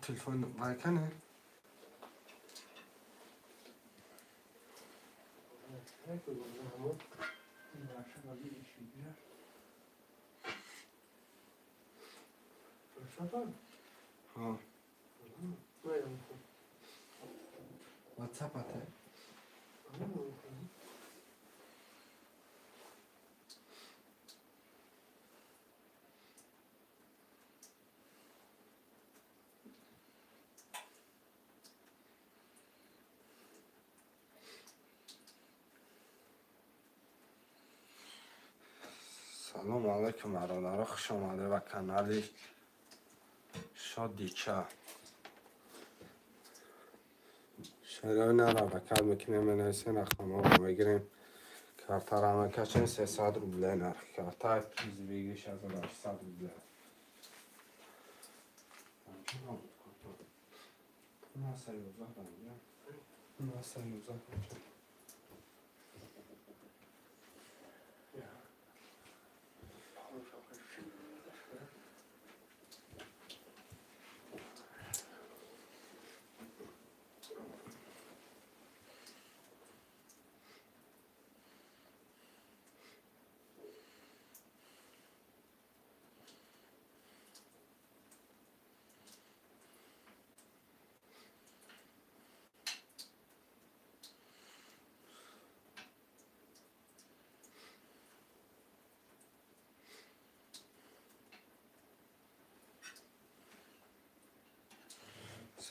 تلفن مایکنه ها واتساپ ته Салом алейкум, бародаро, хуш омаде ба канали Шодича. Шерои нара ҳаракат мекунем, менависем, рақамҳоро мегирем, картаро мекашем, 300 рубле нарх карта, приз выигрыш 1800 рубле.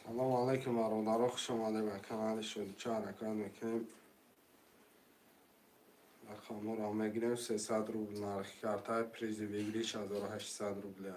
Салом алейкум, бародаро, хуш омаде ба канали Шодича. Ҳаракат мекунем, рақамҳоро мегирем, 300 рубл нархи карта, призи выигрыш 1800 рубле.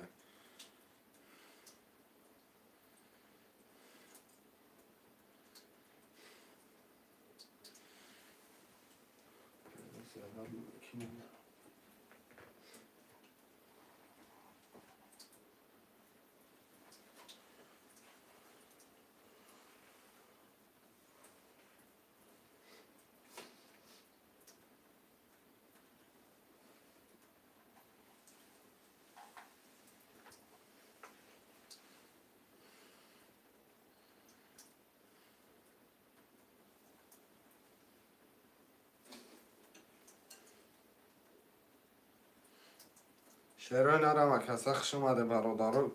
Шерои нарама каса хуш омаде, бародаро.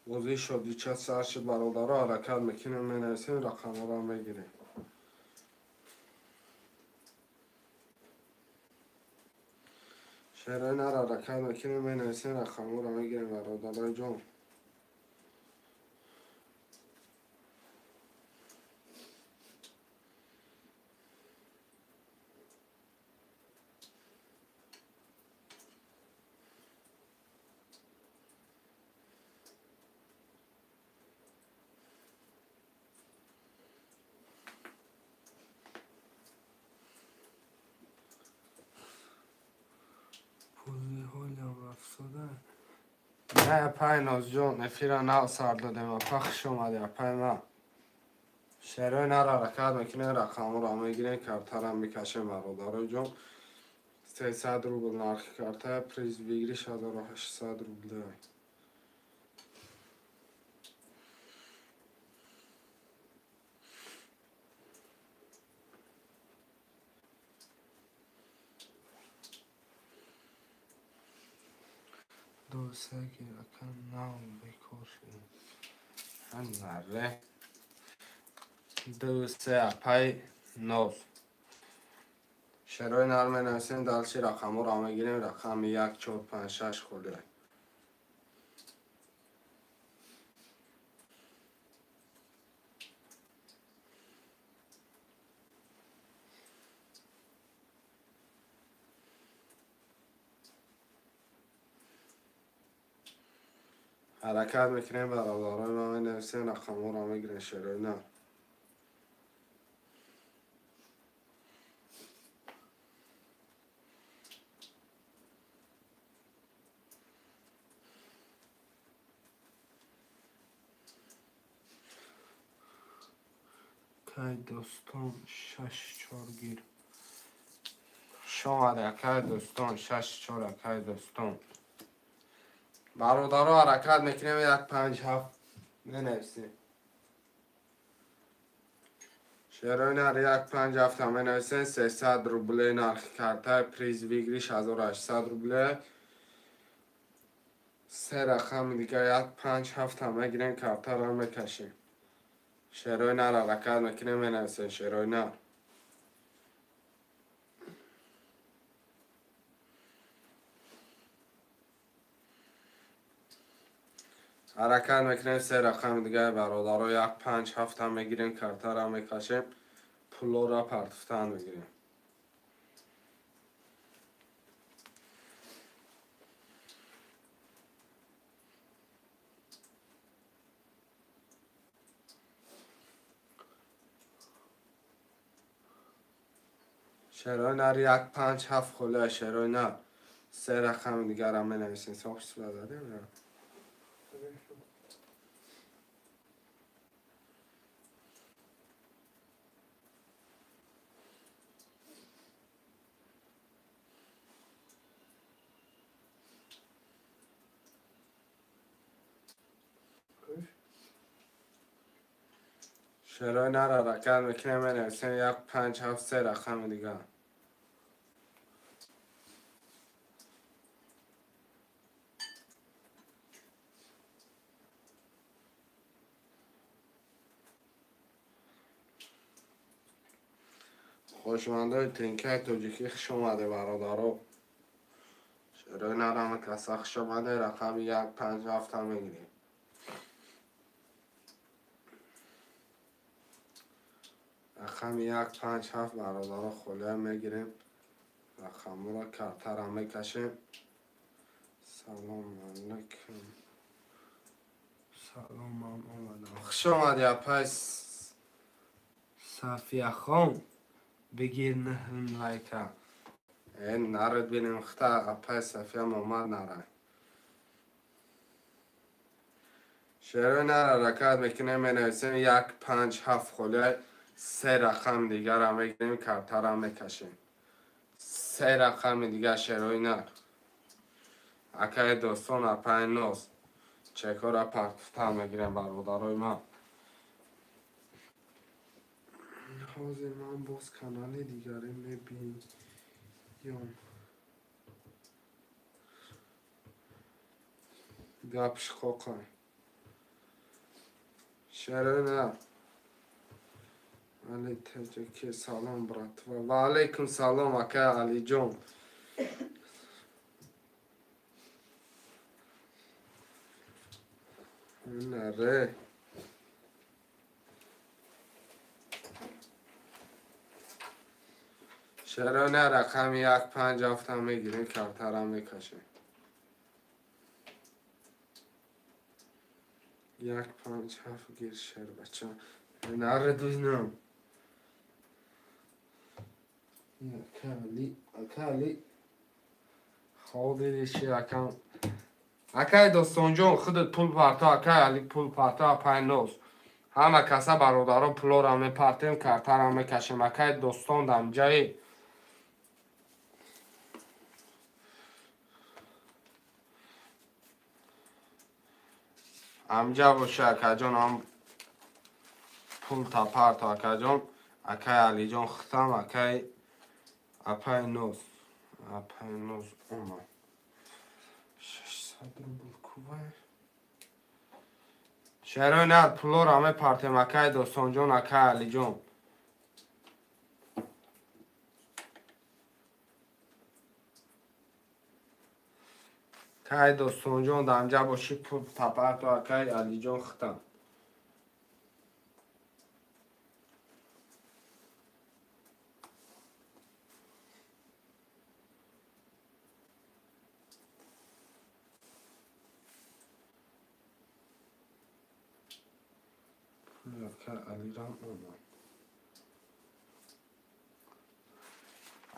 Бозии Шодича сар шуд, бародаро, ҳаракат мекунем, менависем, рақамҳоро мегирем. Шерои нара ҳаракат мекунем, менависем, рақамҳоро мегирем, бародарои ҷон. Не, апай Нозҷон, эфира нав сар додем, апа, хуш омадӣ, апай ма. Шерои нара ҳаракат мекунем, рақамҳоро мегирем, картара мекашем, бародарои ҷон. 300 рубл нархи карта, приз выигрыш 1800 рубле. Ду се гирака нав бекор шудем. Наре. Ду се, апай Ноз. Шерои нар менависем, дальше рақамҳоро мегирем, рақами 1, 4, 5, 6 холия. Ҳаракат мекунем, бародарои ман, менависем, рақамҳоро мегирем, шерои нар. Акай достон 6-4 гир. Шомаде акай достон 6-4 акай достон. Бародаро ҳаракат мекунем 1-5-7 менависем. Шерои нар 1-5-7 менависем 300 рубле нархи карта приз выигрыш 1800 рубле. Се рақами дига 1-5-7 мегирем картаро мекашем. Шерои нар ҳаракат мекунем менависем шерои нар. Ҳаракат мекунем се рақами дига бародаро 1-5-7 мегирем картаро мекашем пулоро партофтан мегирем. Шерои нар 1-5-7 хола шерои нар се рақами дигарам менависем. Соҳиб задем. Шерои нар ҳаракат мекунем менависем 1-5-7 се рақами дигар. Хушмандои тинкаи тоҷикӣ хуш омаде бародаро. Шерои нар ҳама каса хуш омаде рақами 1-5-7 мегирем. Рақами 1-5-7 бародаро холия мегирем. Рақамро картара мекашем. Салом алейкум. Салом ман омадам. Хуш омади апай Сафияхон. Бигир 9 лайка. Наред бинем хта апай Сафия омад нарай. Шерои нар ҳаракат мекунем менависем 1-5-7 холия се рақами дигарам мегирем картарам мекашем. Се рақами дигар шерои нар. Акаи достон апай ноз. Чекора партофтан мегирем бародарои ман. Ҳозир ман боз канали дигаре мебиём. Гапш қоқай. Шерои нар. Али Таҷики салом братва. Ва алейкум салом акай Алиҷон. Наре. Шерои нар рақами 1-5-7 мегирем картара мекашем. 1-5-7 гир шербача. Наре дузнам. Акали ҳозириши акам. Акай достонҷон худат пул парто акай Али пул парто апай ноз. Ҳама каса бародаро пулора мепартем картара мекашем. Акай достон дамҷаи. Амҷа боша акаҷон ҳам пул тапарто акаҷон. Акай Алиҷон хитам акай апай ноз. Апай ноз омад. 600 рубл кувай. Шерои нар пулора мепартем акай достонҷон акай Алиҷон. Акай достонҷон дамҷа боши пул тапарто акай Алиҷон хитам.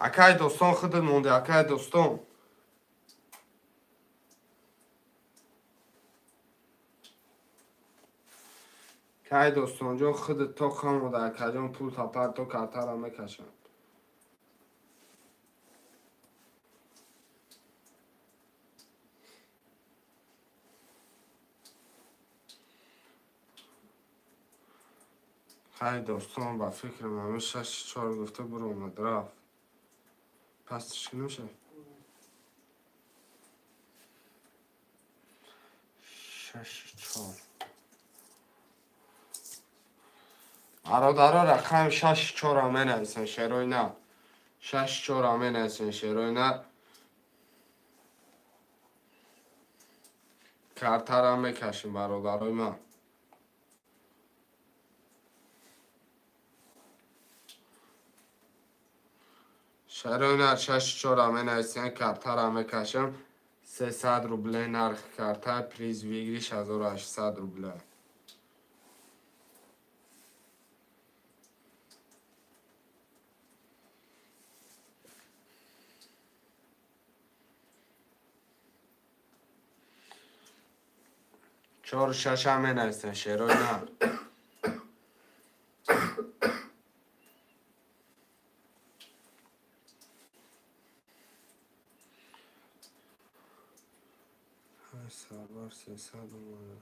Акай достон худат монде, акай достон. Кай достонҷон худат то хамода акаҷон пул тапар то картара мекашам. Хай достон ба фикрам ҳамин 6-4 гуфта буромад рафт. Пас чӣ намешавад? 6-4. Бародаро рақам 6-4 менависен шерои нар. 6-4 менависен шерои нар. Картара мекашем бародарои ман. Шерои нар 6-4 менависен картара мекашем. 300 рубле нарх карта, приз выигрыш 1800 рубля. Чор шаша менависен шерои нар. Сарвар 300 омада.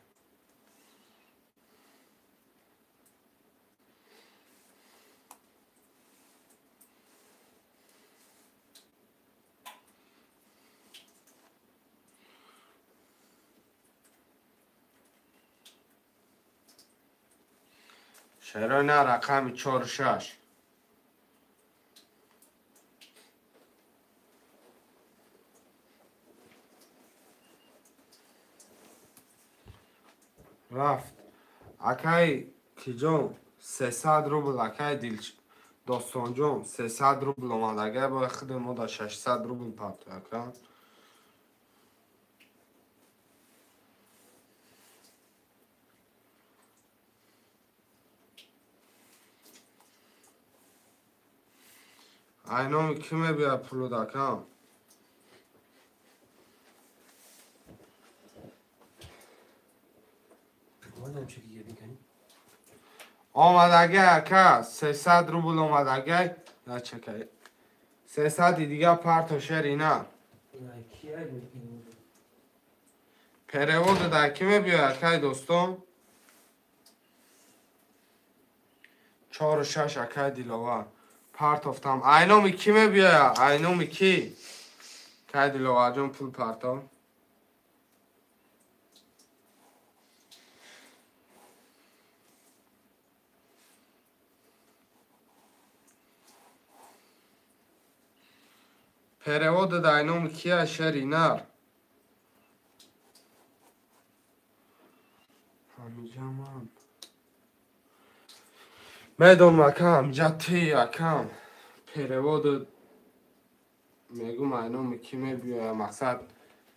Шерои нар рақами 4-6. Рафт. Акай киҷон 300 рубл акай дил достонҷон 300 рубл омадагай бояд худи мо да 600 рубл партоя ака. Айноми ки мебиёяд пулуд акам? Омадагай ака 300 рубл омадагай. Начакай. 300 дига парто шери на. Перевод да ки мебиёяд акай достон? 4-6 акай Диловар. Партофтам. Айноми ки мебиёяд? Айноми ки? Кай Диловарҷон пул парто. Перевод да айноми кия шери нар. Ҳамиҷа ман. Медонам акам, ҳамиҷа ти акам. Перевод мегум айноми ки мебиёяд мақсад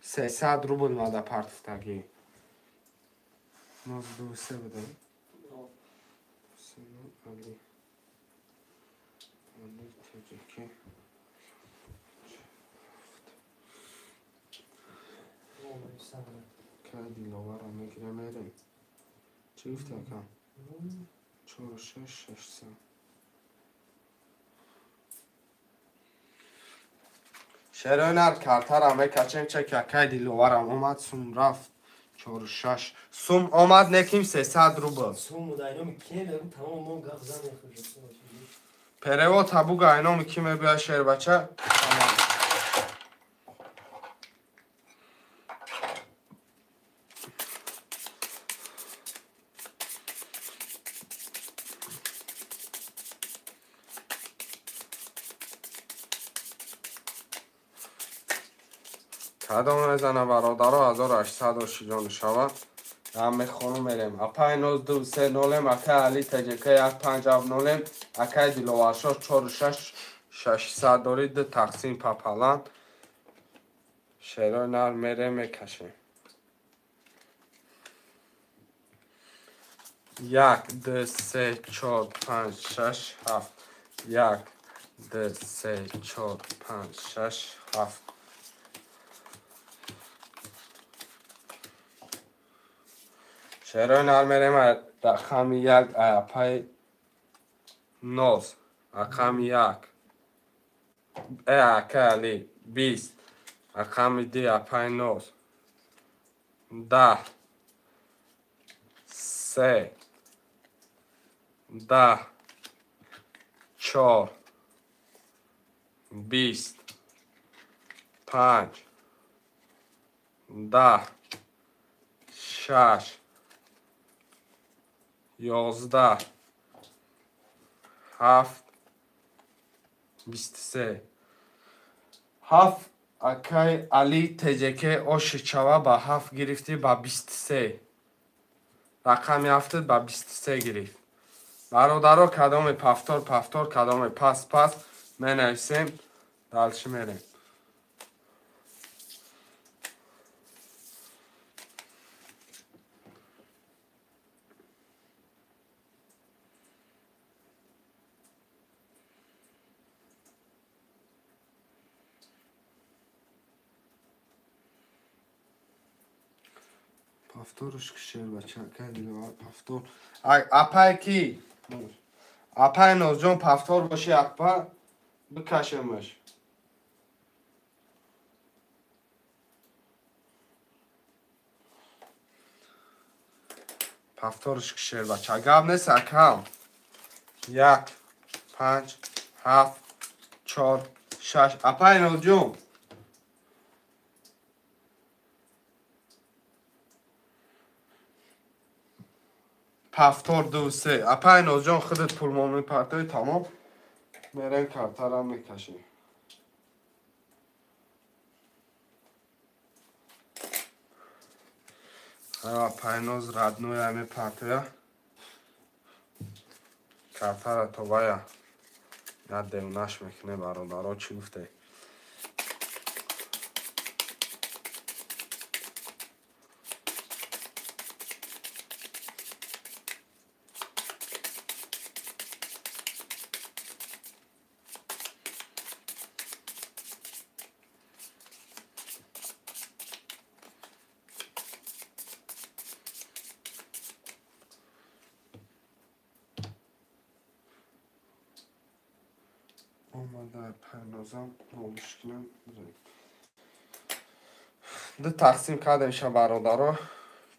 300 рубл мада партофтагӣ. 023 буда. Али. Али тоҷикӣ. Кай Диловарро мегирем мерем. Чӣ гуфти акам? 4-6 600. Шерои нар картара мекачем чек акай Диловарам омад сум рафт 4-6 сум омад неким 300 рубл. Сум айноми ки мебиёяд тамом мо гап зан мехӯрем. Перевод табуга айноми ки мебиёяд шербача? Тамом. Кадом мезана бародаро 1800 ошиҷон шавад. Ам мехонум мерем. Апай 023 0 акай Али ТЖК 1570 акай Диловаршоҳ 46 600 дори ду тақсим папалан. Шерои нар мерем мекашем. 1 2 3 4 5 6 7 1 2 3 4 5 6 7. Шерои нар мерем Рақами як апай ноз. Рақами як. Акай Али 20. Рақами ди апай ноз. 10. 3. 10. 4. 20. 5. 10. 6. 11. 7. 23. 7 акай Али ТЖК оши чава ба 7 гирифтӣ ба 23. Рақами 7 ба 23 гирифт. Бародаро кадоми пафтор пафтор, кадоми пас пас менависем, дальше мерем. Пафторш кишер бача, акай Диловар пафтор. Апай ки? Апай Нозҷон пафтор боши апа бикашемаш. Пафторш кишер бача. Гап нест акам. 1 5 7 4 6. Апай Нозҷон. Пафтор 2 3. Апай Нозҷон худат пулмон мепартои тамом. Мерем картарам мекашем. Апай Ноз родной мепартоя. Картара то вая. Надевнаш мекне бародаро чӣ гуфте. Ду тақсим кардем ша бародаро.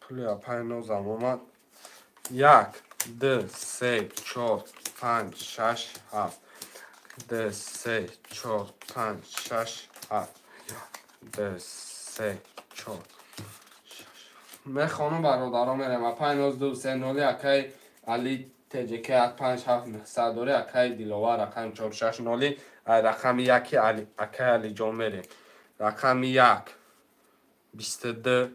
Пули апай Нозам омад. 1 2 3 4 5 6 7. 2 3 4 5 6 7. 2 3 4 6. Мехонум бародаро мерем. Апай Ноз 2 3 0 акай Али ТЖК 5 7 900 дори акай Диловар рақами 4 6 0 рақами 1 акай Алиҷон мерем. Рақами 1 22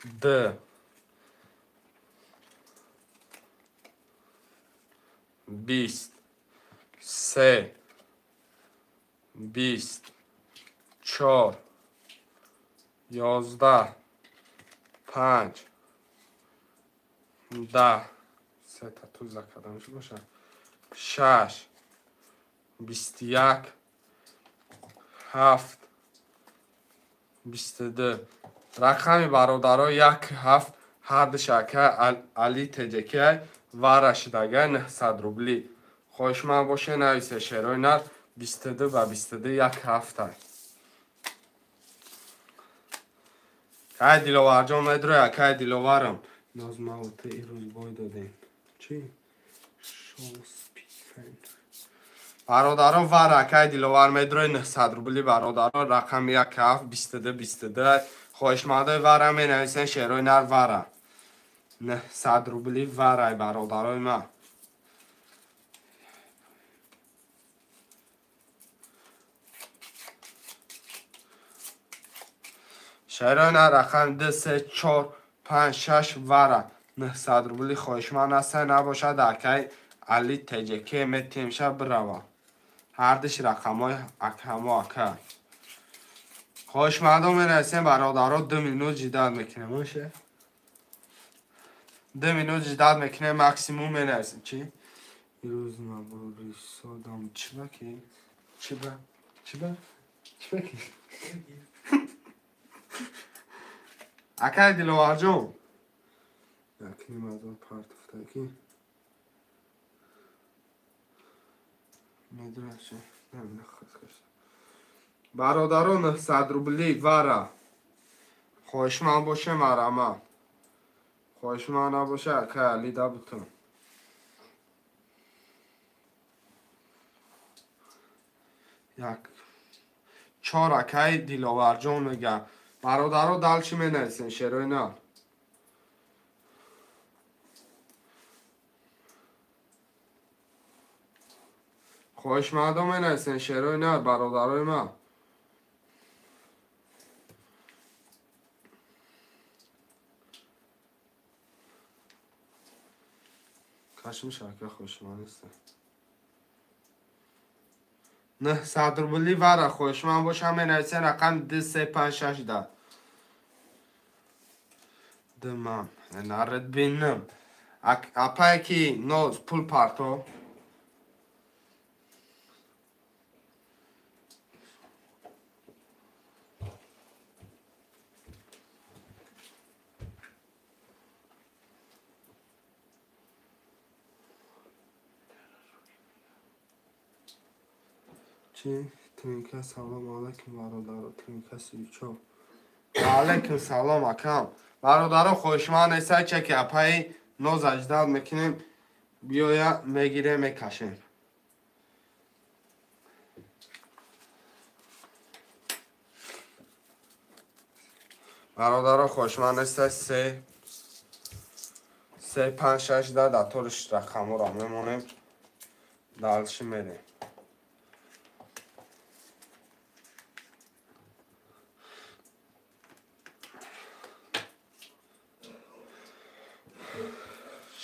Д 20 3 20 4 11 5 10 сета туза кардам боша 6 21 7 22. Рақами бародаро 1 7 ҳардуш ака Али ТЖК вара шидага 900 рубли. Хоҳишманд боше нависе шерои нар 22 ба 22 1 7. Кай Диловарҷон медроя, акай Диловарам. Нозмауте ирӯз бой додем. Чӣ? Бародаро вара акай Диловар медрои 900 рубли бародаро рақами 1 7 22 22. Хоҳишмандои вара менависен шерои нар вара. 900 рубли варай бародарои ман. Шерои нар рақами 2 3 4 5 6 вара 900 рубли хоҳишманд аст набошад акай Али ТЖК метемша бирава. Ҳардуш рақамҳои акамо ака. Хоҳишмандо менависем бародаро 2 минут жидат мекунем. Оше? 2 минут жидат мекунем максимум менависем. Чӣ? Ирӯз наборисодам. Чӣ ба ки? Чӣ ба? Чӣ ба? Чӣ ба ки? Акай Диловарҷон. 1,5 ҳазор партофтагӣ. Медраше. Бародаро 900 рубли вара. Хоҳишманд боше марама. Хоҳишманд набоше акай Али дабутун. Як чор акай Диловарҷон мегӯяд. Бародаро дал чӣ менависем шерои нар? Хоҳишмандо менависем шерои нар бародарои ман. Кашмиш ака хоҳишманд нест. 900 рубли вара хоҳишманд бошам менависем рақам 2 3 5 6 10. Дымам. Нарад бинам. Апае ки ноз пул парто. Чи? Твинка салом алайкум бародаро. Твинка 34. Алайкум салом акам. Бародаро хоҳишманд нестай чеки апаи ноз аждад мекунем. Биёя мегирем мекашем. Бародаро хоҳишманд нестай 3 3 5 6 10 даториш рақамҳоро мемонем. Дальше мерем.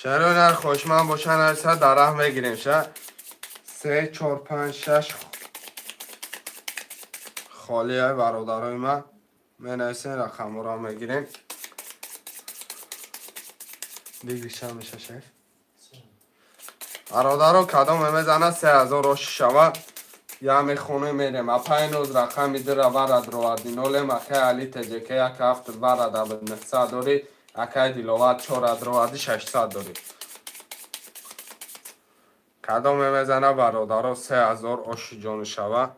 Шарои нар хоҳишманд боша нарса дар раҳ мегирем ша. 3 4 5 6 холия бародарои ман менависем рақамҳоро мегирем. Бигиша меша шеф. Бародаро кадом мезана 3000 роши шава. Я мехоне мерем. Апай ноз рақами дира вара дровардинолем. Акай Али ТЖК 1 7 вара да 900 дори. Акай Диловар 4 дроварди 600 дори. Кадом мезана бародаро 3000 оши ҷон шава.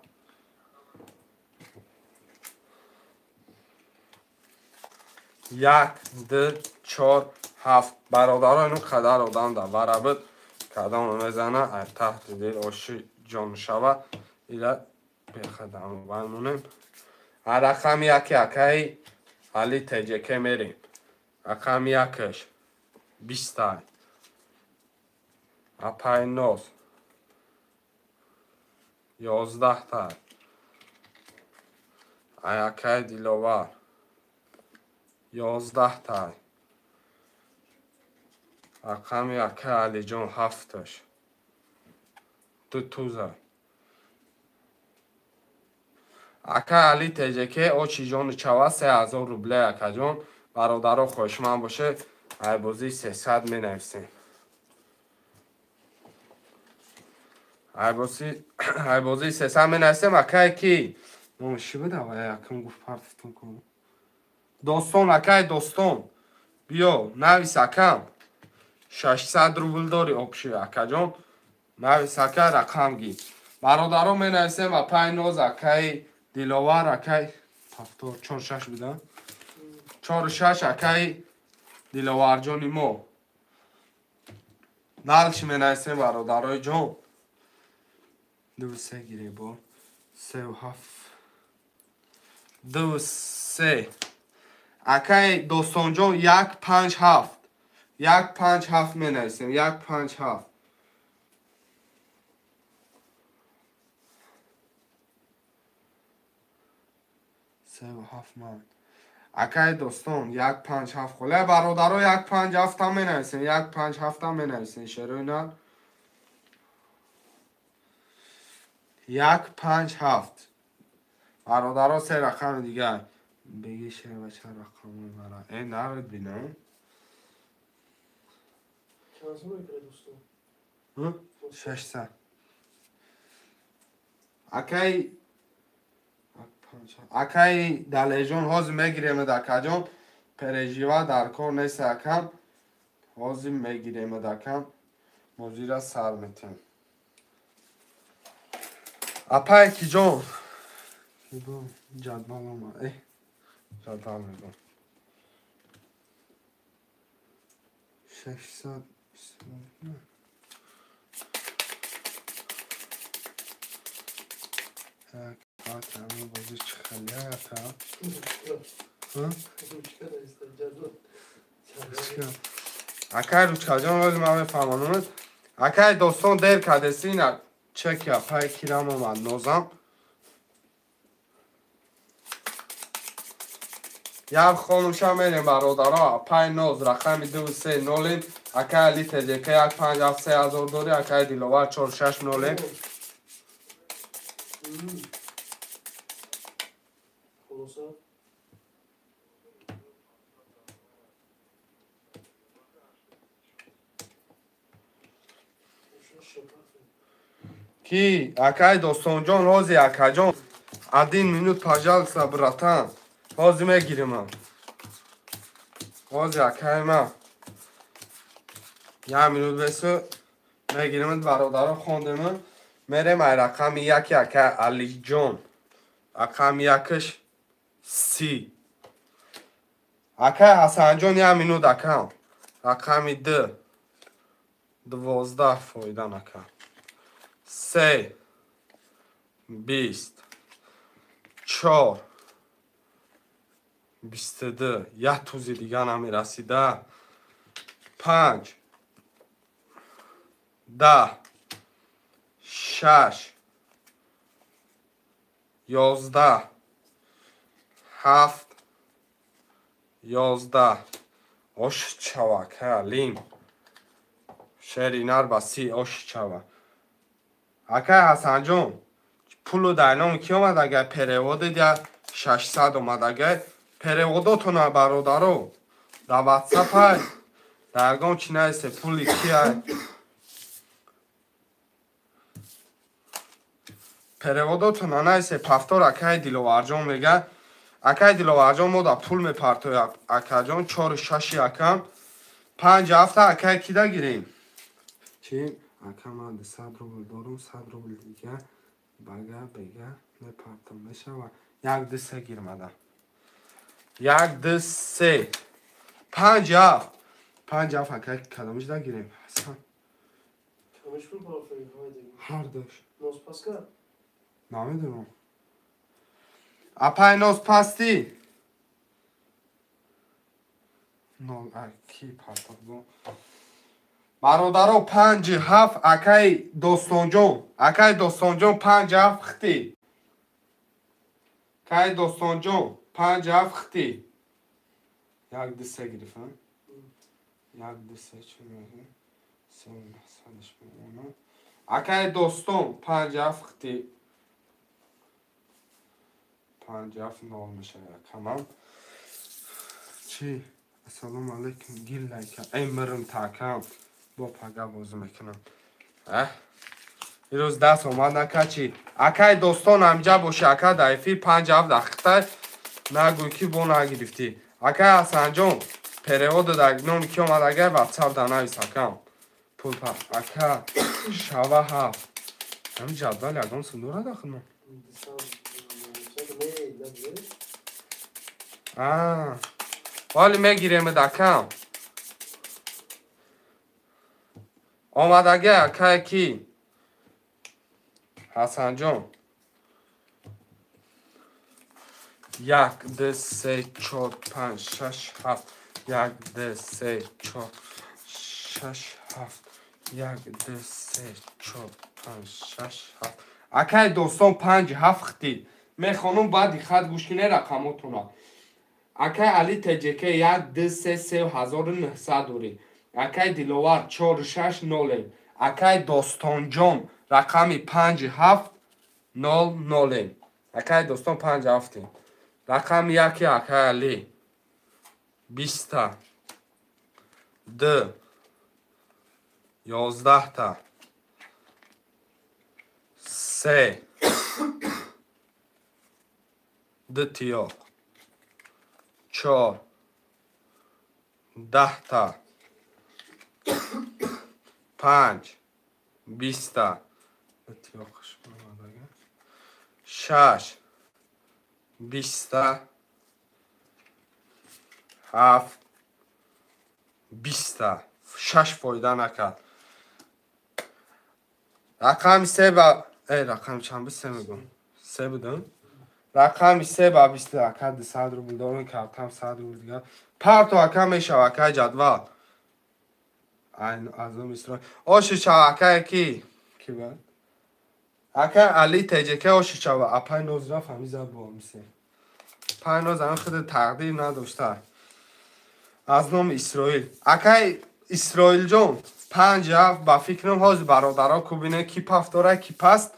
1 2 4 7 бародаро ину қадар одам да вара буд. Кадом мезана ай таҳти дил оши ҷон шава. Ила бехадам ваймонем. Рақами яки акай Али ТЖК мерем. Рақами якаш 20. Апай ноз 11. Акай Диловар 11. Рақами акай Алиҷон 7. 2 туза. Акай Али ТЖК очи ҷони чава 3000 рубле акаҷон. Бародаро хоҳишманд боше айбозии 300 менависем. Айбозии 300 менависем. Акай ки номи чӣ буда? Якм гуфт партифтон кун. Достон акай достон. Биё навис акам. 600 рубл дори обши акаҷон. Навис ака рақам гир. Бародаро менависем апай ноз акай Диловар акай 7 4 6 буда. 4 6 акай Диловарҷони мо. Дальше менависем бародарои ҷон. 2 3 гире бо 3 7 2 3 акай достонҷон 1 5 7 1 5 7 менависем 1 5 7 3 7 ман. Акай достон 1 5 7 холе бародаро 1 5 7 менависем 1 5 7 менависем шерои нар 1 5 7 бародаро се рақами дигар беги шева ча рақамои мара наред бинам 600 акай акай Далежон ҳозир мегирем акаҷон пережива дар кор нест акам. Ҳозир мегирем адакам, бозира сар метем. Апай киҷон? Ҷадвал омад. Ҷадвал мегӯм. 600. Так, ҳама бози чӣ хеле ата? Акай ручкаҷон, ҳози ман мефаҳмонамад. Акай достон, дер кардеси, ина чеки апай кирам омад, нозам. Як хонумша мерем, бародаро. Апай ноз рақами ду се нолем. Акай али теҷк як панҷ ҳафт се ҳазор дори. Акай диловар чор шаш нолем. Хулоса. Ки акай достонҷон, ҳози акаҷон, один минут, пожалуйста, братан, ҳози мегиримам. Ҳози акай ма як минут бесу мегиримад, бародаро. Хондема, мерем ай рақами яки акай алиҷон. Рақами якаш 30. Акай ҳасанҷон, як минут, акам. Рақами д 12 фоида нака. Се 20, чор 22, як тузи дига намерасида. Панҷ 10, шаш 11, ҳафт 11. Ош чава, акай алим, шери нар ба 30 ош чава. Акай ҳасанҷон, пулу дар номи ки омадагай? Переводед я 600 омадагай. Переводотона, бародаро, дар ватсапай, дар ягон чи наисе, пули киай. Переводотона наисе. Пафтор акай диловарҷон мега. Акай диловарҷон, мо да пул мепартоя, акаҷон. Чору шаши акам, панҷ ҳафта акай кида гирем? Чи ака, ман 100 рубл дорум, 100 рубл дига бага бега мепартам, мешава? Як ду се гирмада. Як ду се панҷ ҳафт, панҷ ҳафт. Акай кадомиш да гирем, ҳасан? Камиш пул парафтаги ҳамайдаги. Ҳардуш. Ноз паска? Намедонам. Апай ноз пастӣ нол ки партоф. Бародаро, панҷи ҳафт акай достонҷон, акай достонҷон, панҷ ҳафт хити. Акай достонҷон, панҷ ҳафт хити. Як ду се гирифам. Як ду се чӣ мегӯ? Се садаш мемонам. Акай достон, панҷ ҳафт хити. Панҷ ҳафт нол мешавад акамам. Чӣ? Ассалому алайкум, гиллайка. Эй мирм такам. Бо пага бозӣ мекунам. Ирӯз даст омад нака чӣ? Акай достон, ҳамҷа боши, ака, дар эфир панҷ ҳафт дақиқтай нагӯй ки бо нагирифтӣ. Акай ҳасанҷон, переводу дар номи ки омад, агар ватсап да навис, акам. Пул па ака шава ҳафт. Ҳамин ҷадвал ягон сум дорад ахно? Ҳоли мегиремед, акам. Омадага акай ки? Ҳасанҷон. Як ду се чор панҷ шаш ҳафт. Як ду се чор шаш ҳафт. Як ду се чор панҷ шаш ҳафт. Акай достон, панҷ ҳафт хити. Мехонум, баъд диққат гӯш кине рақамотона. Акай али теҷк як ду се се ҳазору нӯҳсад дорӣ. Акай диловар чор шаш нолем. Акай достонҷон, рақами панҷ ҳафт нол нолем. Акай достон, панҷ ҳафтем. Рақами яки акай али 20-та, д 11-та, се ду тиёқ, чор 10-та. 5 20 6 20 7 20 6 фоида накард. Рақами 3 ба рақами чанд буд? 3 мегӯм. 3 будам. Рақами 3 ба 20 ака 200 рубл дорем, картам 100 рубл дигар. Парто ака мешава акаи ҷадвал. Аз ном Исроил. Оши шава акае ки? Ки бад? Ака Али ТЖК оши шава. Апай ноз рафт ҳамин зад бо мисе. Пай ноз ҳамин худ тақдир надошта. Аз номи Исроил. Акай Исроилҷон 5 7 ба фикрам ҳозир бародаро кубине ки пафтора ки паст.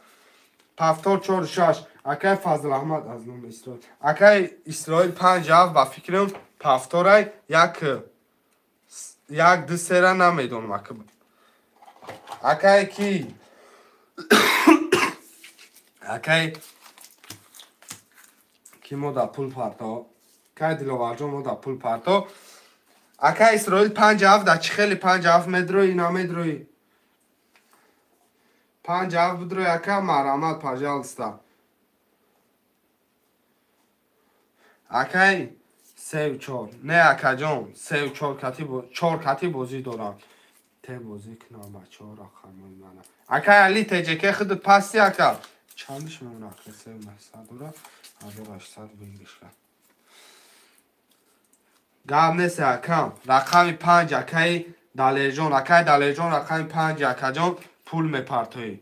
Пафтор 4 6. Акай Фазл Аҳмад аз номи Исроил. Акай Исроил 5 7 ба фикрам пафторай 1 1 2 3 ра намедонам ака. Акай ки? Акай ки мо да пул парто? Кай Диловарҷон мо да пул парто? Акай Исроил 5 7 да чӣ хеле 5 7 медрои намедрои? 5 7 бидрои ака марҳамат пожалуйста. Акай 3 4. Не акаҷон 3 4 кати 4 кати бозӣ дорам. Те бозӣ кунам бачаҳо рақамои мана. Акай Али ТЖК худ пасти ака. Чандиш мемона ака 3 900 дора 1800 выигрыш кард. Гап нест акам. Рақами 5 акаи Далерҷон, акаи Далерҷон рақами 5 акаҷон пул мепартоӣ.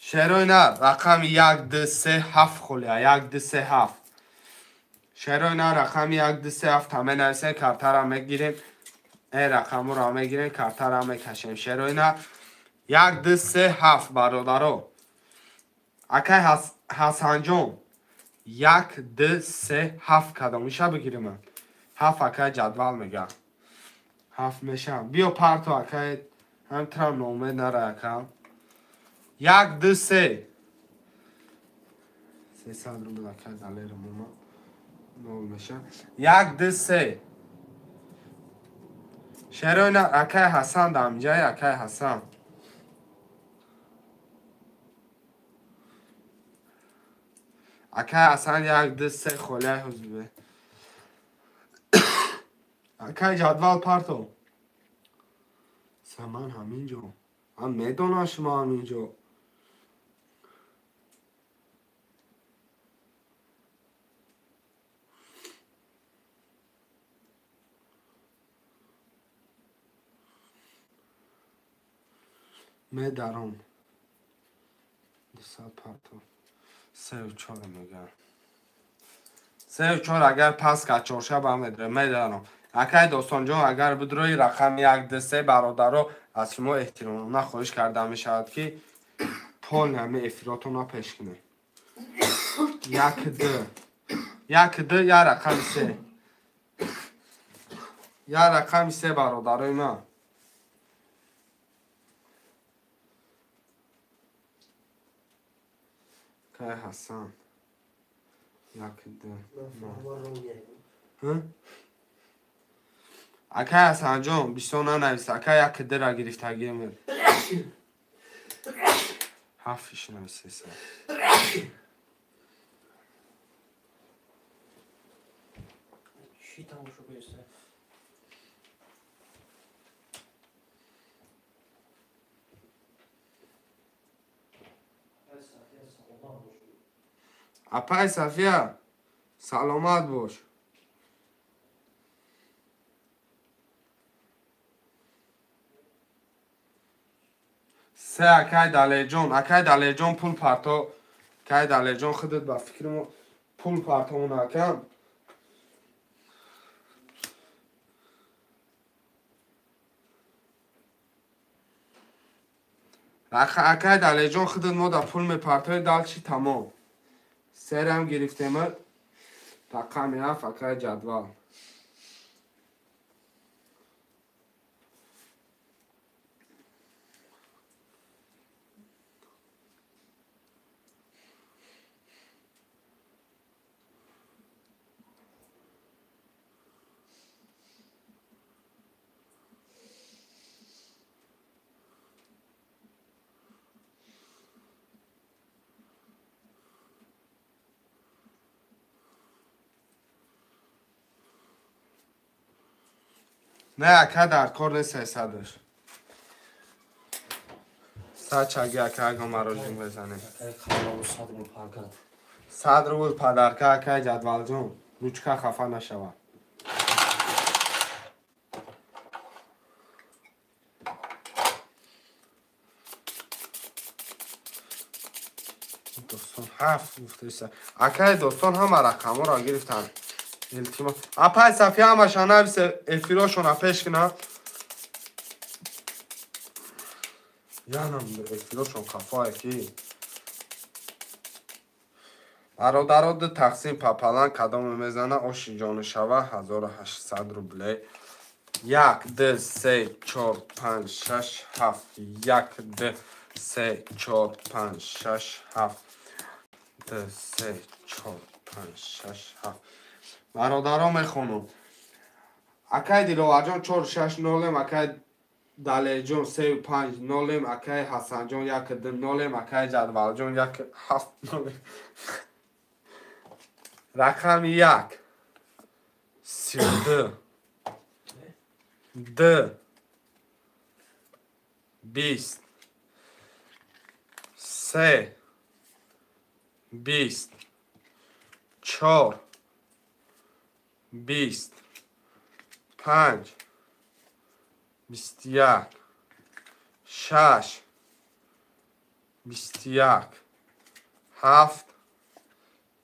Шерои нар рақами 1 2 3 7 холия 1 2 3 7. Шерои нар рақами 1 2 3 7 ҳама нависем картара мегирем. Рақамро мегирем картара мекашем. Шерои нар 1 2 3 7 бародаро. Акай Ҳасанҷон 1 2 3 7 кадом иша бигирем ман. 7 акай ҷадвал мега. 7 мешам. Биё парто акай ҳам трам номед нара ака. 1 2 3 300 рубл акай далерам омад. 0 мешам. 1 2 3 Шерои нар акай Ҳасан дамҷай акай Ҳасан. Акай Ҳасан 1 2 3 холияи ҳузбе. Акай ҷадвал парто. Саман ҳамин ҷо. Ман медонам шумо ҳамин ҷо. Медаром. 200 парто. 3 4 мегам. 3 4 агар пас ка чоршаба медаром. Акай Достонҷон агар бидрои рақами 1 2 3 бародаро аз шумо эҳтиромона хоҳиш карда мешавад ки пол ҳами эфиротонро пеш кунед. 1 2 1 2 я рақами 3. Я рақами 3 бародарои ман. Кай Ҳасан 1 2 Акай Ҳасанҷон бисёр нанавис. Акай 1 2 ра гирифтагием. 7 иш нависеса. Чӣ тамошо кунеста? Апай Сафия саломат бош. Се акай Далерҷон, акай Далерҷон пул парто. Акай Далерҷон худат ба фикри пул партомон акам. Акай Далерҷон худат мо да пул мепартои далчи тамом. Серам гирифтемад. Рақами 7 акай ҷадвал. Не, ака дар кор нест 300-ш. 100 чаги ака ага марожин бизанем. 100 рубл подарка акай ҷадвалҷон. Ручка хафа нашава. Достон 7 гуфтаиса. Акай достон ҳама рақамҳоро гирифтанд. Илтимос. Апай Сафия ҳамаша нависе эфирошона пеш кина. Янам эфирошон қафое ки. Бародаро ду тақсим папалан кадоме мезана оши ҷону шава 1800 рубле. 1 2 3 4 5 6 7 1 2 3 4 5 6 7 2 3 4 5 6 7. Бародаро мехонам. Акай Диловарҷон 4 6 0, акай Далерҷон 3 5 0, акай Ҳасанҷон 1 2 0, акай Ҷадвалҷон 1 7 0. Рақами 1 32 2 20 3 20 4 20 5 21 6 21 7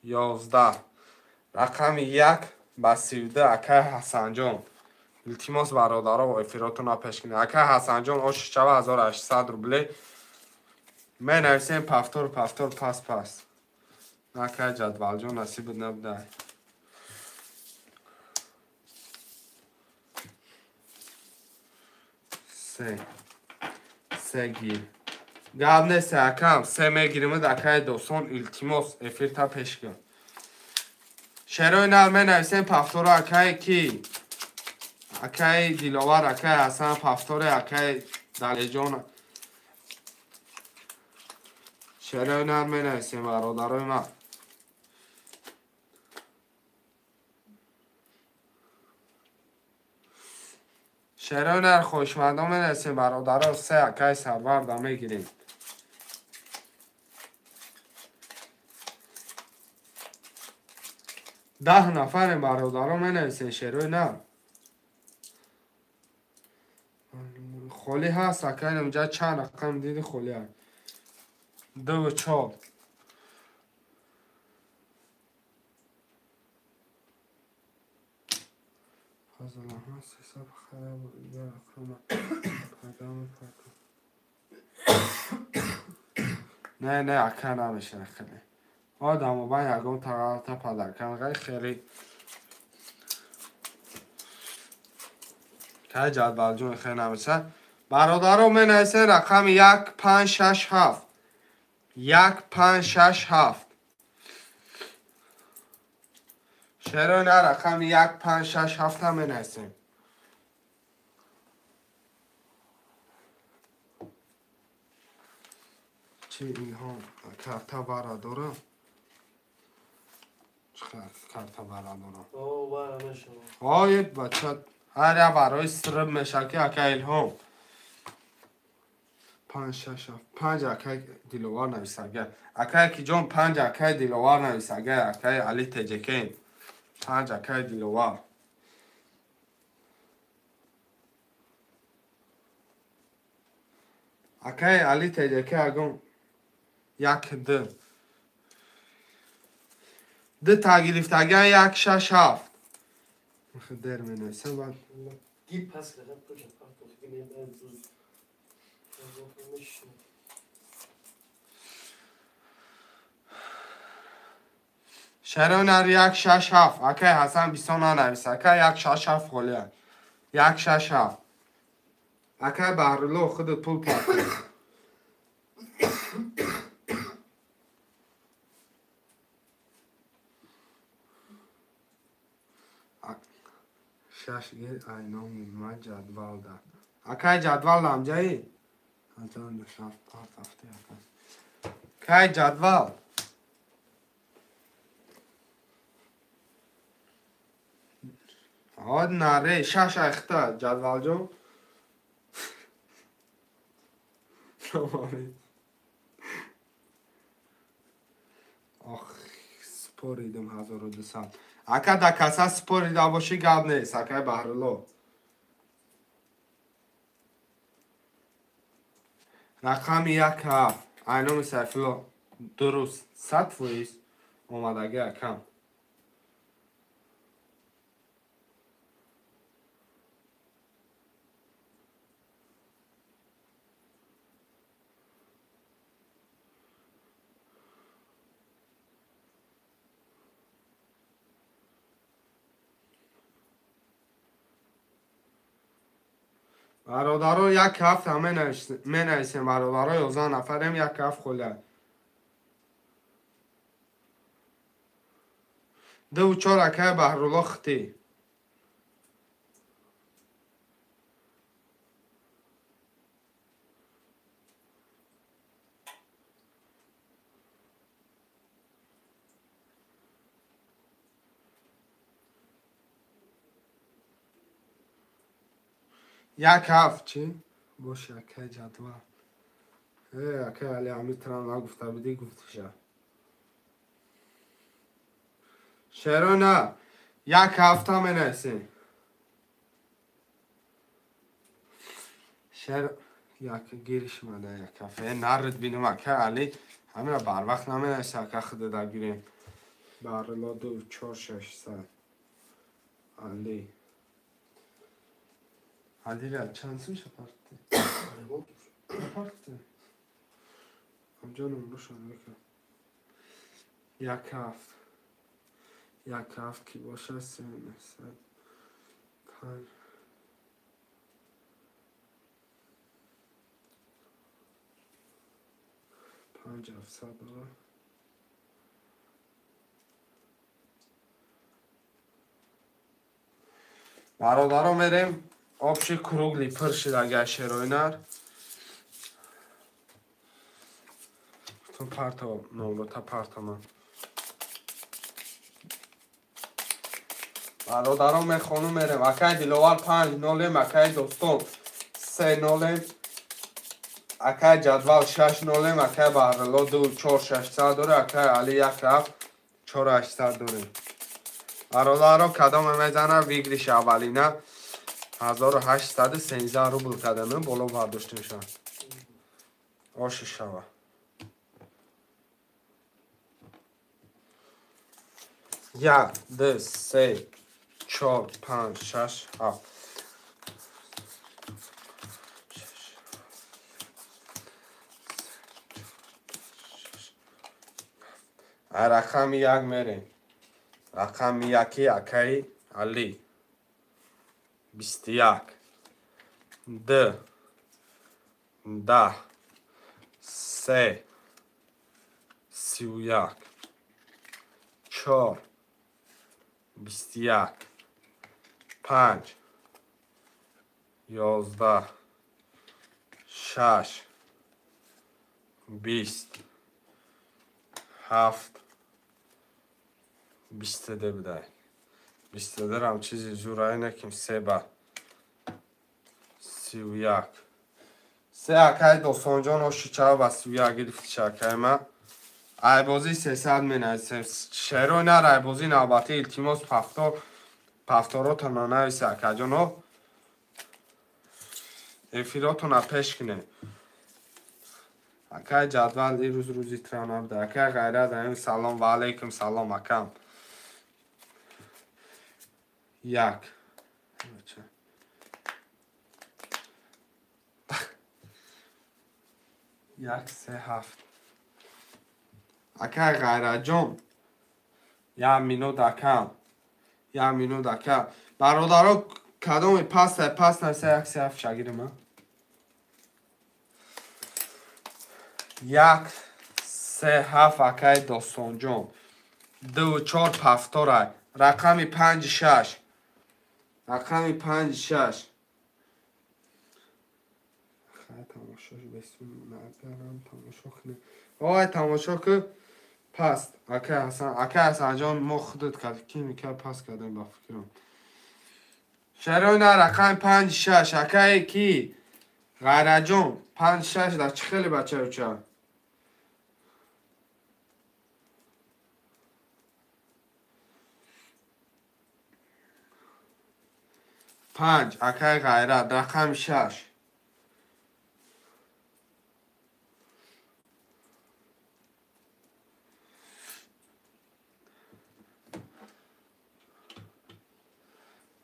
11. Рақами 1 ба 32 акай Ҳасанҷон. Илтимос бародаро эфиротона пеш кунед. Акай Ҳасанҷон оши шава 1800 рубле. Менависем пафтор пафтор пас пас. Акай Ҷадвалҷон насиб набудай. Се гир. Гап нест акам, се мегиримад акай досон илтимос эфирта пеш кун. Шерои нар менависем пафторо акай ки? Акай Диловар, акай Ҳасан пафторе, акай Далеҷон. Шерои нар менависем бародарои ман. Шерои нар хоҳишмандон менависем бародаро се акай Сарварда мегирем. 10 нафарем бародаро менависем шерои нар. Холӣ ҳаст акай инҷа чанд рақам диди холӣ ҳаст. 2 ва 4. Не, не, ака намешава хеле. Одамо ба ягон тағалта падаркан ғай хеле. Кай ҷадвалҷон хеле намеша. Бародаро менависем рақами 1 5 6 7. 1 5 6 7. Шерои на рақами 1 5 6 7 менависем. Чи Илҳом карта вара дорам? Чӣ карта вара дорам? О, вара мешавад. Ой, бача, ҳар як барои сирб мешавад ки ака Илҳом. 5 6 7 5 акай Диловар нависага. Акай ки ҷон 5 акай Диловар нависага, акай Али Теҷекен. 5 акай Диловар. Акай Али Теҷеке агон 1 2 2 та гирифтага 1 6 7. Дер менависам баъд. Гир пас лақат пӯшад партоф мебарад зуд. Шерои нар 1 6 7. Акай Ҳасан бисёр нанавис. Акай 1 6 7 холӣ аст. 1 6 7. Акай Баҳрулло худат пул партоф. Шаш гир айноми ма ҷадвалда. Акай ҷадвал ҳамҷаи? Кай ҷадвал? Наре, шаш айхта, ҷадвалҷон. Ох, споридам 1200. Ака да каса спорида бошӣ гап нест, акай Баҳрулло. Рақами як ҳафт, айноми Сайфулло дуруст, 100% омадагӣ акам. Бародаро як ҳафт менависем, бародаро 11 нафарем, як ҳафт холя. 2-4 акай Баҳрулло хитӣ. Як ҳафт чӣ? Бош акай ҷадвал. Акай Али Амитрам нагуфта будӣ, гуфтиша. Шеро на, як ҳафта менависем. Шер як гириш мада як ҳафта. Нарид бинам акай Али ҳамира барвақт наменависа ака худада гирем. Баҳрулло 2 4 600. Али. Алира чанд сум шапартӣ? Шапартӣ. Амҷоном бошад ака. Як ҳафт. Як ҳафт ки бошад 3 900 5. Панҷ ҳафтсад дора. Бародаро мерем общий кругли пур шид агар шероинар. Ту парто номрота партама. Бародаро мехону мерем. Акай Диловар 5-0, акай Достон 3-0, акай Ҷадвал 6-0, акай Баҳрулло 2 4 600 дора, акай Али 1 7 4 800 дорем. Бародаро кадоме мезана выигрыш аввалина 1813 рубл кардам, боло бардоштем ша. Оши шава. 1 2 3 4 5 6 7. Рақами як мерем. Рақами яки акаи Али. 21 2 10 3 31 4 21 5 11 6 20 7 22 бидай. 22 рам чизи зурае наким 3 31. Се акай Достонҷон оши чава ба 31 гирифти акай ма. Айбозӣ 300 менависем. Шеро нар айбозӣ навбатӣ илтимос пафторотона нависа акаҷоно. Эфиротона пеш кунем. Акай ҷадвал ирӯз рӯзи тра набуда. Акай Ғайрат аим салом ва алайкум салом акам. 1 1 3 7. Акай Ғайратҷон, як минут акам, як минут ака. Бародаро кадоми паста паст нависа 1 3 7 шагирим. 1 3 7 акай Достонҷон. 2 4 пафторай. Рақами 5 6. Рақами 5 6. Тамошош бесум нагарам тамошо кунем. Ой тамошо ку паст. Акай Ҳасан, акай Ҳасанҷон мо худат кард ки мика паст кардем ба фикрам. Шарои нар рақами 5-6 акае ки Ғайраҷон 5-6 да чӣ хеле бачаюча? Панҷ акаи Ғайрат рақами 6.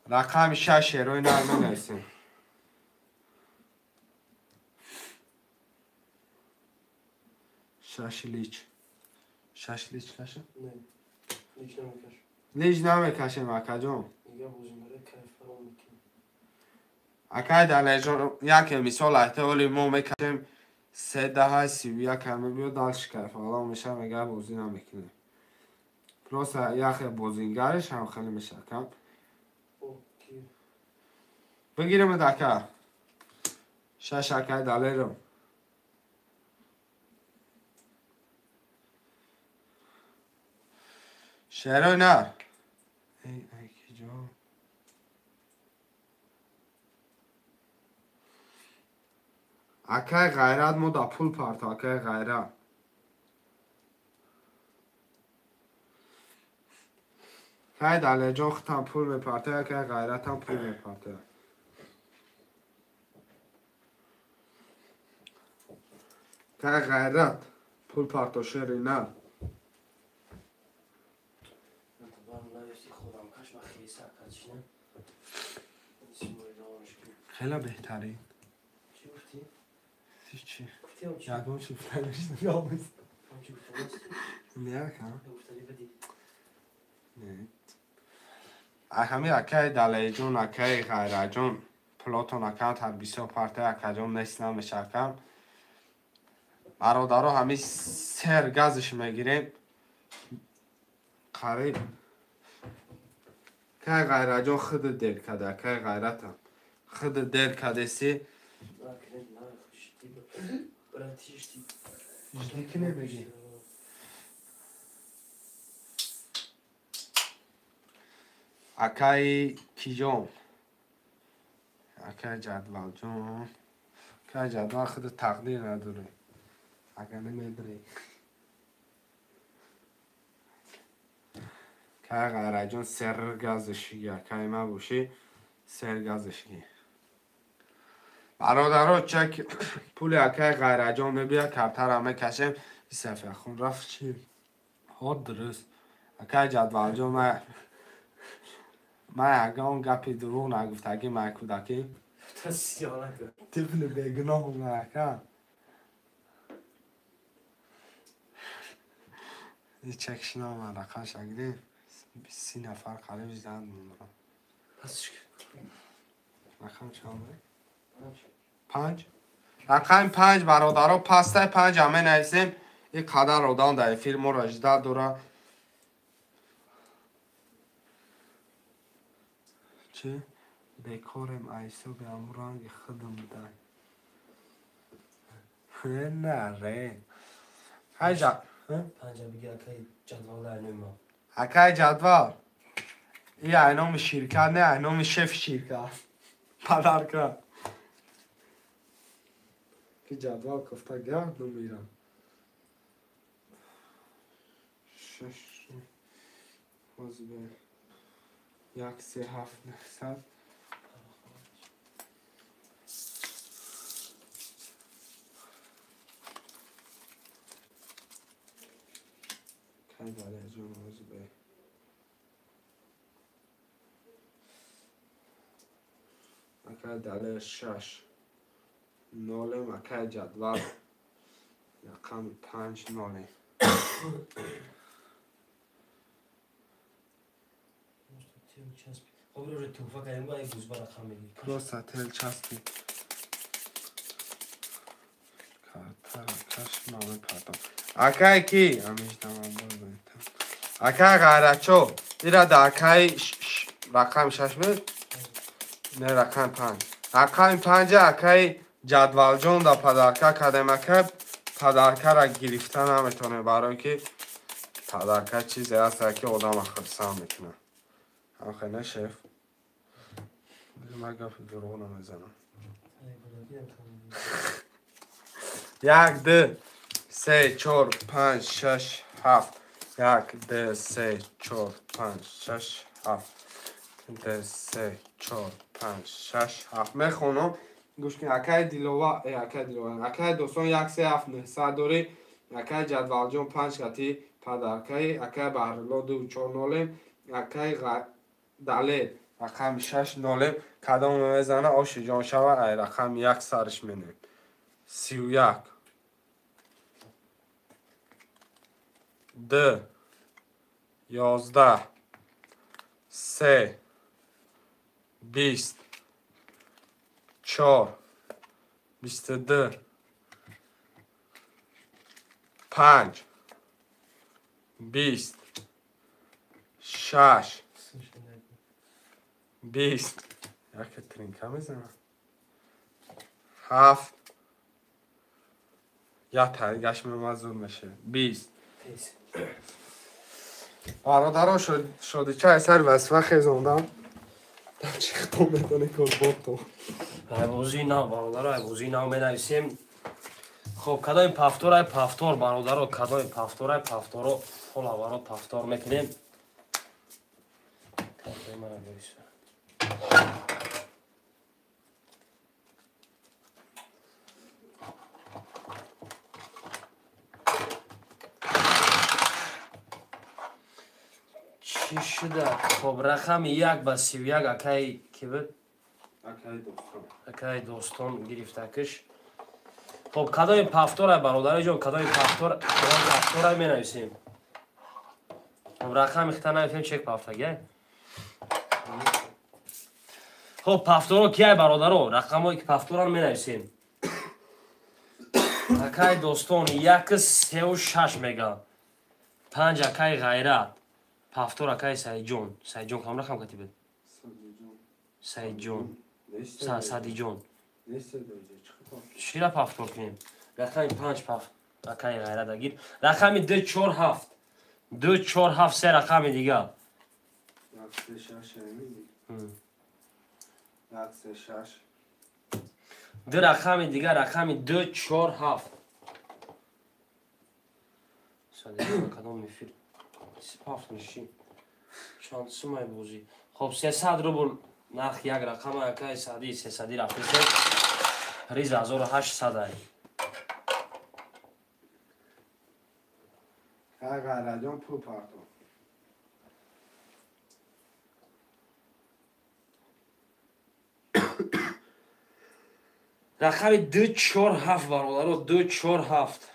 Рақами 6 шерои нар менависем. Шаш лич. Шаш лич кашем? Не. Лич намекашем. Лич намекашем акаҷон. Акай Далерҷон яке мисол айта оли мо мекашем 3:31 мебиёд дальше кайфалон меша мега бозӣ намекунем. Просто яхе бозингариш ҳам хеле меша акам. Бигирем ака. 6 акай Далером. Шерои нар. Эй, ай киҷо. Акай Ғайрат мо да пул парто, акай Ғайрат. Акай Далерҷон худтам пул мепарто, акай Ғайратам пул мепарто. Акай Ғайрат пул парто шери нар. Хеле беҳтарин. Чӣ гуфтӣ? Чӣ? Ягон чӣ гуфтаниш. Не ака. Не. Ҳами акаи Далерҷон, акаи Ғайраҷон пулотон акам тар бисёр парта акаҷон нест намеша акам. Бародаро ҳами сер газш мегирем. Қариб. Акаи Ғайраҷон худ дер када, акаи Ғайратам. Худ дер кадеси. Жди ки мебегӣ? Акаи киҷон? Акаи Ҷадвалҷон. Акаи Ҷадвал худ тақдир надорӣ. Агар намедорӣ. Акаи Ғайраҷон сер газшиги, акаи ма бошӣ сер газшиги. Бародаро чак пули акаи Ғайраҷон мебия, картара мекашем. Сафиахун рафт чи? Ҳо дуруст. Акаи Ҷадвалҷон ман ягон гапи дурӯғ нагуфтагӣ ман кӯдакӣ. Тифли бегуноҳ ман ака. Чакш наман рақамш агирем. 30 нафар қариб зидан монам. Рақам чанд? 5. Рақами 5 бародаро пастай 5 ҳаме нависем. Ин қадар одам дар эфир моро жда дора. Чӣ? Бекорем айсоби ҳамун ранги худам будай. На ре. Ҳайҷа. Панҷа биги акаи Ҷадвал айноми ма. Акаи Ҷадвал. И айноми ширкат не, айноми шефи ширкат. Падарка. Ки ҷадвал кофта гардум мирам. 6 ҳозир 1 3 7 900. Кай Далерҷон ҳозир бе. Акаи Далер 6 нолем, акаи Ҷадвал рақами 5 нолем. Просто тел часпи. Картара каш маме пардон. Акаи ки? Акаи Ғайрачо. Ира да акаи рақами 6 буд? Не, рақами 5. Рақами 5 акаи Ҷадвалҷон да падарка кардем. Ака падаркара гирифта наметонем, барои ки падарка чизе аст, ки одама хурсанд мекунад. Ҳамхе не шеф? Ман гапи дурӯғ намезанам. 1 2 3 4 5 6 7. 1 2 3 4 5 6 7. 2 3 4 5 6 7. Мехонам. Гӯш кун, акай Дилова, акай Дилова, акай Досон 1 3 7 900 дорӣ, акай Ҷадвалҷон 5 кати падаркаи, акай Баҳрулло 2 4 0, акай Далер рақами 6 0. Кадом мезана оши ҷон шава, ай рақами 1 сариш менем. 31 2 11 3 20 4 22 5 20 6 20. Яке тринка мезанам. 7 я таргаш мемазур меше. 20. Бародаро шодича сар васфа хезондам. Чи хто метоне колбото. Айбозии нав бародаро, айбозии нав менависем. Хоб, кадоми пафтор ай пафтор бародаро, кадоми пафтор ай пафторо, ҳолаваро пафтор мекунем. Чӣ шуда? Хоб, рақами 1 ба 31 акай ки буд? Акай Достон гирифтакиш. Хоб, кадоми пафтор ай бародари ҷон, кадоми пафтор, пафтор ай менависем. Хоб, рақами хита нависем, чек пафтаги ай. Хоб, пафторо ки ай бародаро? Рақамое ки пафторан менависем. Акай Достон 1 3 6 мега. 5 акай Ғайрат. Пафтор акай Саидҷон. Саидҷон кам рақам кати буд? Саидҷон. Садиҷон. Чира пафтор кунем? Рақами 5 пафт акай Ғайрат агир. Рақами 2 4 7. 2 4 7 се рақами дига. 1 3 6 1 3 6. Ду рақами дига, рақами 2 4 7. Садиҷон кадом эфир? Пафт меши. Чанд сумай бозӣ. Хоб, 300 рубл нарх як рақам акай Сади 300 рафтесе. Приз 1800 ай. Акай Ғайратҷон пул парто. Рақами 2 4 7 бародаро, 2 4 7.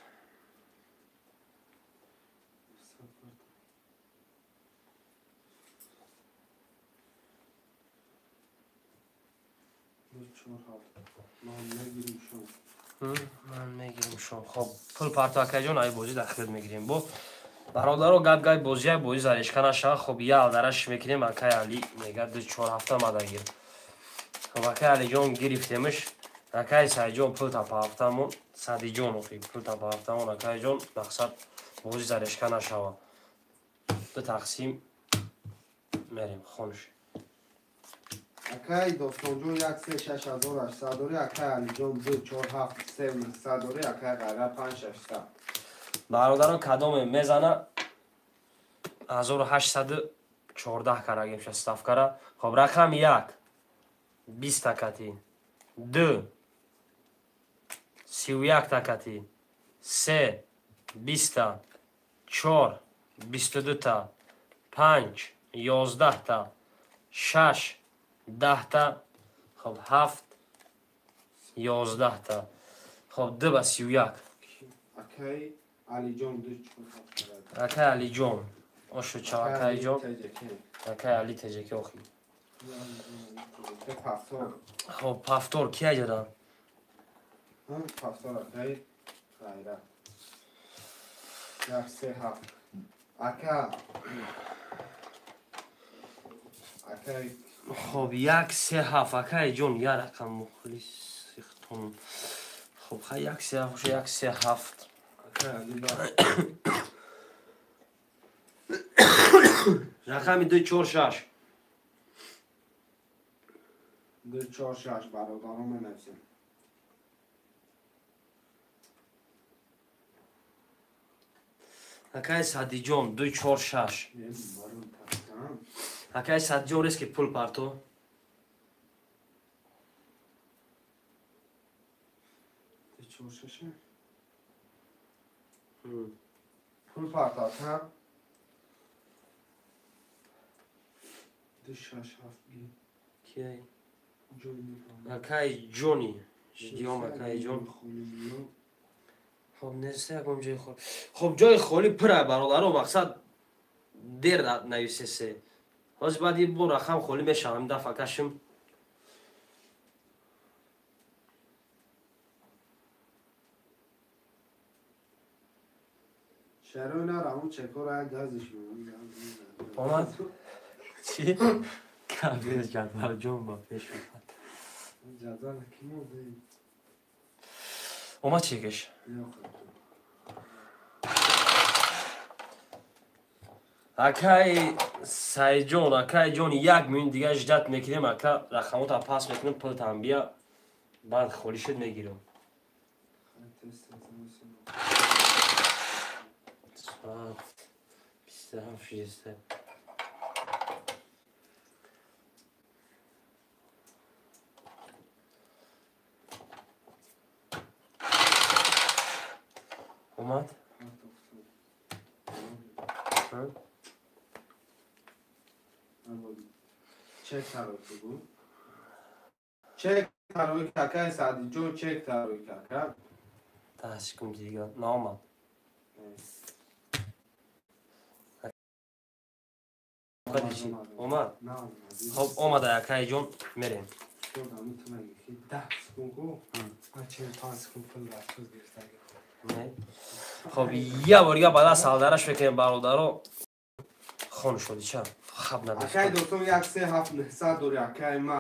Ман мегирим шом. Хоб, пул парто акайҷон, ай бозӣ дар хирд мегирем. Бо бародаро гап гап бозӣ, ай бозӣ зарешка нашава. Хоб, я алдараш мекунем, акай Али мега 2 4 7 мада гир. Хоб, акай Алиҷон гирифтемш. Акай Саидҷон пул тапа ҳафтамон, Садиҷон охи пул тапа ҳафтамон, акайҷон мақсад бозӣ зарешка нашава. Ду тақсим мерем хонш. Акай Достонҷон 1 3 6 1800 дорӣ, акай Алиҷон 2 4 7 3 900 дорӣ, акай Ғайрат 5 600. Бародаро кадоме мезана 1814 карагем ша ставкара. Хоб, рақами 1 20 такати, 2 31 такати, 3 20 4 22 та, 5 11 та, 6 10 та, хоб 7 11 та. Хоб, 2 ба 31. Акай Алиҷон 2 4 7. Акай Алиҷон. Ошо ча акай ҷон. Акай Али ТЖК охи. Хоб, пафтор ки аҷада? Пафтор акай Ғайрат. 1 3 7. Ака акай. Хоб, 1 3 7 акай ҷон, я рақам мухлис ихтон. Хоб, хай 1 3 7, 1 3 7. Акай Али ба. Рақами 2 4 6. 2 4 6 бародарон менависем. Акай Садиҷон 2 4 6. Акай Садиҷон резки пул парто. 2 4 6. Пул парто та. 2 6 7 Киай? Акай Ҷони. Ждём акай Ҷон. Хоб нест ягон ҷои холӣ. Хоб ҷои холӣ пура бародаро, мақсад дер нависесе. Ҳозир баъд ин бо рақам холӣ мешавам, ин дафъа кашим. Шарои нара, он чекора як газиш омад. Чӣ? Кабез ҷадвал ҷон ба пеш омад. Ҷадвал ки монда? Омад чекаш? Акай Сайҷон, акай ҷон, як минут дига ждат мекунем, ака рақамота пас мекунем, пултан бия, баъд холӣ шуд мегирам. Соат 27:60. Омад? Чек тарои бугу. Чек тарои какай Садиҷон, чек тарои кака. 10 секунд дига наомад. Омад? Хоб омада акай ҷон, мерем. 10 секунд ку. Ман 45 секунд пул рафтуз гирифтагӣ. Хоб я бор дига баъда салдараш мекунем бародаро. Хон шуди ча? Хаб надошт. Акай дӯстон 1 3 7 900 дори акай ма.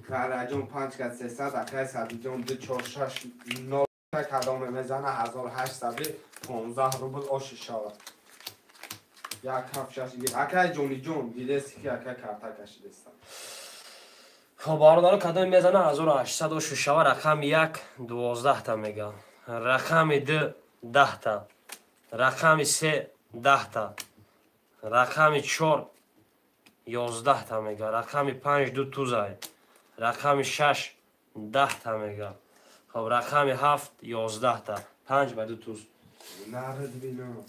Ғайраҷон 5 ка 300, акай Садиҷон 2 4 6 0 кадоме мезана 1815 рубл оши шавад. 1 7 6 гир. Акай Ҷониҷон дидеси ки акай карта кашидеста. Хоб бародаро кадоме мезана 1800 оши шава, рақами 1 12 та мега. Рақами 2 10 та. Рақами 3 10 та. Рақами 4 11 та мега. Рақами 5 2 тузай. Рақами 6 10 та мега. Хоб рақами 7 11 та. 5 ба 2 туз. Нарад бино.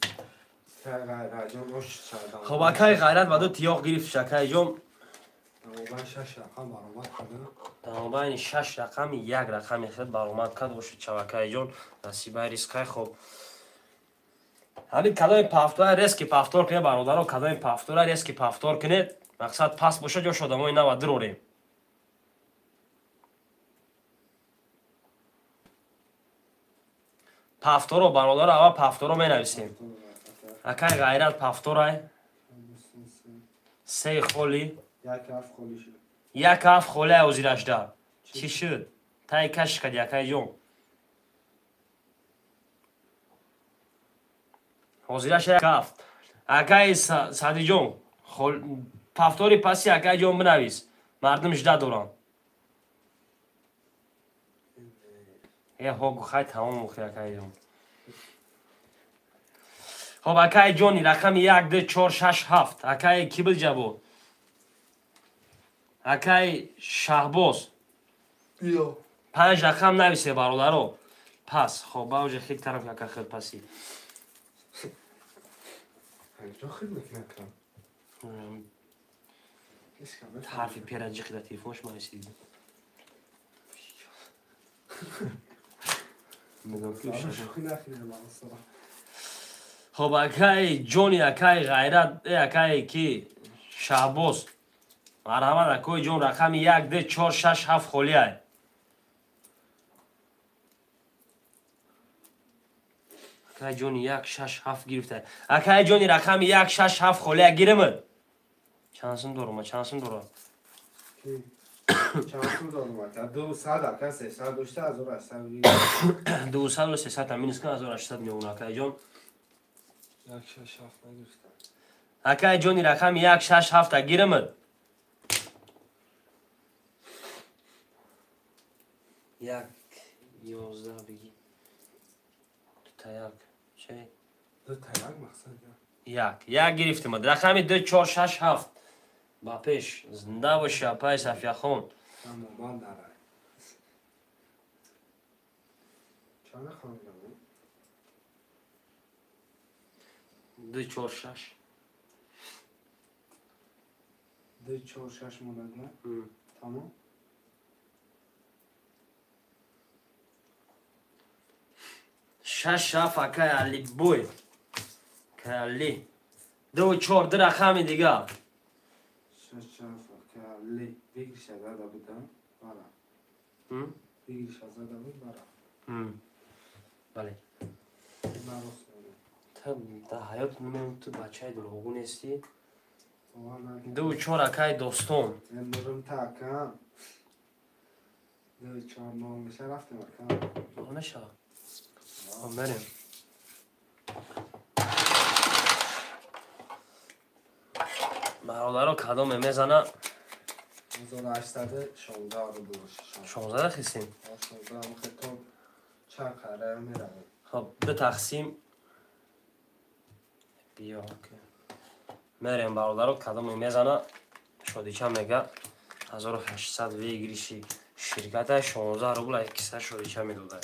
Ғайраҷон ош шавад. Хоб акай Ғайрат ба 2 тиёқ гирифт акай ҷон. Тамоман 6 рақам баромад кард. Тамоман 6 рақами як рақами хел баромад кард бошад чавакай ҷон. Насибаи ризқай. Хоб ҳамин кадоми пафтора резки пафтор кунед бародаро, кадоми пафтора резки пафтор кунед, мақсад пас бошад ҷош одамои нава дурорем. Пафторо бародаро, аввал пафторо менависем. Акай Ғайрат пафторай. 3 холӣ. 1 7 холӣ шуд. 1 7 холӣ ҳозирашда. Чӣ шуд? Тай каш кади акай ҷон. Ҳозираш 1 7. Акай Садиҷон, пафтори паси акай ҷон бинавис. Мардум жда доранд. Ҳо хай тамом охи акай ҷон. Хоб акай ҷони рақами 1 2 4 6 7. Акай ки билҷа буд? Акай Шаҳбоз. 5 рақам нависе бародаро. Пас. Хоб бауже хел тараф ака хел паси. Ҳарфи пера ҷиқида телефонш ма исидид. Хоб акай ҷони, акай Ғайрат, акай ки Шаҳбоз. Марҳамат акои ҷон, рақами 1 2 4 6 7 холӣ ай. Акай ҷони 1 6 7 гирифта. Акай ҷони рақами 1 6 7 холӣ ай гиримад. Чанд сум дорум? Чанд сум дорам? Чанд сум дорум? 200 ака 300 дошта 1800. 200 300 минус кун 1800 меона акай ҷон. 1 6 7 нагирифта. Акай ҷони рақами 1 6 7 гиримад. 1 11 бигӣ. Дута як. Че? Дута як мақсад. Як. Як гирифтем. Рақами 2 4 6 7. Ба пеш. Зинда боши, апай Сафияхон. Тамоман дарай. Чанд хондам? 2 4 6. 2 4 6 монад, на? Тамом. 6 7 акай Али бой. Акай Али. 2 4 ду рақами дига. 6 7 акай Али. Бигир зада будам. Бара. Бигир зада буд бара. Бале. Та да ҳаёт намем ту бачаи дурӯғгӯ нестӣ. 2 4 акай достон. Мурум та акам. 2 4 нол меша рафтем акам. Нол меша. Мерем. Бародаро кадоме мезана? 1816 рубл. 16 хисем. 16 хитоб чанд қара меравад. Хоб, ду тақсим. Биё. Мерем бародаро кадоме мезана? Шодича мега 1800 выигрыши ширката 16 рубл киса шодича медода.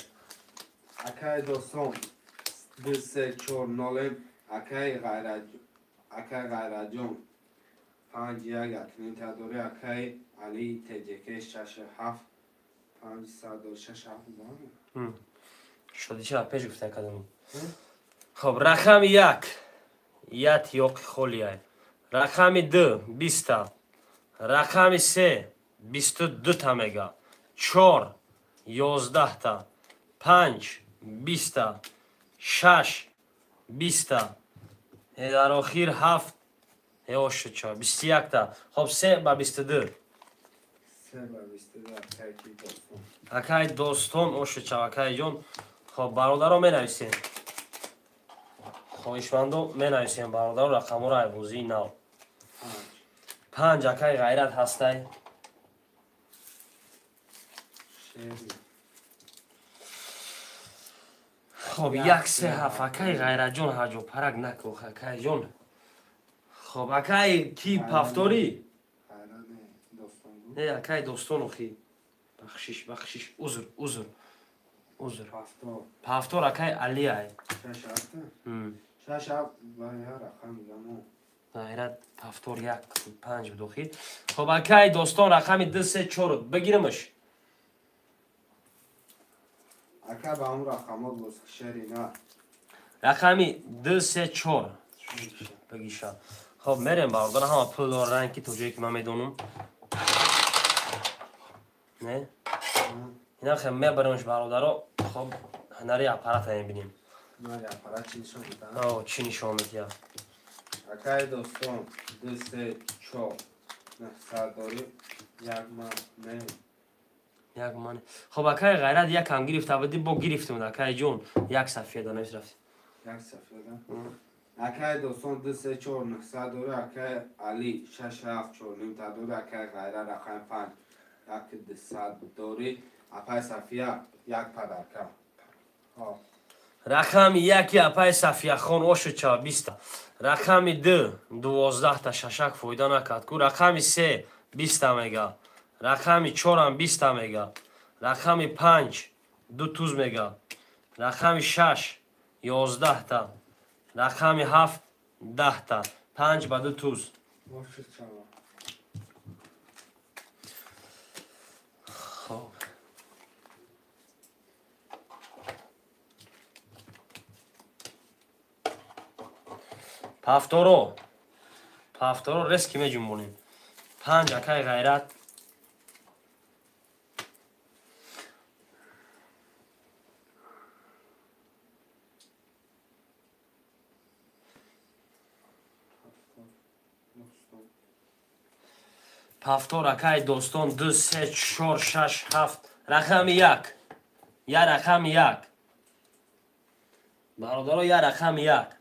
Акай достон 2 3 4 0 акай Ғайраҷон 5 1 акнин дори акай Али ТЖК 6 7 5 6 7. Шодича пеш гуфта кадом. Хоб, рақами 1 ят ёқи холия. Рақами 2 20. Рақами 3 22 та мега. 4 11 та. 5 20, 6 20, дар охир 7 8 21 та. Хоб 3 ба 22. 3 ба 22 акай достон. Акай достон ошуча акай ҷон. Хоб бародаро менависем. Хоҳишмандо менависем бародаро рақамҳоро айбозии нав. 5 акай Ғайрат ҳастай. Хоб 1 3 7 акай Ғайратҷон ҳаҷо парак накӯх акай ҷон. Хоб акай ки пафторӣ? Не акай достон охи. Бахшиш бахшиш узр узр узр. Пафтор акай Али ай. 6 7. 6 7 ба я рақам мегам. Ғайрат пафтор 1 5 буд охи. Хоб акай достон рақами 2 3 4 бигиримаш. Ака ба он рақамот боз шери на. Рақами 2 3 4 бигиша. Хоб мерем бародар ҳама пул доранд ки то ҷое ки ман медонам. Не? Ина хем мебаремш бародаро. Хоб ҳунари аппарата мебинем. Ҳунари аппарат чӣ нишон медиҳад? О, чӣ нишон медиҳад? Акай достон 2 3 4 900 дори як ман не. Як ман. Хоб акай Ғайрат якам гирифта буди бо гирифтем акай ҷон. Як сафеда навис рафт. Як сафеда. Акай достон 2 3 4 900 дори акай Али 6 7 4 ним та дори акай Ғайрат рақам 5 1 200 дори апай Сафия як падарка. Рақами 1 апай Сафияхон ошуча 20. Рақами 2 12 та шашак фоида накард ку. Рақами 3 20 мега. Рақами 4 20 мега. Рақами 5 2 туз мега. Рақами 6 11 та. Рақами 7 10 та. 5 ба 2 туз. Хоб. Пафторо. Пафторо резки меҷунбонем. 5 акай Ғайрат. Пафтор акай достон 2 3 4 6 7 рақами 1. Я рақами 1. Бародаро я рақами 1.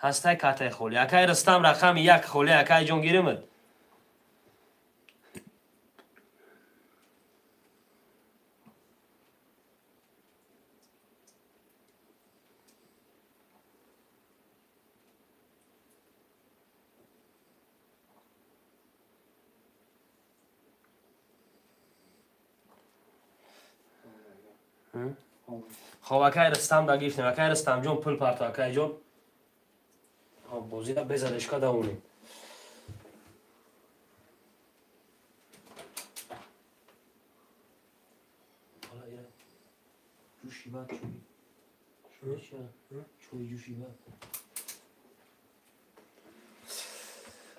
Ҳастай картаи холӣ. Акай Рустам рақами 1 холӣ акай ҷон гиримад. Хоб, акай Рустам да гирифтем. Акай Рустамҷон, пул парто, акайҷон. Хоб, бозира безадешка давонем.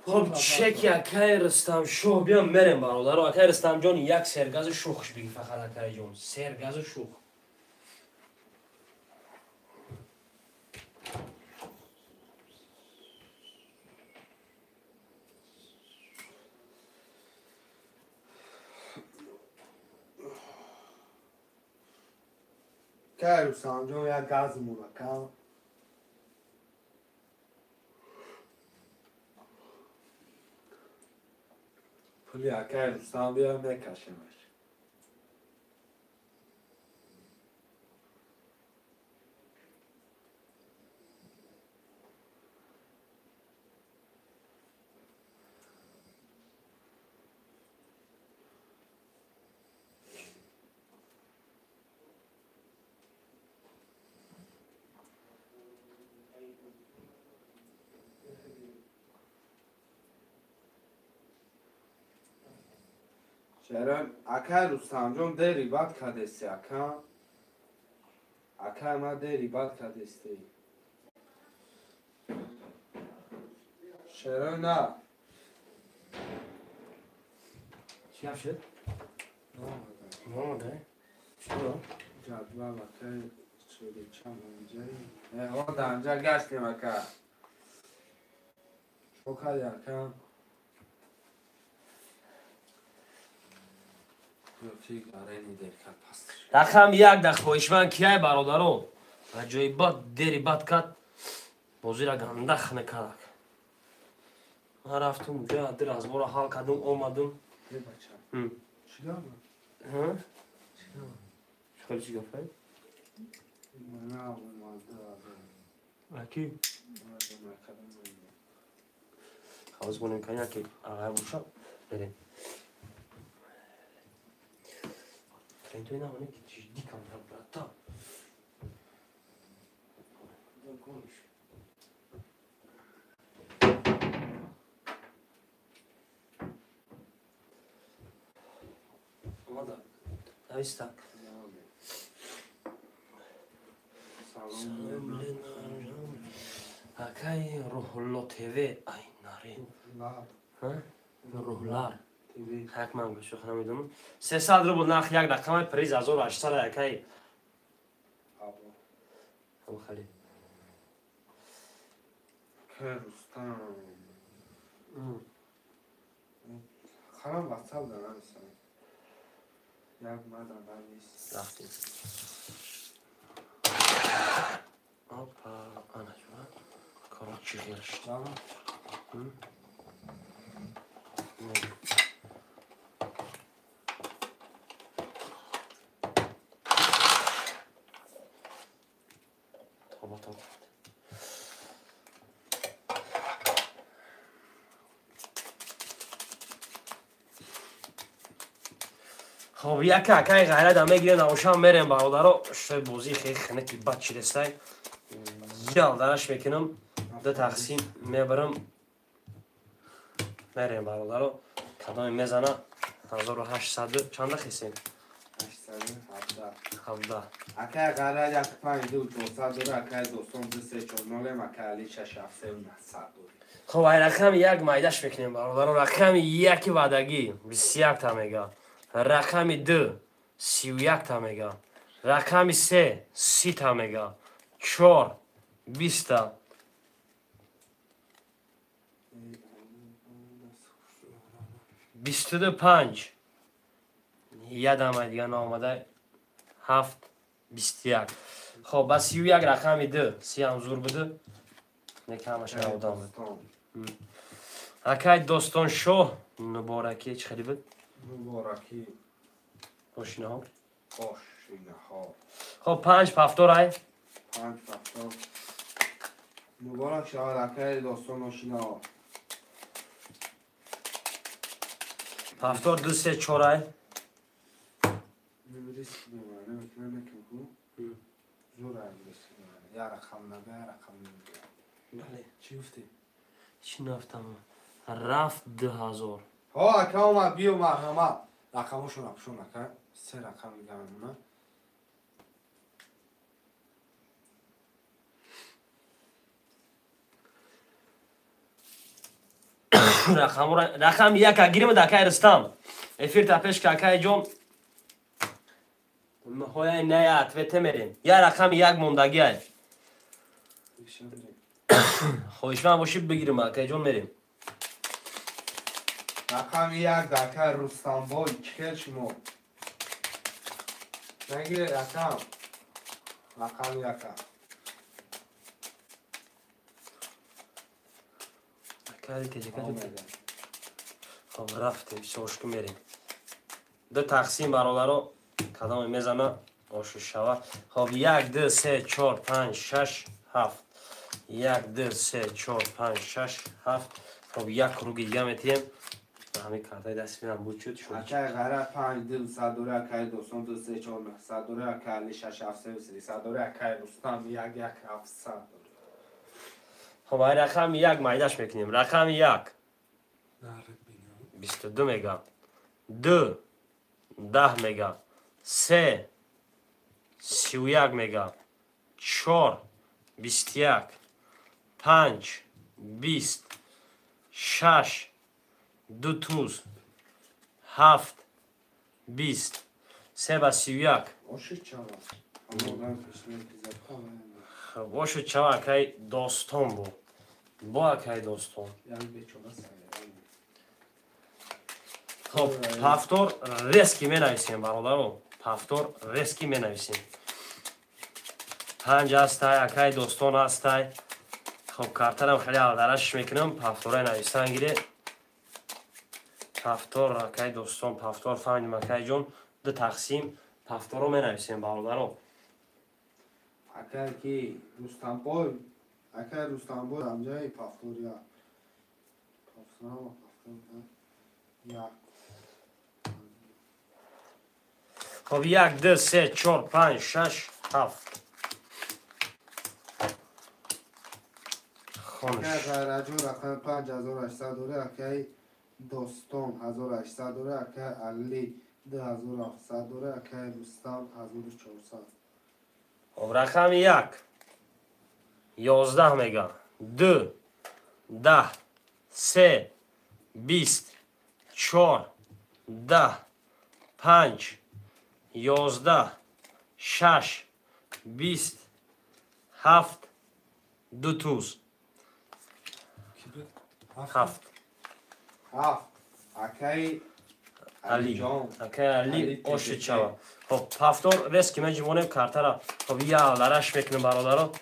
Хоб, чеки акай Рустам шоҳ биям мерем, бародаро. Акай Рустамҷон, як сергази шухш биги фақат, акайҷон. Сергази шух. Акай Рустамҷон, як газ мураккаб. Пули акай Рустам биё мекашемаш. Чаро акай Рустамҷон дери бад кадести, ака? Акай ма дери бад кадести. Чаро на? Чӣ гап шуд? Наомада. Чӣ? Ҷадвал акай шуди чанд анҷа? Ода анҷа гаштем, ака. Чо кади, ака? Рақам як да хоҳишманд кияй, бародаро? Аҷоибот дери бад кад, бозира гандах мекардак. Ман рафтум уҷа, дир разбора ҳал кардум, омадум. Чӣ чӣ гапай? Аки? Ҳавз монем кани, аки ағай боша, берем. Трентой намоне ки ҷиддӣ камтар, брата. Гониш. Омада. Нависта. Акай Рӯҳулло ТВ, ай наре. Рӯҳлар. Ҳак ман гӯшо намедонам. 300 рубл нарх як рақами приз 1800 акай. Ҳам хали. Рустам. Харам WhatsApp да нависам. Як мада навис. Рафтем. Опа, ана ҷура. Короче, хел шуд. Тоба тоба. Хоб, яка акай ғайрат мегирем, навошам мерем, бародаро. Шои бозӣ хеле хинеки бад чидестай. Ял дараш мекунам, ду тақсим мебарам. Мерем, бародаро. Кадоме мезана 1800 чанда хисем? 817. 17. Акай ғайрат як 5 2 400 дора, акай достон 2 3 4 0, акай Али 6 7 3 900 дора. Хоб, ай рақами як майдаш мекунем, бародаро. Рақами яки ваъдагӣ 21 та мега. Рақами ду 31 та мега. Рақами се 30 та мега. Чор 20 та. 25. Ядамай дига наомада. 7 21. Хоб, ба 31 рақами ду си ҳам зур буду. Не камаша одам буд. Акай достон шоҳ муборакӣ чӣ хеле буд? Муборакӣ. Ошинаҳо? Ошинаҳо. Хоб, 5 пафтор ай? 5 пафтор. Муборак шавад, акай достон ошинаҳо. Пафтор 2 3 4 ай? Чӣ нафтам? Рафт 2000. Ҳо, ака омад, биё марҳамат. Рақамошонро пушон ака. Се рақам мегамона. Рақам як гирим да акай Рустам. Эфир та пеш ка акай ҷон. Ҳояй ная ответе мерем. Я рақами як мондагиай. Хоҳишманд бошӣ бигирим акай ҷон мерем. Рақами як да акай Рустамбой чӣ хел шумо? Нагире рақам. Рақами яка. Хоб рафтем, сошку мерем. Ду тақсим бародаро кадоме мезана ошу шава. Хоб 1 2 3 4 5 6 7. 1 2 3 4 5 6 7. Хоб як круги дига метиҳем. Ҳамин картаи дасти ман буд шуд. Акай Ғайрат 5 2 садори акай Достон 2 3 4 9 садори акай Али 6 7 3 3 садори акай Рустам 1 1 7 садори. Хоб ай рақами як майдаш мекунем. Рақами як 22 мега, 2 10 мега, 3 31 мега, 4 21, 5 20, 6 2 туз, 7 20, 3 ба 31. Оши чава акай Достон бу. Бо акай Достон. Хоб, повтор резки менависем, бародаро. Повтор резки менависем. 5 ҳастай, акай Достон ҳастай. Хоб, картарам хеле алдараш мекунам, повторай нависан гире. Повтор акай Достон, повтор фаҳмидим акай ҷон. Ду тақсим повторо менависем, бародаро. Акай ки Рустамбой, акай Рустамбой амҷаи повтор я. Повтор, повтор я. Хоб 1 2 3 4 5 6 7. Хонш. Акай Ғайратҷон рақами 5800 дора, акай Достон 1800 дора, акай Али 2700 дора, акай Рустам 1400. Хоб рақами 1 11 мега, 2 10 3 20 4 10 5 11 6 20 7 2 туз. 7 7. Акай Алиҷон. Акай Али оши чава. Хоб повтор резки меҷимонем картара. Хоб я лараш мекунем бародаро.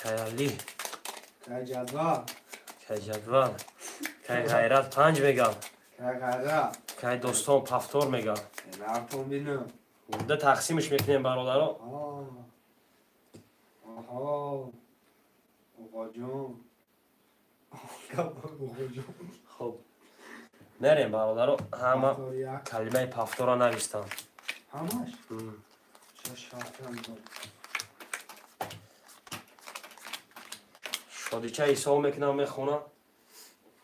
Кай Али. Кай ҷадвал. Кай ҷадвал. Кай Ғайрат 5 мегам. Кай Ғайрат. Кай Достон повтор мегам. Нартон бинам. Ду тақсимш мекунем бародаро. Аҳо. Оғоҷон. Хоб мерем бародаро, ҳама калимаи повторро навистам. Ҳамаш? 6 7 Шодича ҳисоб мекунам, мехона.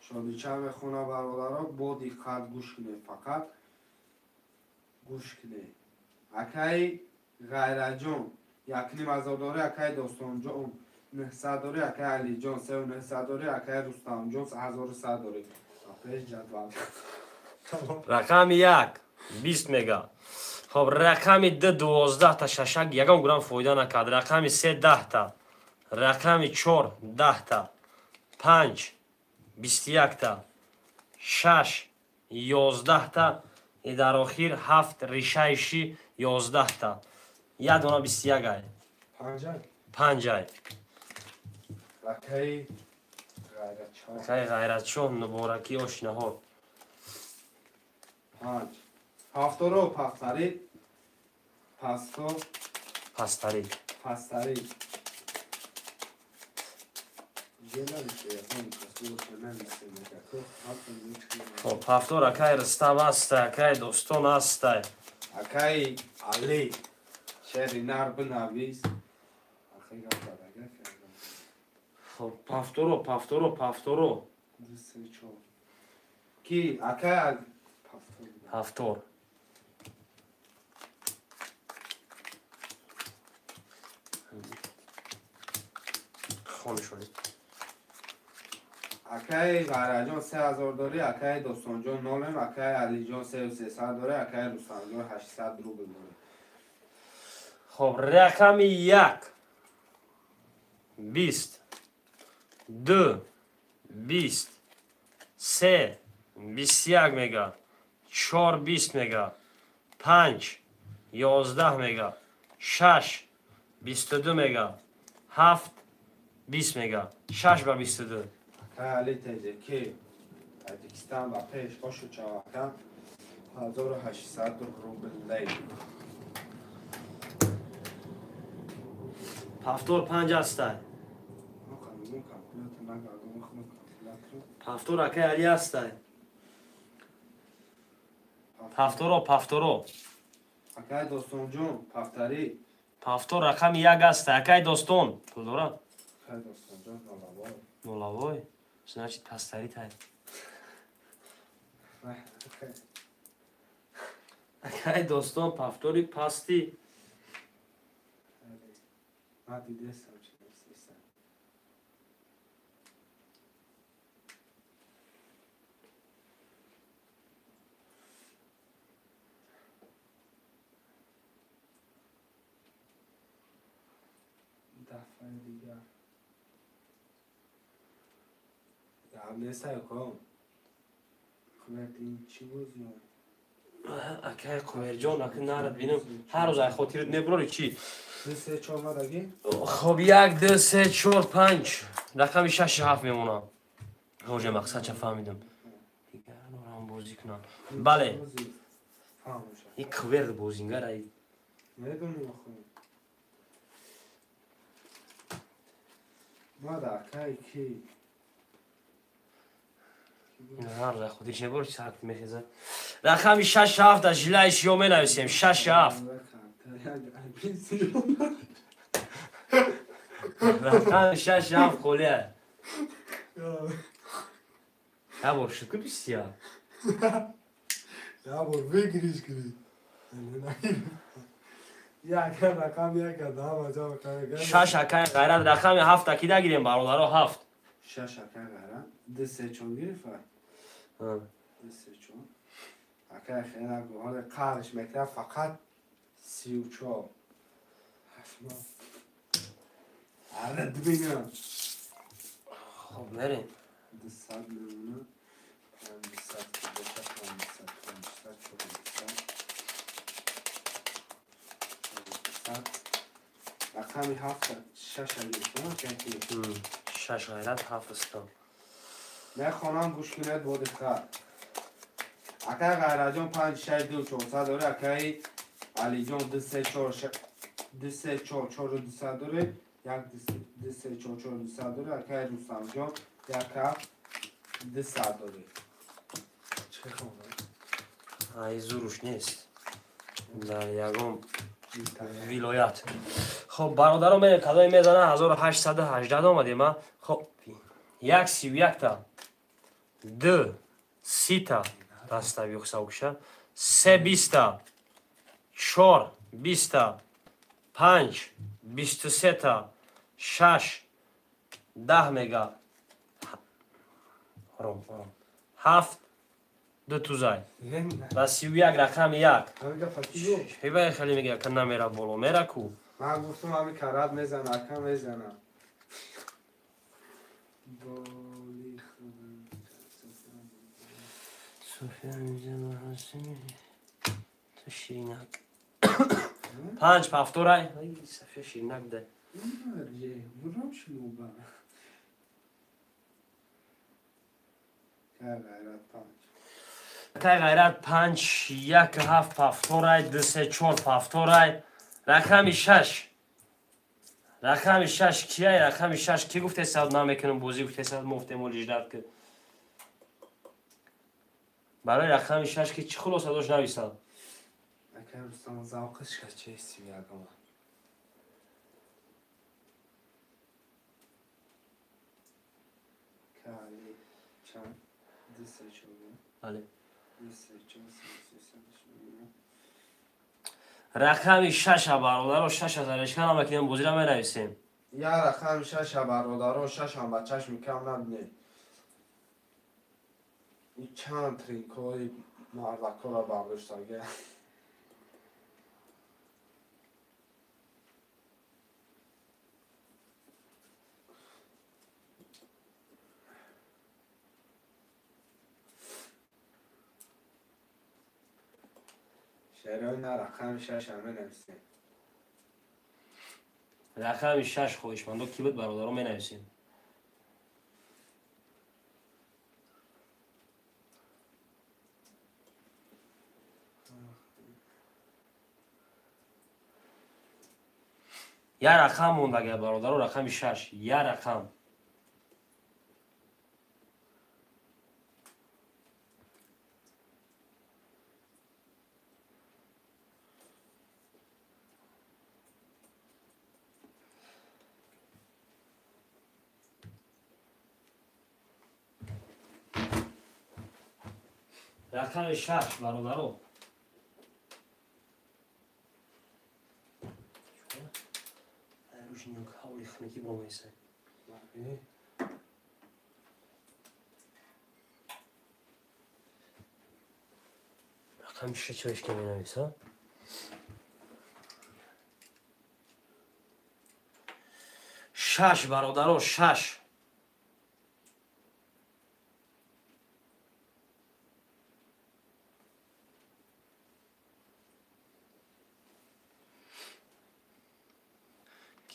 Шодича мехона бародаро, бо диққат гӯш кунед, фақат гӯш кунед. Акай Ғайратҷон 1500 дори, акай Достонҷон 900 дори, акай Алиҷон 3900 дори, акай Рустамҷон 1100 дори. Пеш ҷадвал. Рақами 1 20 мега. Хоб рақами 2 12 та шашак ягон грамм фоида накард. Рақами 3 10 та. Рақами 4 10 та. 5 21 та. 6 11 та. И дар охир 7 решаиши 11 та. Як дона 21 ай. 5 ай. Акай Ғайратшоҳ муборакӣ ошинаҳо. 5 ҳафторо пастарид. Пасто пастарид. Пастарид. Хоб повтор акай Рустам ҳастай, акай Достон ҳастай. Акай Акай Али шери нар бинавис. Хоб, повторо, повторо, повторо. 2 3 4. Ки акай повтор. Хоншоли. Акай Ғайраҷон 3000 дорӣ, акай Достонҷон 0, акай Алиҷон 3300 дорӣ, акай Рустамҷон 800 рубл дорӣ. Хоб, рақами 1 20 2 20 3 21 мега, 4 20 мега, 5 11 мега, 6 22 мега, 7 20 мега, 6 ба 22. Акай Али ТЖК Таҷикистон ба пеш ошу чавака 1800 рубл лей. Повтор 5 астай. Повтор акай Али астай. Повторо, повторо. Акай Достонҷон, повтори. Повтор рақами 1 астай. Акай Достон, пул дора? Акай Достонҷон нулавой. Нулавой? Значит, пастари тай. Акай Достон, повтори пасти. Ма дидесам чи нависесам. Дафъаи дигар. Гап нестай ком. Қувват ин чӣ бозиё? Акай Қуверҷон, ака нарад бинам. Ҳар рӯз ай хотират мебурори чӣ? 2 3 4 мадаги? Хоб, 1 2 3 4 5. Рақами 6 7 мемонам. Ҳоҷа мақсад ча фаҳмидам. Дигар норам бозӣ кунам. Бале. Ин кверд бозингар ай. Медонам охо. Мада акай ки? Ҳар рӯз ай хотирш мебурори чӣ саат мехезад. Рақами 6 7 дар жилаи шиё менависем. 6 7. Рақами 6 7 холия. Я бор шуд ку бисия. Я бор выигрыш кри. Як рақам як дама ҷо кара. 6 акай ғайрат рақами 7 ки дагирем бародаро 7. 6 акай ғайрат 2 3 4 гирифа. 2 3 4. Акай хела гол қарш мекра фақат 34. Аре дбина. Хоб мерем. 200 мемона. 500 500 500 400 400. Рақами 7 6 гирифтам ки. 6 ғайрат 7 истам. Мехонам гӯш кунед бо диққат. Акай Ғайраҷон 5 6 2 400 дорӣ, акай Алиҷон 2 3 4 2 3 4 4 200 дорӣ, 1 2 3 4 4 200 дорӣ, акай Рустамҷон 1 7 200 дорӣ. Чӣ хонам? Ай зуруш нест. Дар ягон вилоят. Хоб бародаро мерем кадоме мезана 1818 омадем, а? Хоб 1 31 та 2 30 та даста биёхсавкша 3 20 та 4 20 та 5 23 та 6 10 мега. Ором, ором. 7 2 тузай. Ва 31 рақами 1. Ҳибай хеле мега ка намера боло, мера ку. Ман гуфтам ҳами карат мезана, ака мезана. Боли София миза ту ширинак. 5 повторай. София ширинак да. Бурам шуба. Кай ғайрат 5. Кай ғайрат 5 1 7 повторай 2 3 4 повторай. Рақами 6. Рақами 6 кияй? Рақами 6 ки гуфте сад намекунам бозӣ гуфте сад муфтем олиждат ки. Барои рақами 6 ки чӣ хулоса дошт нависад? Акай Рустам завқиш качеси ягона. Кали чанд 2 3 4. Бале. 2 3 4 3 3 4. Рақами 6 бародаро 6 заречка намекунем бозира менависем. Я рақами 6 бародаро 6 ҳам ба чашми кам набинед. И чанд тринкои мардакора бардоштага. Шерои на рақами 6 менависем. Рақами 6 хоҳишмандо ки буд бародаро менависем. Я рақам мондага бародаро рақами 6 я рақам. Рақами 6 бародаро. Рақами 6 чоиш ки менависа? 6 бародаро 6.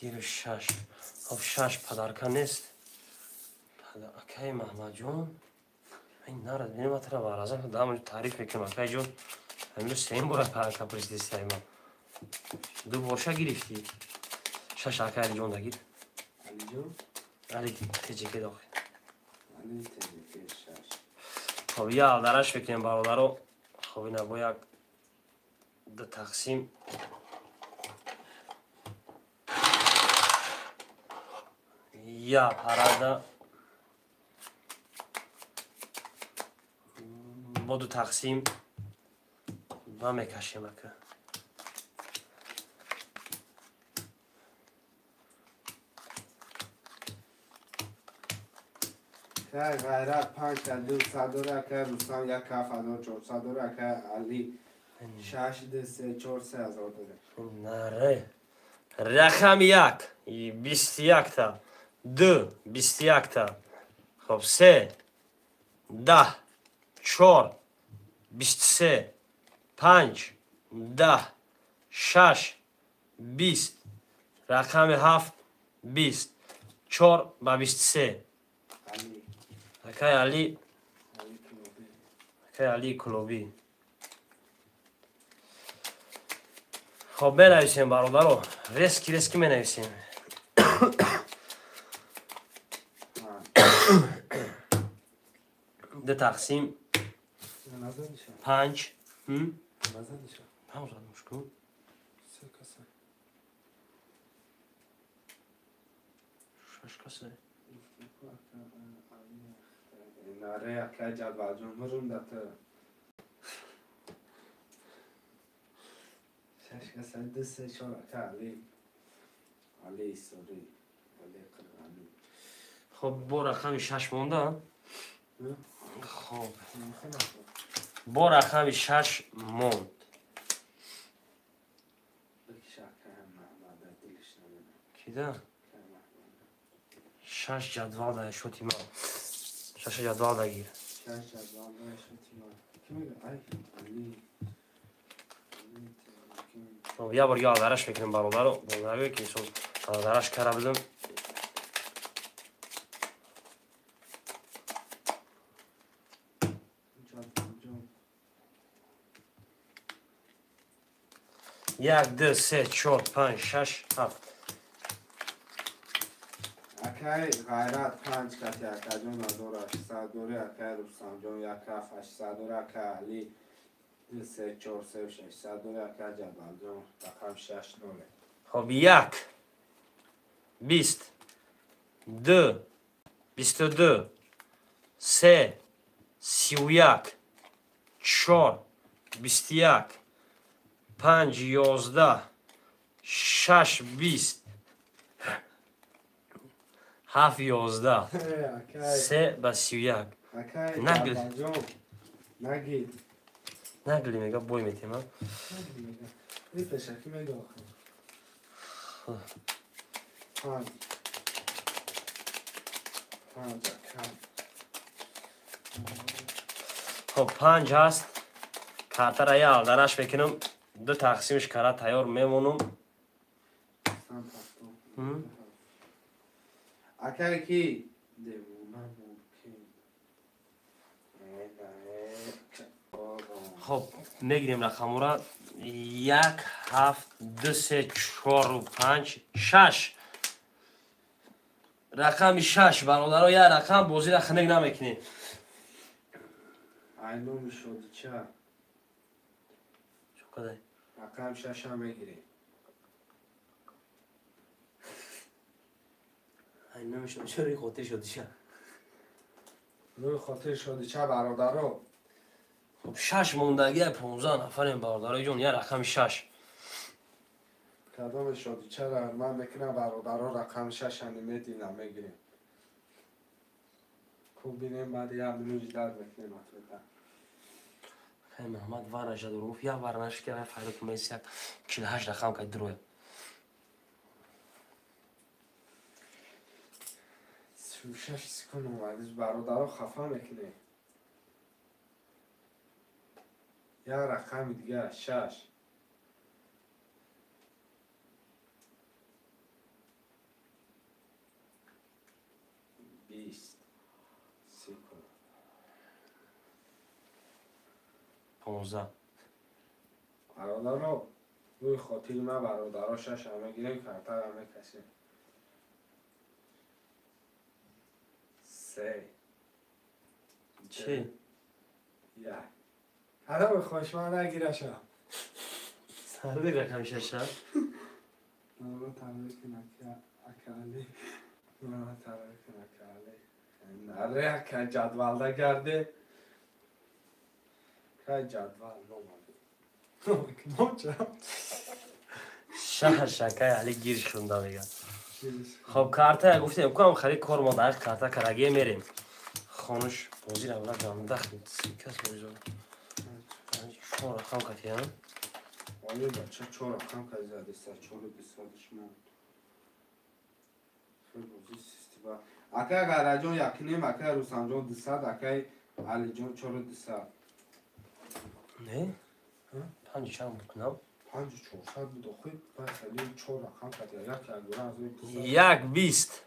Гиру 6. Хоб 6 падарка нест. Акай Маҳмадҷон. Ай нарад бинем атра вараза дам таъриф мекунам акайҷон. Ҳамин сеюм бора падарка пурсидистай ма. Ду борша гирифтӣ. 6 акай Алиҷон да гир. Алиҷон? Али теҷеке дохи. Али теҷеке 6. Хоб я алдараш мекунем бародаро. Хоб ина бо як ду тақсим я парада бо ду тақсим ва мекашем ака. Кай Ғайрат 5 200 дора, акай Рустам 1 7400 дора, акай Али 6 2 3 4 3000 дора. Наре. Рақами 1 21 та. 2 21 та. Хоб 3 10 4 23 5 10 6 20. Рақами 7 20 4 ба 23. Акай Али. Акай Али Кулобӣ. Хоб менависем бародаро. Рески рески менависем. Ду тақсим 5. 6 каса. Наре акай Ҷаббарҷон мурум да ту. 6 каса 2 3 4 акай Али. Али Исори. Али Қирғани. Хоб бо рақами 6 монда? Хоб. Бо рақами 6 монд. Кида? 6 ҷадвал да шоти ма. 6 ҷадвал да гир. 6 ҷадвал да шоти ма. Ки мега? Ай, Али. Хоб, я бор я алдараш мекунем бародаро. Бо ки мисол алдараш кара будем. 1 2 3 4 5 6 7. Акай Ғайрат 5 кати акаҷон 1800 дори, акай Рустамҷон 1 800 дори, акай Али 2 3 4 3 600 доллар ака ҷадвалҷон рақам 6 0. Хоб 1 20 2 22 3 31 4 21 5 11 6 20 7 11 3 ба 31. Нагли. Нагли. Нагли мега бой метем, а? Пешаки мега. 5 5 Хоб 5 ҳаст. Картара я алдараш мекунам. Ду тақсимш кара тайёр мемонам. Акай ки девона мумкин. Хоб мегирем рақамора 1 7 2 3 4 5 6. Рақами 6 бародаро, я рақам бозиро хунук намекунем. Айноми шодича. Чо кадай? Рақам 6 мегирем. Айноми шодича рӯи хотири шодича. Рӯи хотири шодича бародаро. Хоб 6 мондагия 15 нафарем бародарои ҷон, я рақами 6. Кадоми шодичаро ман мекунам бародаро рақами 6 мединам мегирем. Хуб бинем баъд як минут ждать мекунем ответа. Хай Муҳаммад вараша дорум. Я варанаш ки ай файрот меси 48 рақам кай дроя. 36 секунд омадиш бародаро хафа мекунем. Я рақами дига 6. 20 секунд. 15. Бародаро, рӯи хотири ман бародаро 6 мегирем, картара мекашем. 3 Чи? 1. Ҳара бихоҳиш ман нагираша. Сарби рақами 6. Наро табрик кун ака Али. Наро табрик кун ака Али. Наре ака ҷадвалда гарде. Кай ҷадвал номади. Номча? Шаш акай Али гирш хунда мега. Хоб карта гуфтем кам хари кор мо дар карта караге мерем. Хонуш бозира вала ганда кас бозира. 4 рақам катия. Оли бача 4 рақам кати задиста 4 200 шумо. Хеле бози система. Акай Ғайраҷон 1.5, акай Рустамҷон 200, акай Алиҷон 4 200. Не? 5 чанд буд кунам? 5 400 буд охи, ба хеле 4 рақам кати як як гура аз 1 20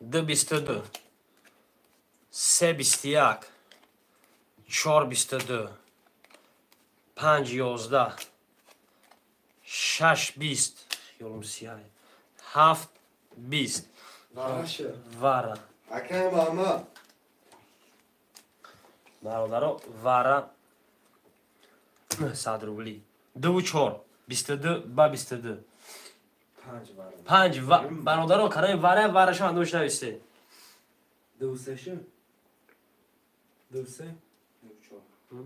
2 22 3 21 4 22 5 11 6 20 ёлум сиҳай 7 20 Вараша. Вара. Акай мама. Бародаро, вара 100 рубли. 2 4 22 ба 22. 5 вара. 5 бародаро, караи вара вараша андош нависте. 2 3 шу. 2 3 4.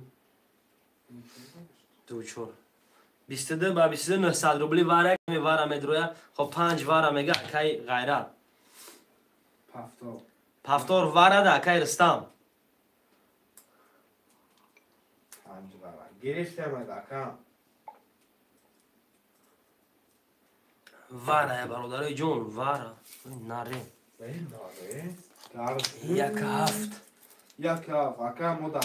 2 4. 22 ба 22 900 рубли вара вара медроя. Хоб 5 вара мега акай Ғайрат. Пафтор. Пафтор вара да акай Рустам. 5 вара. Гирифтем акам. Вара бародарои ҷон, вара. Наре. Наре. Дар 1 7. 1 7 акам мо да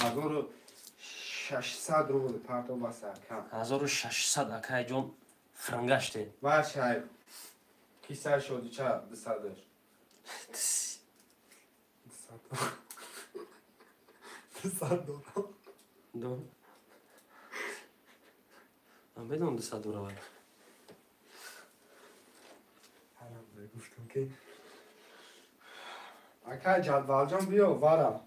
1600 рубл парто баса акам. 1600 акай ҷон франгаште. Вашай. Киса шодича 200. 200 доллар. Дон. Ман медонам 200 доллар. Ҳарам гуфтам ки акай ҷадвалҷон биё вара.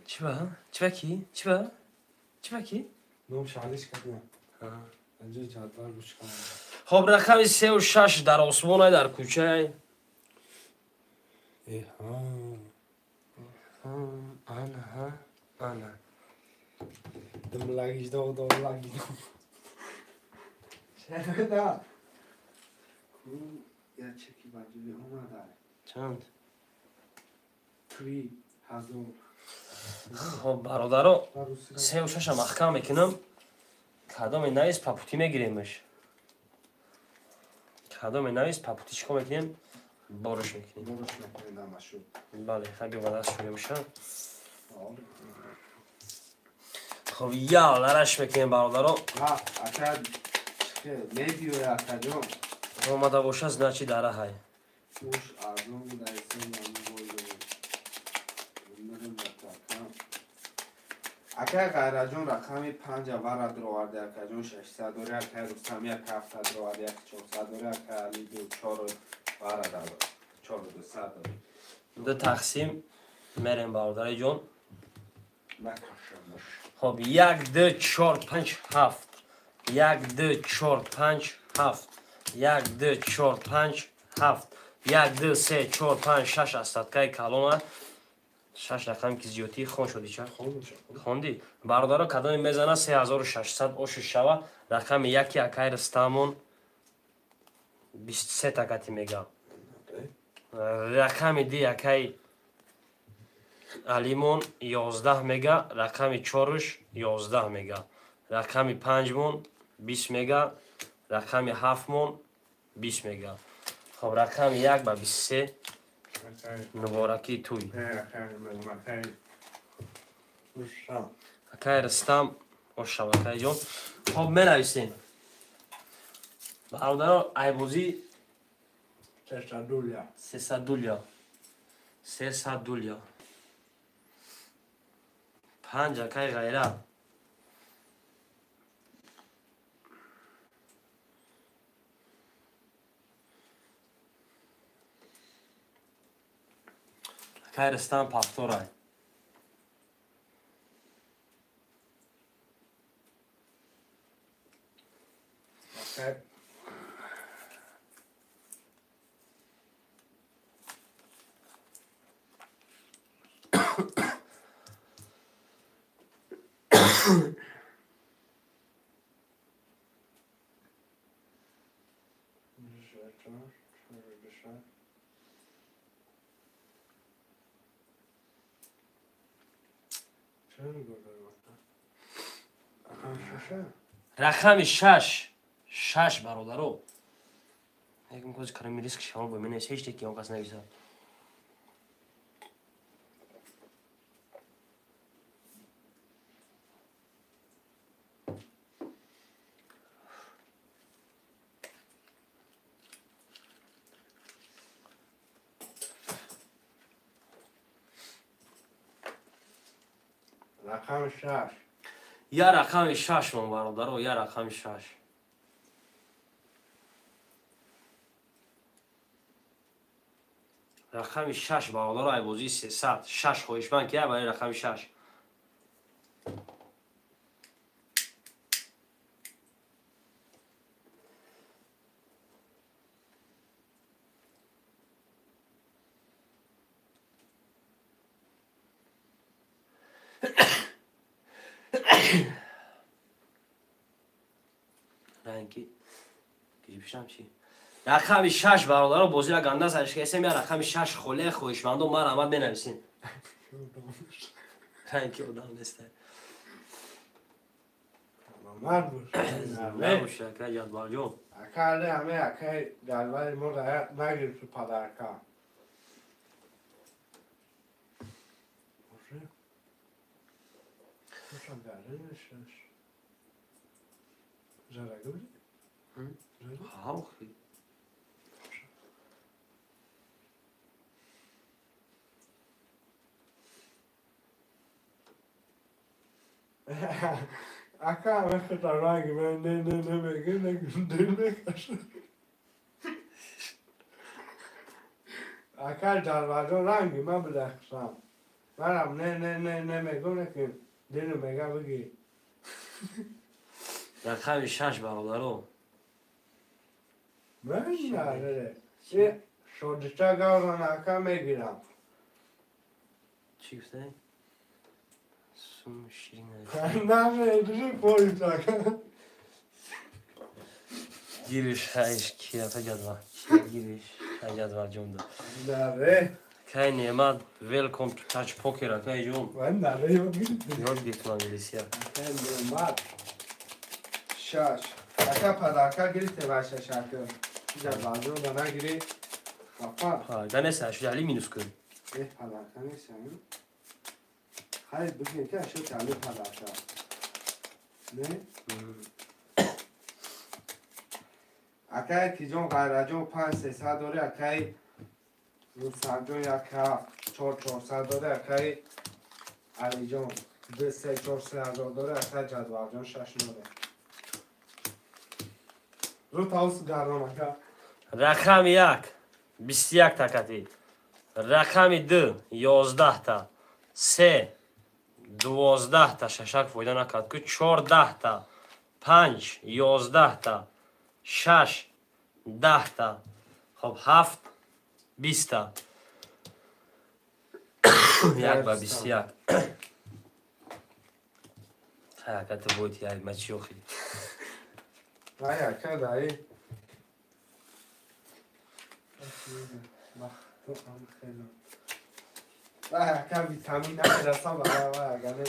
Чиба? Чиба ки? Чиба? Чиба ки? Хоб, рақами 3 6 дар осмонай, дар кӯчай. Ана, ана. Думлагиждо, думлагиждо. Шерода. Ку я чеки баҷуби омада. Чанд? 3000. Хоб, бародаро, 3 6-а маҳкам мекунам. Кадоме навис, по пути мегиремаш. Кадоме навис, по пути чикор мекунем? Борш мекунем. Борш мекунем дамашу. Бале, хаби даст шуремша. Хоб, я лараш мекунем, бародаро. Ака мебиёя, акаҷон. Омада боша, значит, дараҳай. Уш арзон будаисем. Акай Ғайраҷон, рақами 5 вара дроварди, акаҷон, 600 дори, акай Рустам як 700 дроварди, як 400 дори, акай Али ду чор вара чору 200 дори. Ду тақсим мерем, бародари ҷон. Хоб, як, ду, чор, панҷ, ҳафт, як, ду, чор, панҷ, ҳафт, як, ду, чор, панҷ, ҳафт, як, ду, се, чор, панҷ, шаш. Остаткаи калона шаш рақам ки зиёдтӣ хон шуди, ча хонди, бародаро. Кадоме мезана, 3600 ошу шава. Рақами яки акай Рустамон 23 такати мега, рақами ди акай Алимон 11 мега, рақами чоруш 11 мега, рақами панҷмон 20 мега, рақами ҳафтмон 20 мега. Хоб, рақами як ба 23 муборакии туй. Акай Рустам, ошав, акайҷон. Хоб, менависем, бародаро, айбозӣ сесадуля, сесадуля. Панҷ, акай Ғайрат. Акай Рустам, повторай. Рақами шаш, шаш, бародаро. Якм кози карами риск шамо бо менес, ҳеч теки он кас нависад. Рақами шаш. Я рақами шаш мон, бародаро, я рақами шаш. Рақами шаш, бародаро, айбозии 300. Шаш, хоҳишманд, ки барои рақами шаш. Ранги гирифтам чи? Рақами шаш, бародаро, бозира ганда саришкаесем. Я рақами шаш холе, хоҳишмандо, марҳамат, менависем. Ранги одам неста. Мард бош. Набоша, ака Ҷадвалҷон. Ака Али, ҳаме акаи ҷадвали мо нагирифту подарка. Боже. Бошам даринешаш. Жара гули? Ҳа. Ака ҳаме хатарнак не не не меги не дил мекаша. Акай дарвоза ранги ман бидахшам. Манам не не не не мегӯм ки дину мега бигӣ. Рақами 6 бародаро. Ман наре. Шодита гавран ака мегирам. Чӣ гуфтаи? Сум ширин. Не, бижи полис ака. Гириш хайш кияфа ҷадвал. Гириш хай ҷадвал ҷонда. Наре. Кай Неъмат, welcome to touch poker акай ҷон. Ман наре ёд гирифтам. Ёд гирифтам англисия. Акай Неъмат. 6. Ака падарка гирифте ва шаш ака. Ҷадвал ҷонда нагири. Хафа. Падарка нест, шуд али минус кун. Э, падарка нест, хай бигир ки шуд али падарка. Не? Акай Тиҷон Ғайраҷон 5 300 дори, акай Рустамҷон 1 4 400 дори, акай Алиҷон 2 3 4 3 ҳазор дори, акай Ҷадвалҷон 6 дори. Рӯ тавс гардон ака. Рақами 1 21 та кати. Рақами 2 11 та. 3 12 та, шашак фоида накард ку 14 та. 5 11 та. 6 10 та. Хоб 7 20 та. 1 ба 21. Хай ака ту бояд яй ма чӣ охи. Вай ака даи. Вай ака витамин намерасам вай вай ага не.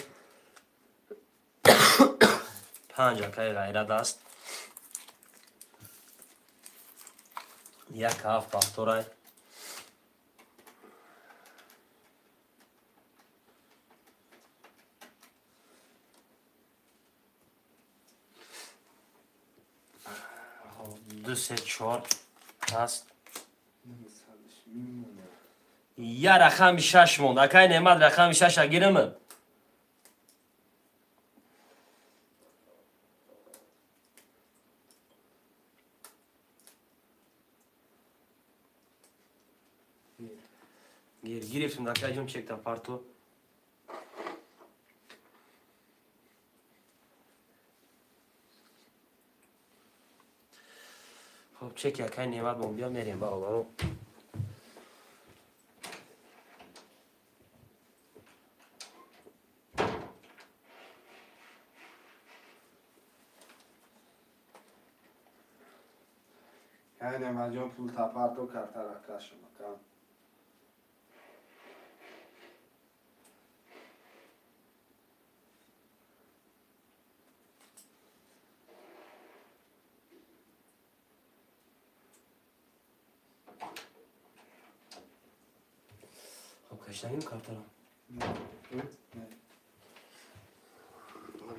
5 акаи ғайрат аст. 1 7 повторай. 2 3 4 ҳаст. Я рақами 6 монд. Акай Неъмат рақами 6 гирам? Гир, гирифтем акай ҷон чекта парто. Хоб чеки акай Неъмат мон бия мерем бародаро. Акай Неъматҷон пул тапарто картара кашам ака. Хоб кашиданим картара.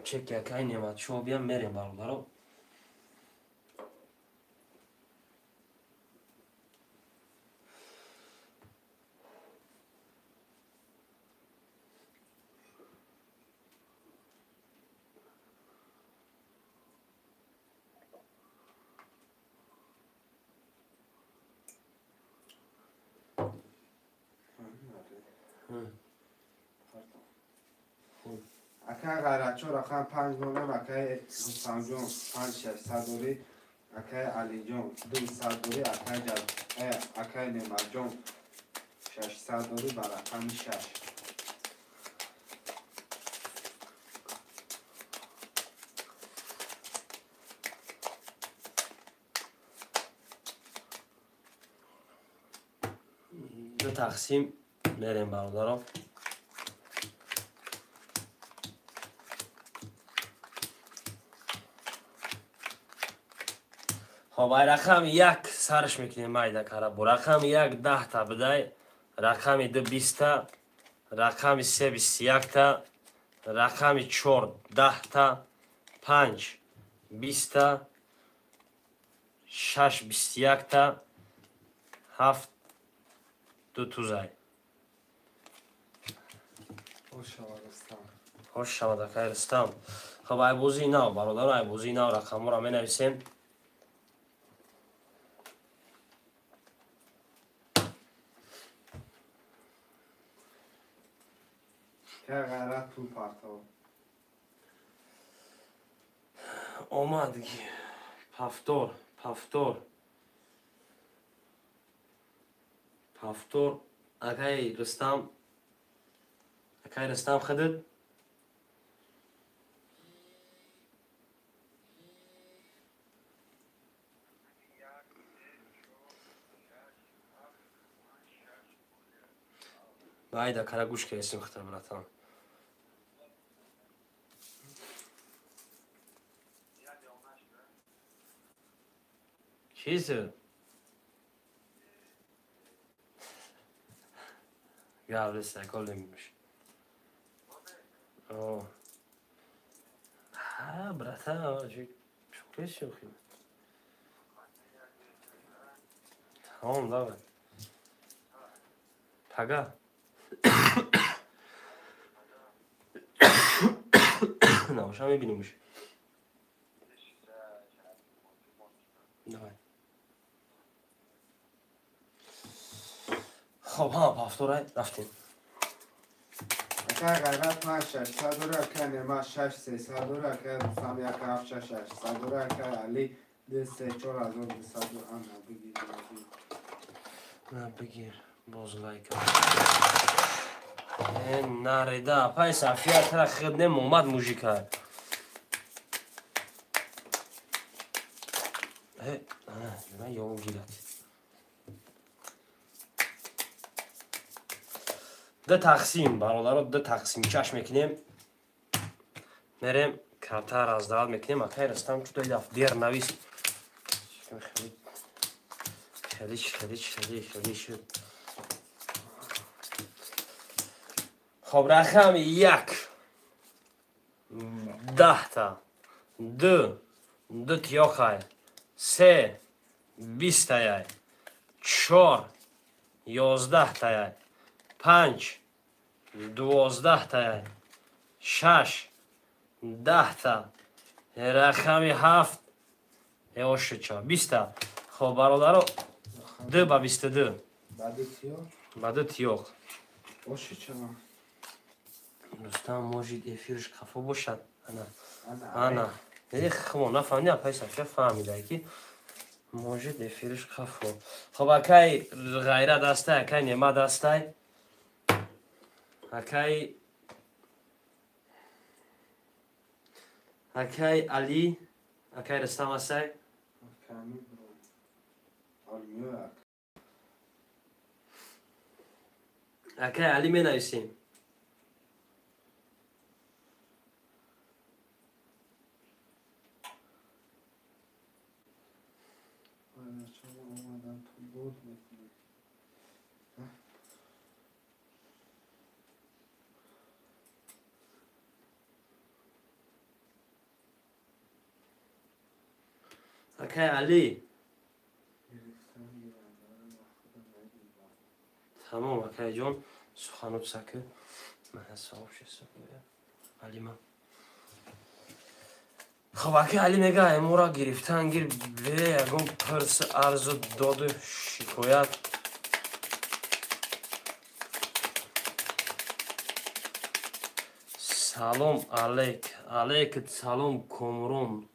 Чеки акай Неъмат шо бия мерем бародаро. Акай Ғайратчо рақам 5 дорам, акай Рустамҷон 5 600 дорӣ, акай Алиҷон 200 дорӣ, акай акай Неъматҷон 600 дорӣ ба рақами 6. Ду тақсим мерем бародаро. Хоб ай рақами 1 сарш мекунем майда кара. Бо рақами 1 10 та бидай, рақами 2 20 та, рақами 3 21 та, рақами 4 10 та, 5 20 та, 6 21 та, 7 ду тузай. Хош шавад акай Рустам. Хоб ай бозии нав бародаро, ай бозии нав рақамҳоро менависем. Акай Ғайрат пул партов. Омад пафтор, пафтор. Пафтор. Акай Рустам. Акай Рустам хидит. Айда кара гӯш кардем хитар братан. Чизе? Гап нест, кол намебоши. Ҳа, братан, шӯхӣ шӯхӣ. Тамом, давай. Пага. Наоша мебинимш. Давай. Хоб, ҳама пафторай рафтем. Акай Ғайрат 5 600 дора, акай Неъмат 6 300 дора, акай Рустам 1 7 6 600 дора, акай Али 2 3 4200 дора. Ана бигир. На бигир, боз лайка. Нареда, апай Сафия тара хид нем омад мужика. Ана, ҷуна ёву гирад. Ду тақсим, бародаро, ду тақсим чаш мекунем. Мерем, карта раздават мекунем. Акай Рустам чудо даф дер навис. Хеле хеле хеле хеле шуд. Хоб, рақами як 10та, ду ду тиёқай, се 20таяй, чор 11таяй, панҷ 12таяй, шаш 10та, рақами ҳафт эошуча 20та. Хоб, бародаро, ду ба 22. Ба ду тиёқ. Рустам, может, эфирш хафо бошад. Ана. Ана. Хмо нафаҳмиди, апай Сафия фаҳмида ки может эфирш хафо. Хоб, акай Ғайрат астай, акай Неъмат астай. Акай Али, акай Рустам астай. Акай Али менависем. Акай Али. Тамом, акайҷон, суханот саки. Ман Алима. Хоб, акай Али мега, эмора гирифтан гир бе ягон пирс арзу доду шикоят. Салом алейк, алейк салом Комрон.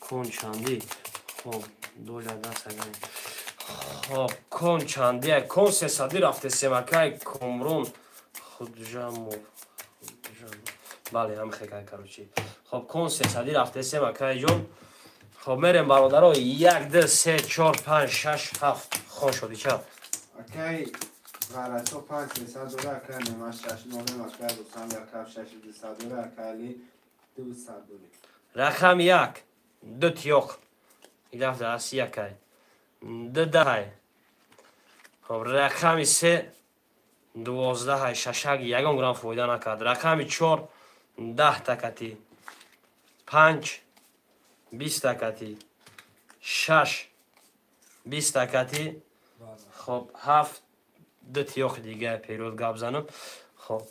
Кон чандӣ? Хоб, доля даст агар. Хоб, кон чандӣ? Кон сесадӣ рафтесем, акай Комрон Худжамов. Бале, ҳам хекай, короче. Хоб, кон сесадӣ рафтесем, акай ҷон. Хоб, мерем, бародаро, як, ду, се, чор, панҷ, шаш, ҳафт. Хон шуди ча? Акай Ғайрато 5 300 дора, акай Неъмат 6 0, акай Рустам 1 7 6 200 дора, акай Али 200 дора. Рақами як ду тиёқ. Дафта аст якай. Ду даҳай. Хоб, рақами се 12ҳай, шашак ягон грамм фоида накард. Рақами чор 10та кати, панҷ 20та кати, шаш 20та кати, хоб, ҳафт ду тиёқи дига период гап занам. Хоб,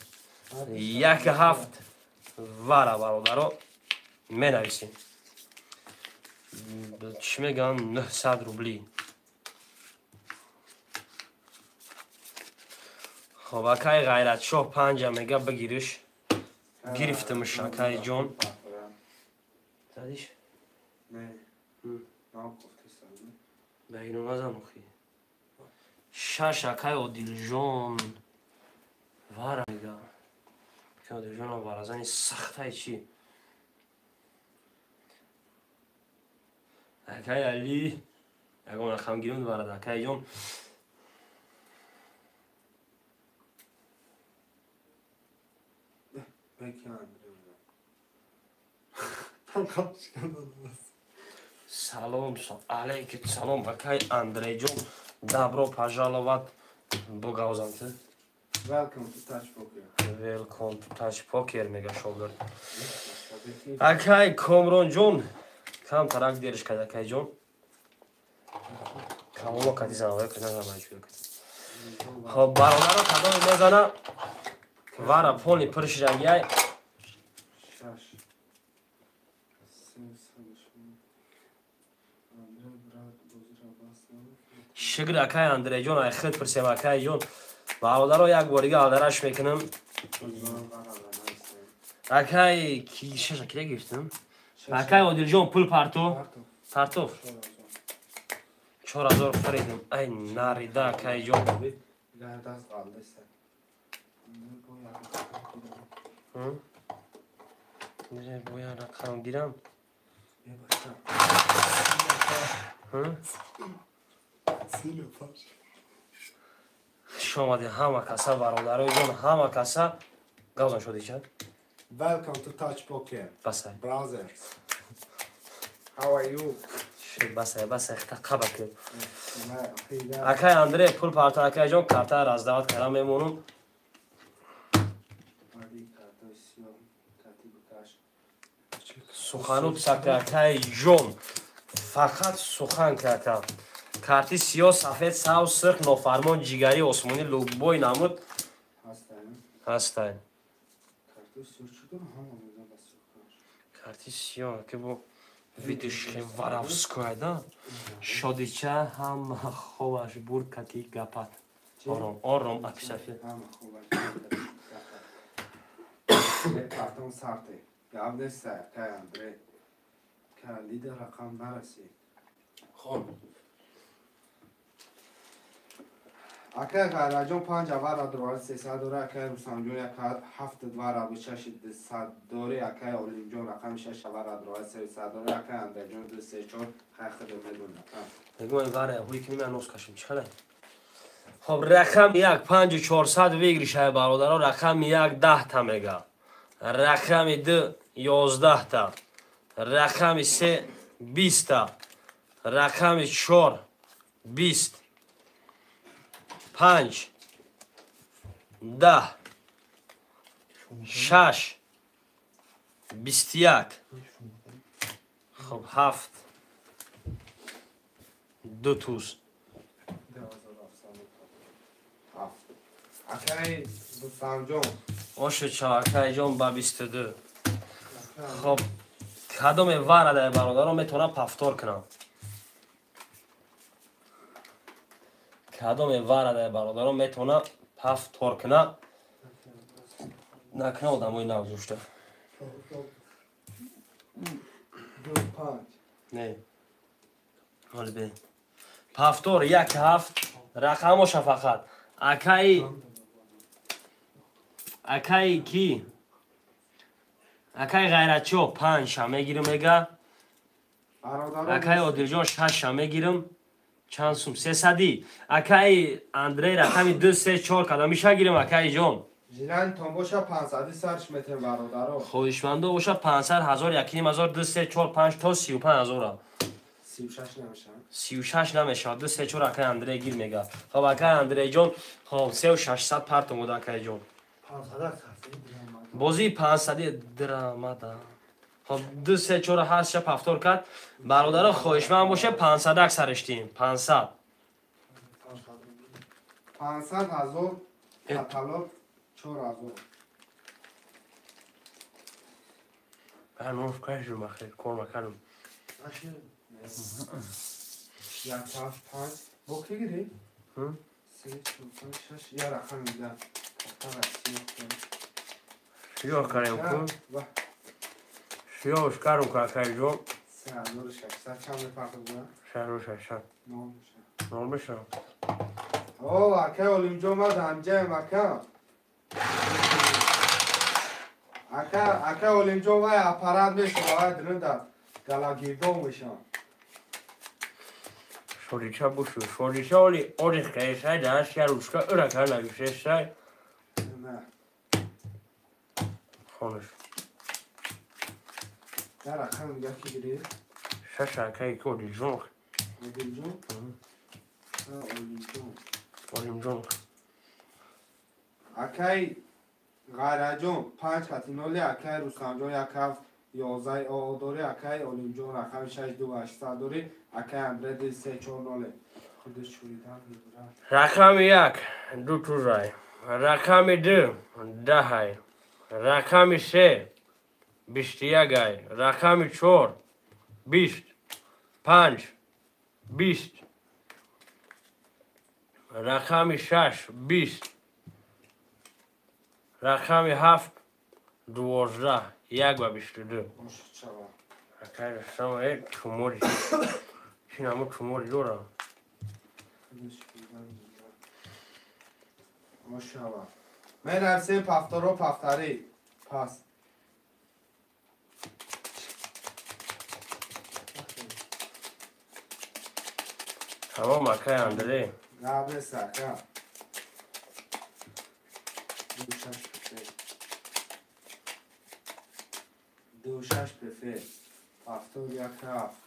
як ҳафт вара, бародаро, менависем. Чӣ мегӯям, 900 рубли. Хоб, акай Ғайратшоҳ панҷа мега, бигириш. Гирифтимш, акай ҷон. Задиш? Не. Ба ино назан охи. Шаш, акай Одилҷон. Вара мега. Акай Одилҷонам варазани сахтай чи? Акай Али. Ягон рақам гирифт варада, акай ҷон. Салом, алейкум салом, акай Андрейҷон. Добро пожаловать. Бугавзам ты. Welcome to Touch Poker. Welcome to Touch Poker, мега шогирд. Акай Комронҷон, кам тарак дериш кад, акай ҷон. Камоло кади занавай кад назан чӯ. Хоб, бародаро, кадоме мезана вара пони пир шидагиай. Шукр, акай Андрейҷон, ай хид пирсем, акай ҷон. Бародаро, як бор дига алдараш мекунам. Акай ки шаша кире гирифтам? Акай Одилҷон, пул парто. Партов. 4000 фаридим. Ай нарида, акай ҷон. Бояд рақам гирам. Хуш омадед ҳама каса, бародарои ҷон, ҳама каса. Гавзан шуди чанд? Welcome to Touch Poker. Басай. Brothers. How are you? Шуд, басай, басай, хта қаба кир. Акай Андрей, пул парта, акай ҷон, карта раздават кара мемонум. Суханут сака, акай ҷон. Фақат сухан кака. Карти сиёҳ, сафед, сабз, сирх, нофармон, ҷигарӣ, осмонӣ, любой намуд ҳастай. Карти сиёҳ ки бо видиш воровское да? Шодича ҳама хобаш бурд кати гапат. Ором, ором, аки сафед. Ҳама хобаш картон сарте. Гап нест, акай Андрей. Калида рақам нарасид. Хоб. Акай Ғайраҷон панҷ авара дорад, 300 дора, акай Рустамҷон як ҳафт двара шаш сад дори, акай Олимҷон рақами шаш авара дорад, 300 дори, акай Андрейҷон ду се чор хай худо медонад. Мегӯям вара ҳуй кунем, ман нос кашем, чӣ халай? Хоб, рақами як панҷу чорсад выигрыш ай, бародаро, рақами як даҳта мега. Рақами ду ёздаҳта. Рақами се биста. Рақами чор бист. Панҷ, 10, шаш, 21, хоб, ҳафт, ду туз. Акай Рустамҷон. Ошо ча, акай ҷон, ба 22. Хоб, кадоме варадай, бародаро, метавонам повтор кунам. Кадоме варадай, бародаро, метавона повтор куна. Накна одамои нав гузошта. Не. Ҳоли бе. Повтор як ҳафт рақамоша фақат. Акай ки? Акай Ғайратчо панҷша мегирим мега. Акай Одилҷон шашша мегирим. Чанд сум? Сесадӣ. Акай Андрей рақами ду се чор кадомиша гирим, акай ҷон? Жиланитон боша, пансади сарш метем, бародаро. Хоҳишмандо боша, 500 ҳазор, якним ҳазор, ду се чор панҷ то 35 ҳазора. 36 намешавад. 36 намешавад. Ду се чор, акай Андрей гир мега. Хоб, акай Андрейҷон, хоб, сеу шашсад партом буда, акай ҷон. Бозии пансади драмада. Хоб, ду се чор ҳаштша повтор кард. Бародаро, хоҳишманд боша, пансадак сарештем. 500. 500 ҳазор, каталог 4000. Барномаш кашидум, ахир, кор накардам. Як ҳафт панҷ. Бо ки гирӣ? Се, чор, панҷ, шаш. Я рақам дига. Сиёҳ карем ку. Сиёҳш карум ку, акайҷон. 3600 чанд мепартоза? 6600. Нол меша. Нол меша. О, акай Олимҷон, ма дамҷаем, ака. Ака, ака Олимҷон, вай аппарат меша, вай дрында галагирдон меша. Шорича бушу. Шорича оли орих каесай, да ша ручка ура кана навишесай. Не. Хонаш. Я рақам дига ки гирифт? Шаш акай ки Олимҷон. Олимҷон? Олимҷон. Олимҷон. Акай Ғайраҷон панҷ хати ноли, акай Рустамҷон як ҳафт ёздаҳ оо дорӣ, акай Олимҷон рақами шаш ду ҳаштсад дорӣ, акай Андреди се чор ноле. Худаш шуридан мебурад. Рақами як ду тузай. Рақами ду даҳай. Рақами се бисту якай. Рақами чор бист. Панҷ бист. Рақами шаш бист. Рақами ҳафт дувоздаҳ. Як ба бисту ду. Акай Рустам, чумори. Чи намо чумори дорам? Мошава. Менависем пафторо пафтари. Пас. Тамом, акай Андрей. Гап нест, ака. Ду шаш пф. Ду шаш пф. Пафтор як ҳафт.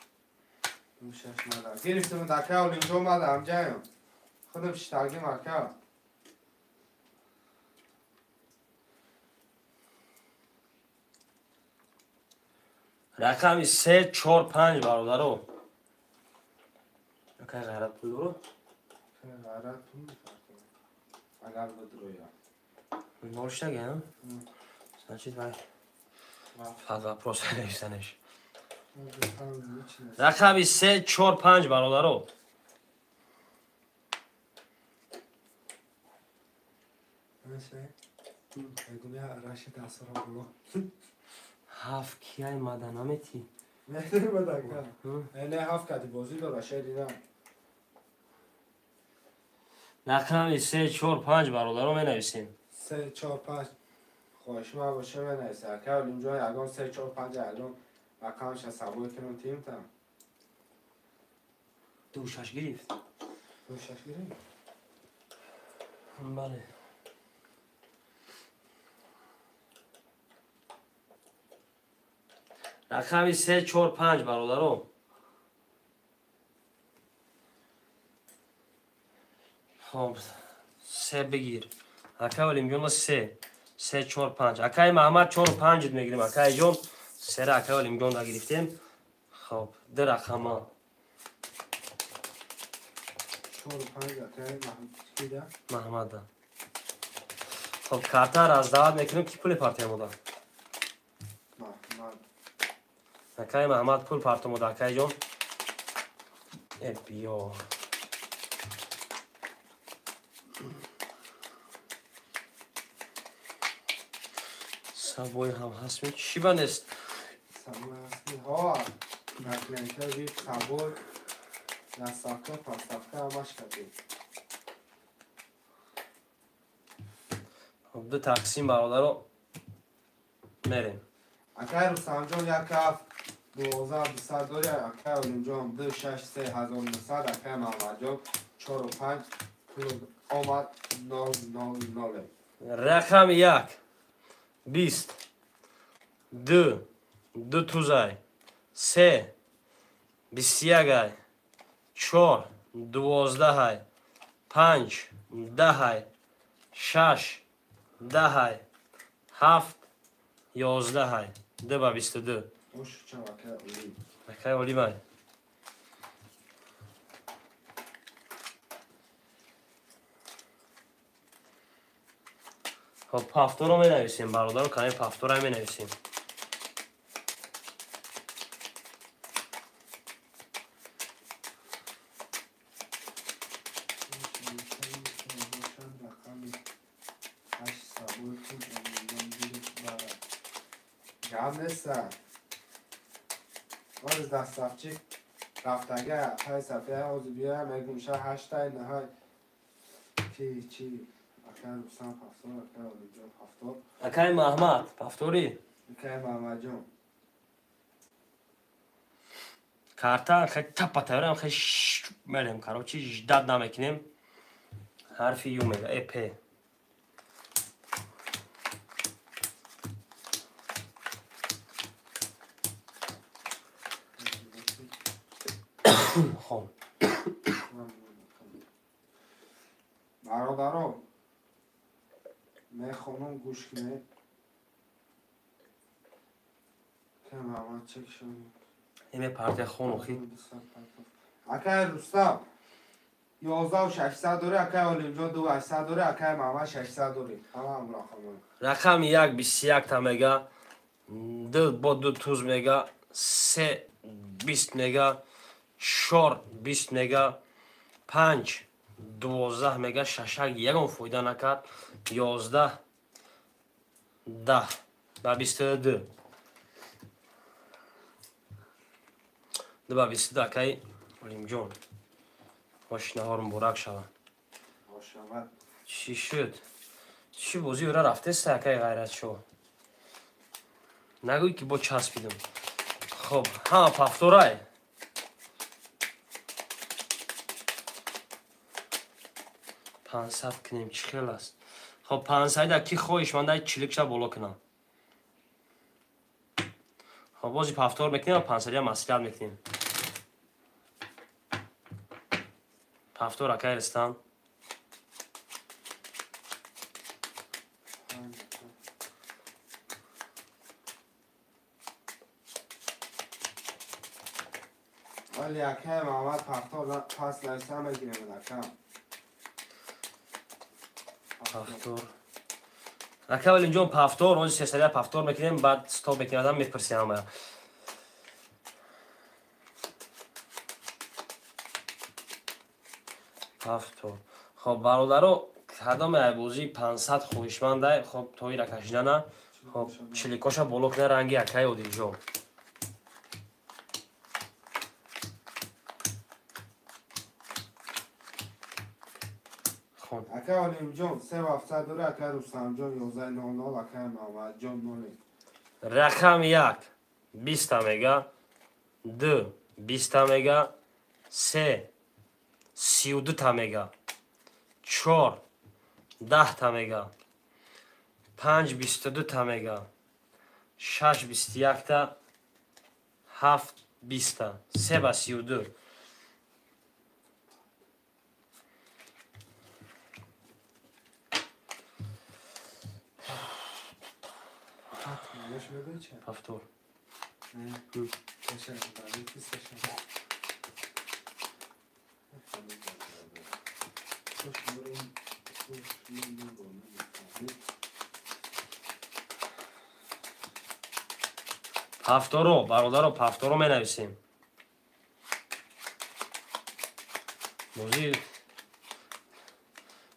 Ду шаш мада. Гирифтем, ака Олимҷон, мада ҳамҷаем. Худам шитагим, ака. Рақами се, чор, панҷ, бародаро. Акай Ғайрат пул дорад? Ғайрат пул мепартояд. Агар бидрояд. Нол шитага, а? Значит, вай. Под вопрос нависанеш. Рақами се, чор, панҷ, бародаро. Ҳафт кияй мада наметӣ? Мада, ака. Не, ҳафт кати бозӣ дора, шери на. Рақами се, чор, панҷ, бародаро, менависем. Се, чор, панҷ. Хоҳиш ман боша, менависе. Ака Олимҷон, ягон се, чор, панҷ, ягон рақамша сабой кунам тимтам. Ду шаш гирифт. Ду шаш гирифт? Бале. Рақами се, чор, панҷ, бародаро. Хоб, се бигир. Акай Олимҷон се. Се, чор, панҷ. Акай Маҳмад чору панҷ мегирем. Акай ҷон, сера акай Олимҷон да гирифтем. Хоб, ду рақама. Чору панҷ акай Маҳмад. Маҳмада. Хоб, карта раздават мекунем, ки пули партиямода? Маҳмад. Акай Маҳмад пул партомода, акай ҷон. Э, биё. Сабой ҳам ҳастми? Чӣ ба нест? Сабой ҳастми? Ҳо, наклейка вип, сабой, доставка, поставка ҳамаш кардем. Хоб, ду тақсим, бародаро, мерем. Акай Рустамҷон як ҳафт дувоздаҳ дусад дори, акай Олимҷон ду шаш се ҳазору нӯҳсад, акай Маҳмадҷон чору панҷ пул омад нол нол ноле. Рақами як бист, ду, ду тузай, се, бисту якай, чор, дувоздаҳай, панҷ, даҳай, шаш, даҳай, ҳафт, ёздаҳай. Ду ба бисту ду. Акай Олимай. Хоб, пафторо менависем, бародаро, каме пафтора менависем. Гап неста. Оз доставчик рафтага апай Сафия оз бия мегумша ҳаштай наҳай ки чи акай Рустам пафтор, акай Олимҷон пафтор. Акай Маҳмад пафтори? Акай Маҳмадҷон. Карта хай тапа тайёрам, хай мерем, короче, ждать намекунем. Ҳарфи Ю мега, э П. Хоб. Бародаро, мехонам, гӯш кунед. Кам чек шуд. Эме партия хон охи. Акай Рустам 11600 дори, акай Олимҷон 2800 дори, акай Маҳмад 600 дори. Ҳамаам рақамҳо. Рақами 1 21 та мега, 2 бо 2 туз мега, 3 20 мега, 4 20 мега, 5 12 мега, 6 ягон фоида накард, 11 10 ба 22. 2 ба 22 акай Олимҷон. Хош наҳор муборак шавад. Бошавад. Чӣ шуд? Чӣ бозӣ ӯра рафтеста акай Ғайратшо? Нагӯй ки бо часпидум. Хоб, ҳама пафторай. Пансад кунем, чӣ хел аст? Хоб, пансаида ки хоҳишманда чиликша боло кунам. Хоб, бози пафтор мекунем ва пансадия маслиҳат мекунем. Пафтор акай Рустам. Вали акай Маҳмад пафтор пас нависа мегирем акам. Пафтор. Акай Олимҷон пафтор, ози сесадия пафтор мекунем, баъд стоп мекунем, адам мепурсем ҳамая. Пафтор. Хоб, бародаро, кадоме айбозии 500 хоҳишмандай, хоб, тоира кашидана, хоб, чиликоша боло куна ранги акай Одилҷон. Хон. Акай Олимҷон 3700 дори, акай Рустамҷон 1100, акай Маҳмадҷон 0. Рақами 1 20 мега, 2 20 мега, 3 32 та мега, 4 10 та мега, 5 22 та мега, 6 21 та, 7 20 та, 3 ба 32. Пафтор. Пафторо, бародаро, пафторо менависем. Бозӣ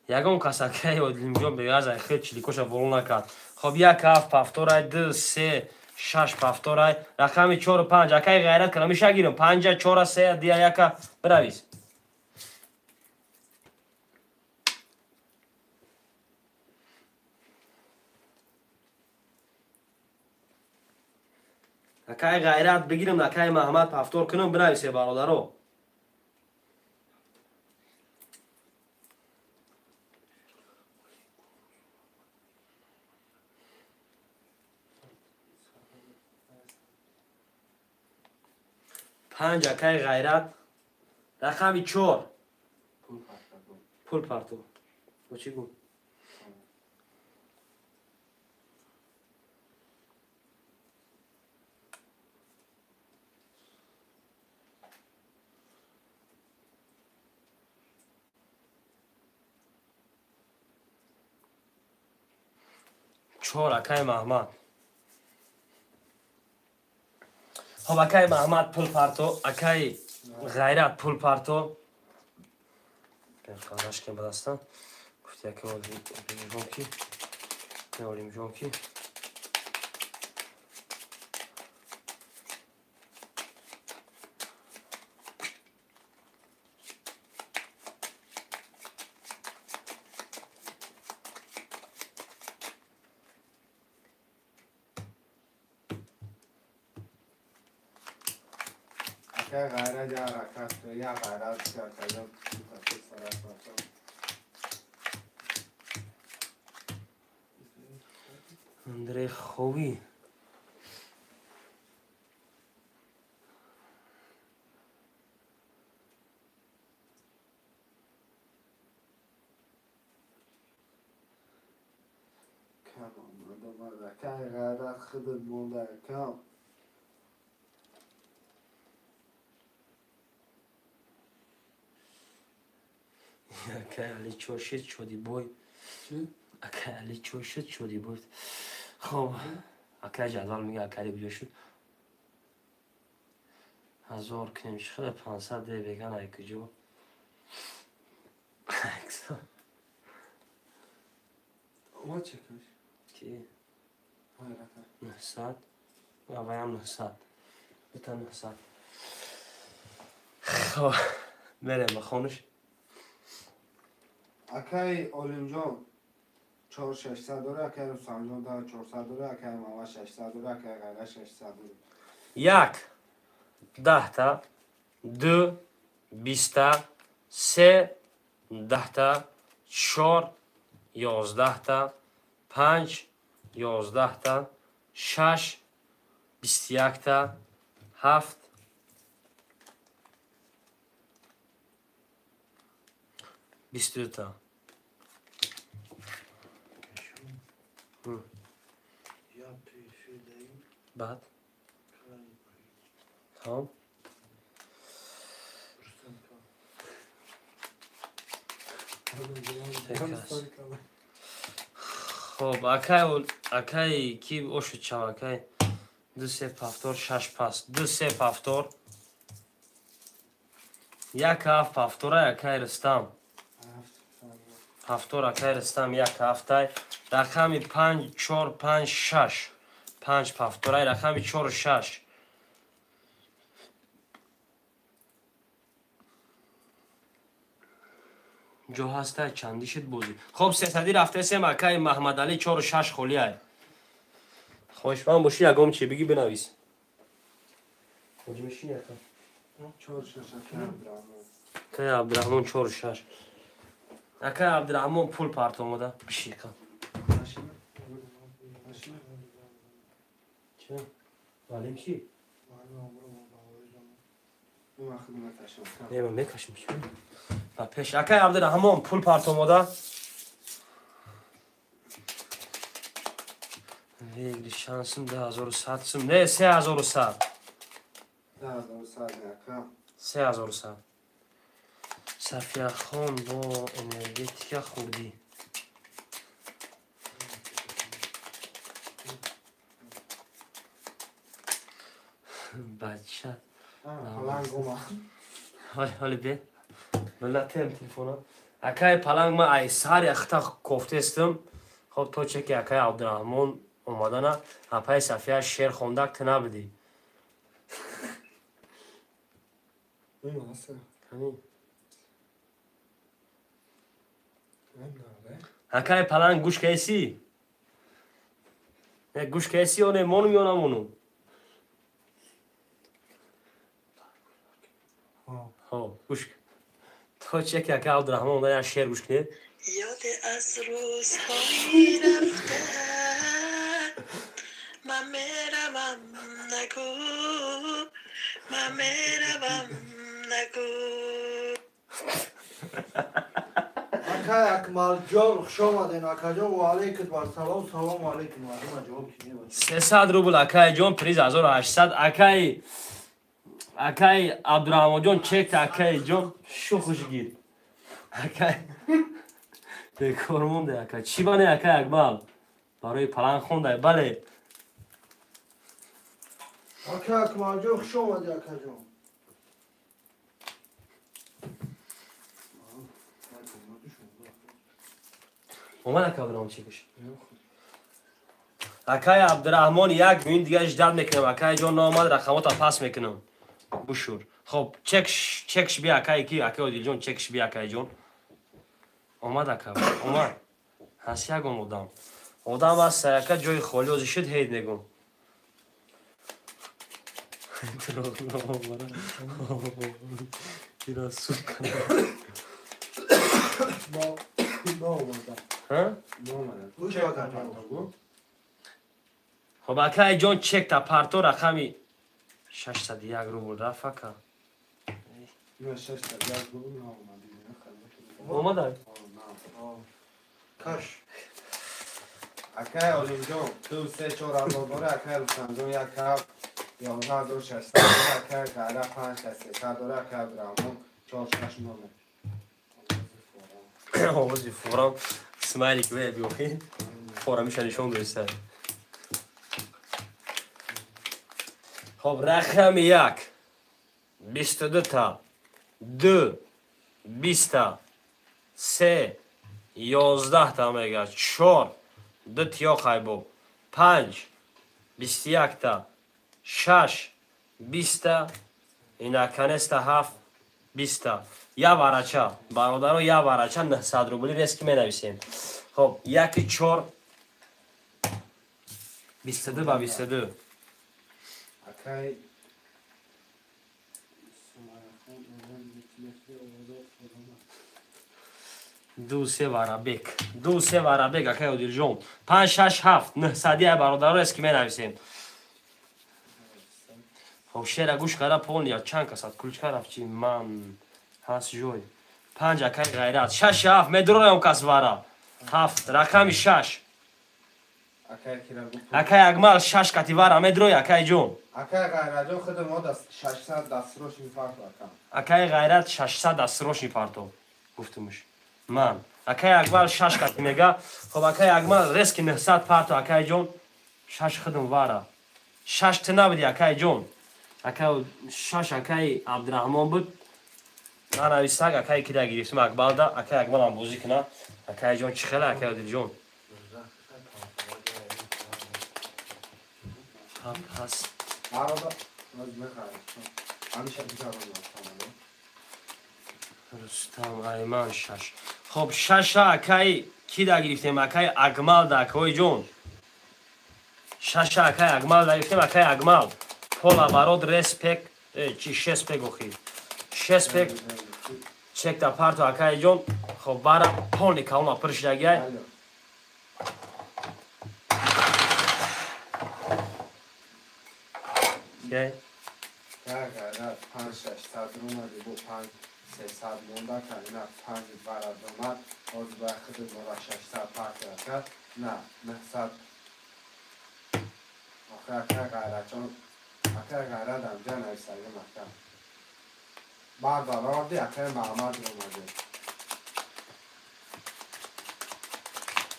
ягон кас акай Одилимҷон беғараз хел чиликоша боло накард. Хоб, 1 7 пафторай, 2 3 6 пафторай, рақами 4 5 акай Ғайрат кунам, иша гирам. 5 4 3 2 1 бинавис. Акай Ғайрат бигирам, акай Маҳмад пафтор кунам, бинависе бародаро. Панҷ акай Ғайрат, рақами 4 пул парту. Бо чӣ гу? 4 акай Маҳмад. Хоб, акай Маҳмад пул парто, акай Ғайрат пул парто. Қарашкем ба дастам. Гуфти акай Олимҷон ки, Олимҷон ки. Акай ғайрат я ҳаракат, я ғайрат акайҷон. Андрей Хови. Кам омад, омад. Акай ғайрат худат монда, акам. Акай Али чо шид шуди бой? Акай Али чо шид шуди бой? Хоб, акай ҷадвал мега, акай Али куҷо шуд? 1000 кунем, чӣ хеле 500 де беган ай куҷо? Омад чекаш? Ки? 900. Аваям 900. Дута 900. Хоб, мерем ба хонаш. Акай Олимҷон 4600 дора, акай Рустамҷон 400 дора, акай Мама 600 дора, акай Ғайра 600 дора. 1 10та, 2 20та, 3 10та, 4 11та, 5 11та, 6 21та, 7 22та. Баъд тамом. Хоб, акай ки ошуд чав, акай 2 3 повтор 6 пас 2 3 повтор 1 7 повтора, акай Рустам повтор, акай Рустам 1 7 рақами 5 4 5 6 5 повторай, рақами 4 6. Ҷо ҳаста чанди шуд бозӣ. Хоб, сесадӣ рафтесем, акай Маҳмадалӣ 4 6 холӣ ай. Хоҳишманд бошӣ ягон чи бигӣ, бинавис. Хоҷи мешинӣ ака? 4 6 акай Абдураҳмон. Акай Абдураҳмон 4 6. Акай Абдураҳмон пул партомода. Биши ака. Чӣ? Маълим чӣ? Не, ман мекашам. Ба пеш. Акай Абдураҳмон пул партомода. Вегри шансим 2100 сум. Не, 3100. 2100 ака. 3100. Сафияхон бо энергетика хӯрдӣ. Бача. Паланг омад. Ҳоли бе. Миллатем телефона. Акай Паланг ма ай сари ахта кофтестим. Хоб, то чеки акай Абдураҳмон омадана, апай Сафия шер хондак ту набудӣ. Акай Паланг гӯш кайсӣ? Не, гӯш кайсӣ ё не, монум ё намонум? Гӯш. То чеки акай Абдураҳмон омада як шер гӯш кунед. Ёде аз рӯзҳои рафта ман меравам, нагӯ, ман меравам, нагӯ. Акай Акмалҷон, хуш омаден, акаҷон, ва алайкум вассалом, салому алайкум. Мардума ҷавоб ки мебошад. 300 рубл акайҷон, приз 1800. Акай Абдураҳмонҷон чек, акайҷон шу хушгир. Акай бекор монде, акай. Чӣ бане, акай Акмал? Барои Паланг хондай, бале. Акай Акмалҷон, хуш омадӣ, акаҷон. Омад акай Абдураҳмон чекаш. Акай Абдураҳмон як миюн дига ждат мекунам. Акайҷон наомад, рақамота пас мекунам. Бушур. Хоб, чекш би акай ки, акай Одилҷон чекш би акайҷон. Омад ака, омад. Ҳаст ягон одам. Одам аст, ака ҷои холӣ озӣ шуд, ҳейд мегум. Хоб акай ҷон чекта парто рақами 601 рубл рафт ака. Омада? Каш. Акай Олимҷон 2 3 4 ҳазор дора, акай Рустамҷон 1 7 11600 дора, акай Ғайра 5 6 дора, акай Абдурахмон 4 6 0. Овози форам смайлик ве биохи. Форамиша нишон доиста. Хоб рақами 1 22 та 2 20 та 3 11 та мега 4 2 тиё хайбо 5 21 та 6 20 та инаканеста 7 20 та. Я варача бародаро, я варача 900 рубли резки менависем. Хоб 1 4 22 ба 22. Акай ду се варабек, ду се варабек акай Одилҷон 5 6 7 900 бародаро резки менависем. Хоб шера гӯш кара полния чанд касад кулчка рафт чи ман ҳаст ҷой 5 акай Ғайрат 6 7 медуроям кас вара 7 рақами 6 акай Акмал 6 кати вара медурой акай ҷон. Акай Ғайратҷон худ мо 600 дастрошни парто акам. Акай Ғайрат 600 дастрошни парто гуфтумш ман. Акай Акмал 6 кати мега. Хоб акай Акмал резки 900 парто акай ҷон 6 худум вара 6 ту набуди акай ҷон. Акай 6 акай Абдурахмон буд. Нанависак акай кида гирифтим Акбалда. Акай Акмалам бозӣ куна. Акай ҷон чӣ хела акай Одилҷон? Ҳаст. Рустам Айман 6. Хоб 6 акай кида гирифтем акай Акмалда акой ҷон. 6 акай Акмалда гирифтем акай Акмал. Пола барод респек чи 6 пек охи. 6 пек чекта парто акай ҷон. Хоб бара полни калона пур шудагиай. Кай? Ғайрат 5 600 омади бо 5 300 монда ка ина 5 барад омад. Ҳозир ба худ мора 600 парто ака. На 900. Охир акай Ғайратҷон акай Ғайрат амҷа нависагим ака. Баъд бароварди акай Маҳмад омади.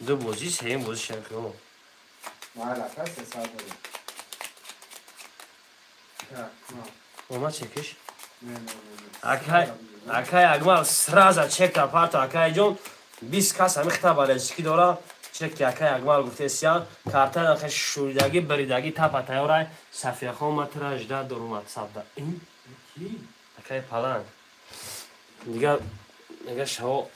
Ду бозӣ сеюм бозӣ шарқиҳо. Майли ака 300 дорем. Омад чекиш? Акай Акмал сраза чекта парто акай ҷон 20 кас ҳами хита барезчикӣ дора. Чеки акай Акмал гуфтесиян картаи хеш шӯридагӣ биридагӣ тапа тайёрай. Сафияхон матра жда дорумад сабда. Ин акай паланг. Дигар мега шаво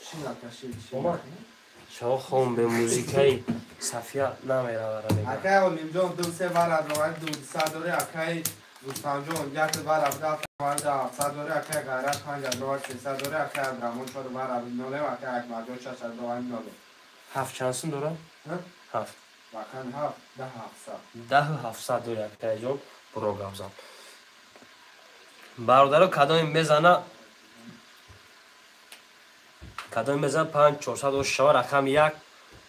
шаво хон бе музикаи Сафия намеравара мега. Акай Олимҷон 2 3 варад ровард 200 дори акай Рустамҷон 1 варад 700 дори акай Ғайрат 5 ровард 300 дори акай Абдурахмон 4 варад 0 акай Акмалҷон 6 ровард 0. 7 чанд сум дора? 7. Бақан 7 10 700. 10 700 дори акай ҷон буро гавзам. Бародаро кадоми мезана 5 400 шава рақами 1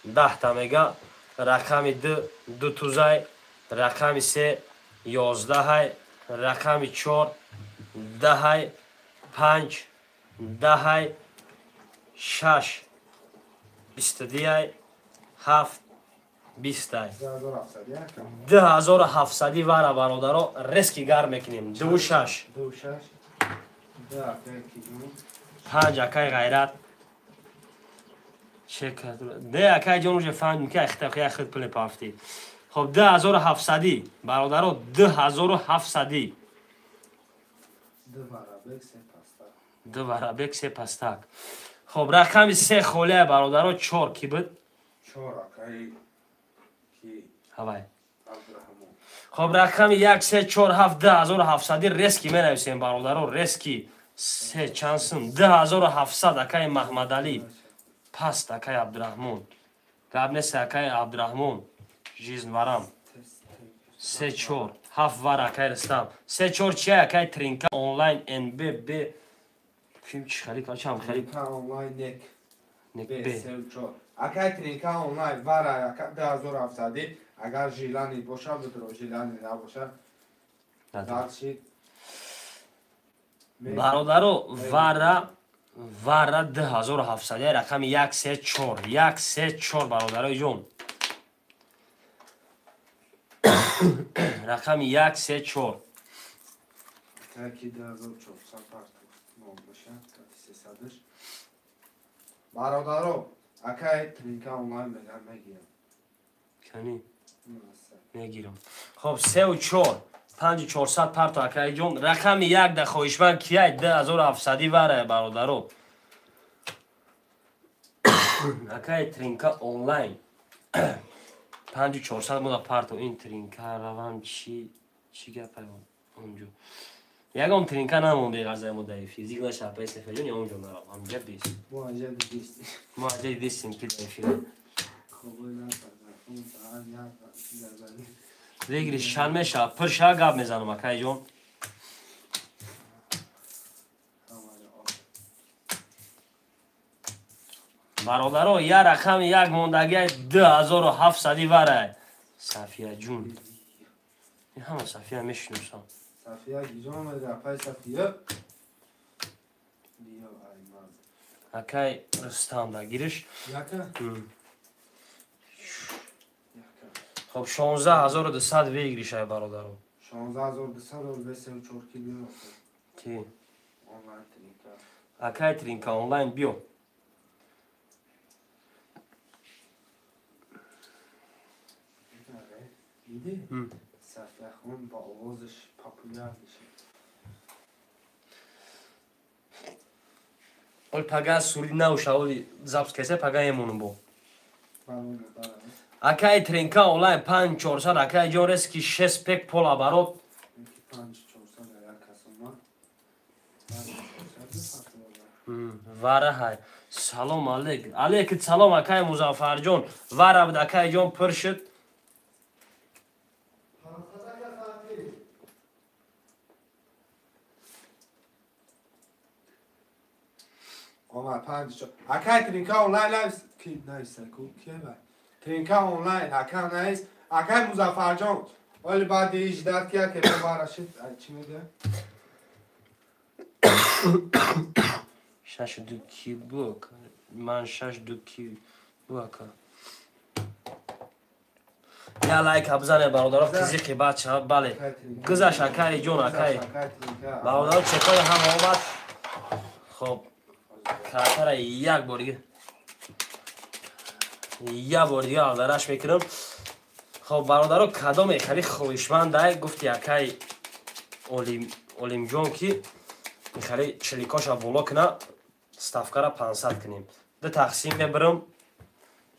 10 та мега рақами 2 2 тузай рақами 3 11 рақами 4 10 5 10 6 22 7 20 2700 вара бародаро резки гарм мекунем 2 6 2 6 5 акай Ғайрат чека де акай ҷон уже фаҳмидем ки ахта хид пули пафтӣ. Хоб 2700 бародаро 2700 2 варабек се пастак. Хоб рақами 3 холия бародаро 4 ки буд? 4 акай ки ҳавай Абдурахмон. Хоб рақами 1 3 4 7 2700 рески менависем бародаро, рески се чанд сум 2700 акаи Маҳмадалӣ. Паст акаи Абдураҳмон. Гап нест акаи Абдураҳмон. Жизн варам. 3 4 7 вар акаи Рустам. 3 4 чи акаи Тринка онлайн НББ. Ким чи хали качам хали онлайн нек. Нек Б 3 4. Акаи Тринка онлайн вара 2700 агар жилани боша бидро жилани набоша. Дальше бародаро вара 2700 рақами 1 3 4 1 3 4 бародарои ҷон. Рақами 1 3 4. Таки 2400 парт боша, 300. Бародаро, акай Тринка онлайн мегам мегирам. Кани? Мегирам. Хоб 3 4 5400 парто акай ҷон. Рақами 1 да хоҳишманд кияй 2700 вара бародаро. Акай Тринка онлайн 5400 мода парто. Ин Тринка равам чи гапай онҷо. Ягон Тринка намонде ғазай мо дар эфир. Зиг наша апай Сафияҷон я онҷо нарав. Ҳамҷа бист. Мо аҷаб дидистем. Мо аҷаб дидистем ки дар эфир. Вегри шан меша, пир ша гап мезанам акай ҷон. Бародаро, я рақами як мондагиай 2700 варай. Сафия ҷун. Ин ҳама Сафия мешиносам. Сафия гизон омада, апай Сафия. Биё аймаз. Акай Рустам да гириш. Яка? Хоб 16200 выигрыш ай бародаро. 16200 204 ки биё. Ки? Онлайн Тринка. Акай Тринка онлайн биё. Диди? Сафия хон ба овозаш популяр мешавад. Ол пага сури науша, оли запс кесе пага емонум бо. Акай Тринка онлайн 5400 акай ҷон рески 6 пек пола барот. 5400 як касома. Вара ҳай. Салом алейк. Алейк салом акай Музаффарҷон. Вара буд акай ҷон пур шуд. Омад 5 акай Тринка онлайн лайв ки найс ку ки бай. Тринка онлайн ака найс. Акай Музаффарҷон. Оли баъди иждат ки ака барашид чӣ мегӯяд? 6 2 ки бу ман 6 2 ки бу ака. Я лайк абзане бародаро қизиқи бача бале. Гузаш акай ҷон акай. Бародаро чекои ҳама омад. Хоб картара як бор дига. Я бор дига алдараш мекунам. Хоб бародаро кадом эхали хоҳишмандай гуфти акай Олимҷон ки мехали чиликоша боло куна ставкара 500 кунем. Ду тақсим мебарам.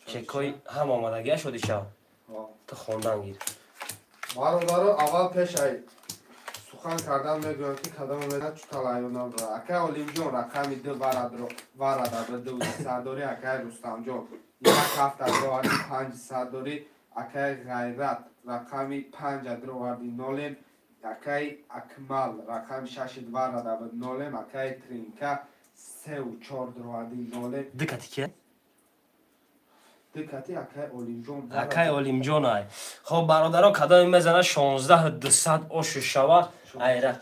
Чекои ҳама омадагия шуди шав. Ту хондан гир. Бародаро аввал пешай сухан кардан мегӯям ки кадом омеда чуталайёнам дора. Акай Олимҷон рақами 2 варадро варада ба 200 дори акай Рустамҷон 1 ҳафта дроварди 500 дори акай Ғайрат рақами 5 дроварди 0 акай Акмал рақами 6 варада ба 0 акай Тринка 3 4 дроварди 0 Дикати ки? Дикати акай Олимҷон. Акай Олимҷон ай. Хоб бародаро кадоме мезана 16200 ошу шава. Айра.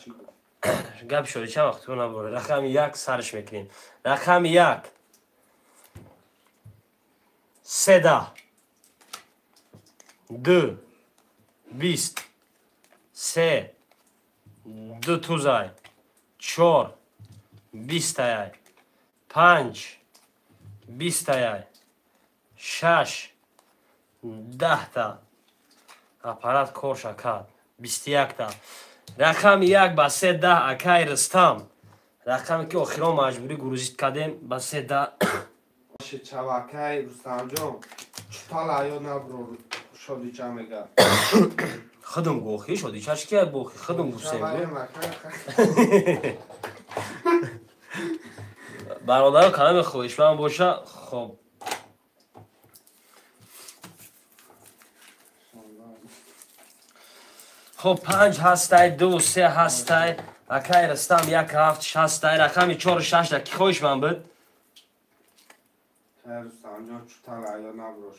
Гап шуди чанд вақт набуре. Рақами 1 сарш мекунем. Рақами 1 3 2 20 3 2 тузай 4 20 ай 5 20 ай 6 10 та аппарат корша кард 21 та. Рақами 1 ба 3 10 акай Рустам. Рақаме ки охирон маҷбурӣ грузит кардем ба 3 10. Чавакай Рустамҷон чутала ё набро Шодича мега. Худум гохи, шодичаш ки бохи, худум гусем. Бародаро калами хоҳишманд боша, хоб. Хоб 5 ҳастай, 2 3 ҳастай, акай Рустам 1 7 ҳастай, рақами 4 6 да ки хоҳишманд буд? Рустам ҷон чутан аё наброш.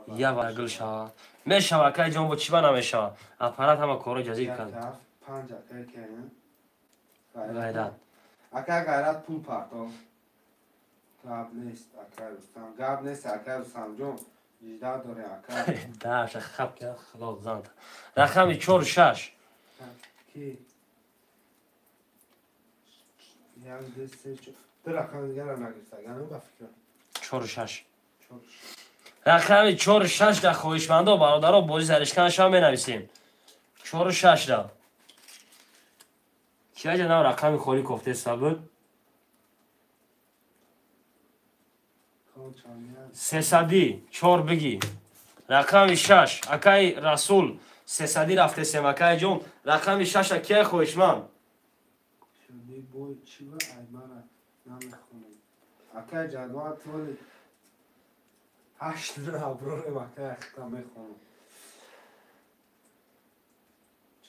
Я вагл шава. Мешава, акай ҷон, бо чиба намешава? Аппарат ҳама корро ҷазир кард. Ғайрат. Акай Ғайрат пул парто. Гап нест, акай Рустам. Гап нест, акай Рустам ҷон. Жда дорем, акай. Даша хап кард, худо занта. Рақами 4 6. Ки? 1 2 3 4. Ду рақами дигарро нагирифта, гану ба фикрам. 4 6. Рақами 4 6 да хоҳишмандо бародаро бозӣ заришканашам менависем. 4 6 да. Кияҷа нав рақами холӣ кофтеста буд? 304 бигӣ. Рақами 6 акай Расул 300 рафтесем акай ҷон. Рақами 6 а кия хоҳишманд? Акай ҷадвал толи 8 аброрем акай ахта мехонам.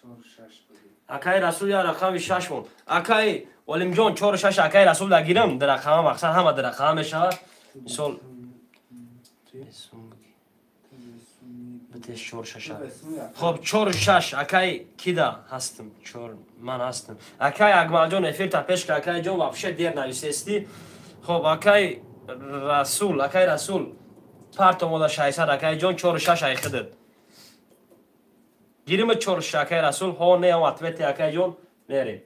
4 6 бигӣ. Акай Расул я рақами 6 мон. Акай Олимҷон 4 6 акай Расул да гирам, дар рақама мақсад ҳама дар рақама мешавад. Мисол битеш 4 6. Хоб 4 6 акай кида ҳастам. 4 ман ҳастам. Акай Акмалҷон эфир та пеш ка акай ҷон вообще дер нависести. Хоб акай Расул, акай Расул парт омода 600 акай ҷон 4 6 ай хидд. Гирим 4 6 акай Расул, ҳо не ам ответи акай ҷон мерем.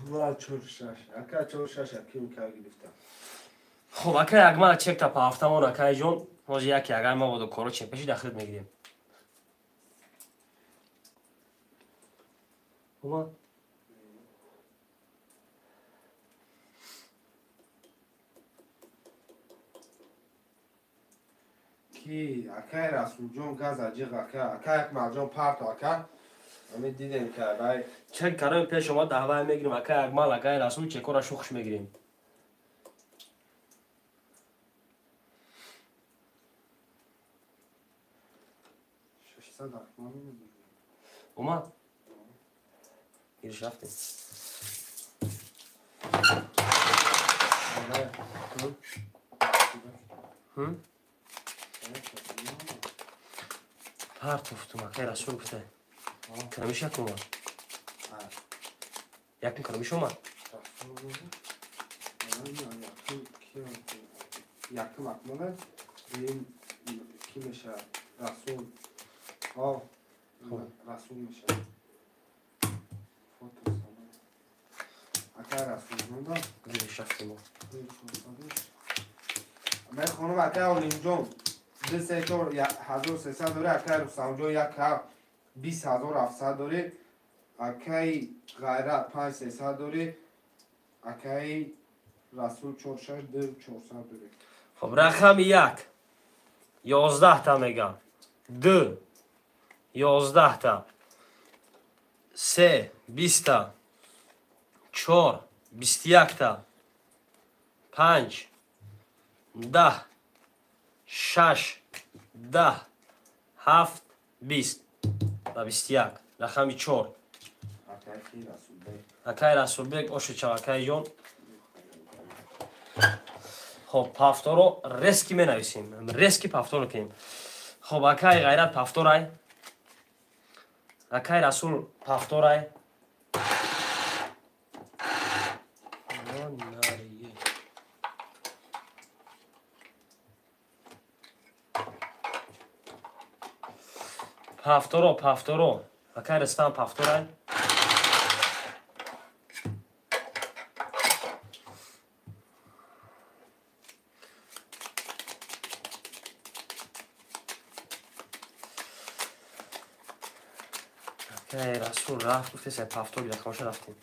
Ва 4 6. Ака 4 6 аким ка гирифта. Хоб акай Акмал чекта па ҳафтамон акай ҷон, ҳозир яке агар ма бодо коро чепеши дахлит мегирем. Омад? Ки акай Расулҷон газ аҷиқ ака, акай Акмалҷон парто ака. Ами дидем ки бай чек карои пеш омад даҳвай мегирем акай Акмал, акай Расул чекора шухш мегирем. Омад? Гириш рафтем. Партофтум акай Расул гуфта. Крамиш якум омад. Якум крамиш омад. Якум Акмала, дуюм ки мешавад? Расул. О, Расул мешавад. Фото салом. Акай Расул ҷон. Гириш рафтем. Мехонам акай Олимҷон. 2 3 4 1300 дорӣ, акай Рустамҷон 1 7 20700 дорӣ, акай Ғайрат 5300 дорӣ, акай Расул 4 6 2 400 дорӣ. Хоб рақами 1 11 та мегам. 2 11 та. 3 20 та. 4 21 та. 5 10 6 10 7 20 ва 21. Рақами 4. Акай Расулбек ошичав акай ҷон. Хоб пафторо резки менависем. Резки пафторо кунем. Хоб акай Ғайрат пафторай. Акай Расул пафторай. Пафторо, пафторо. Акай Рустам пафторай. Расул рафт, гуфтеса повтор рақамоша рафтем.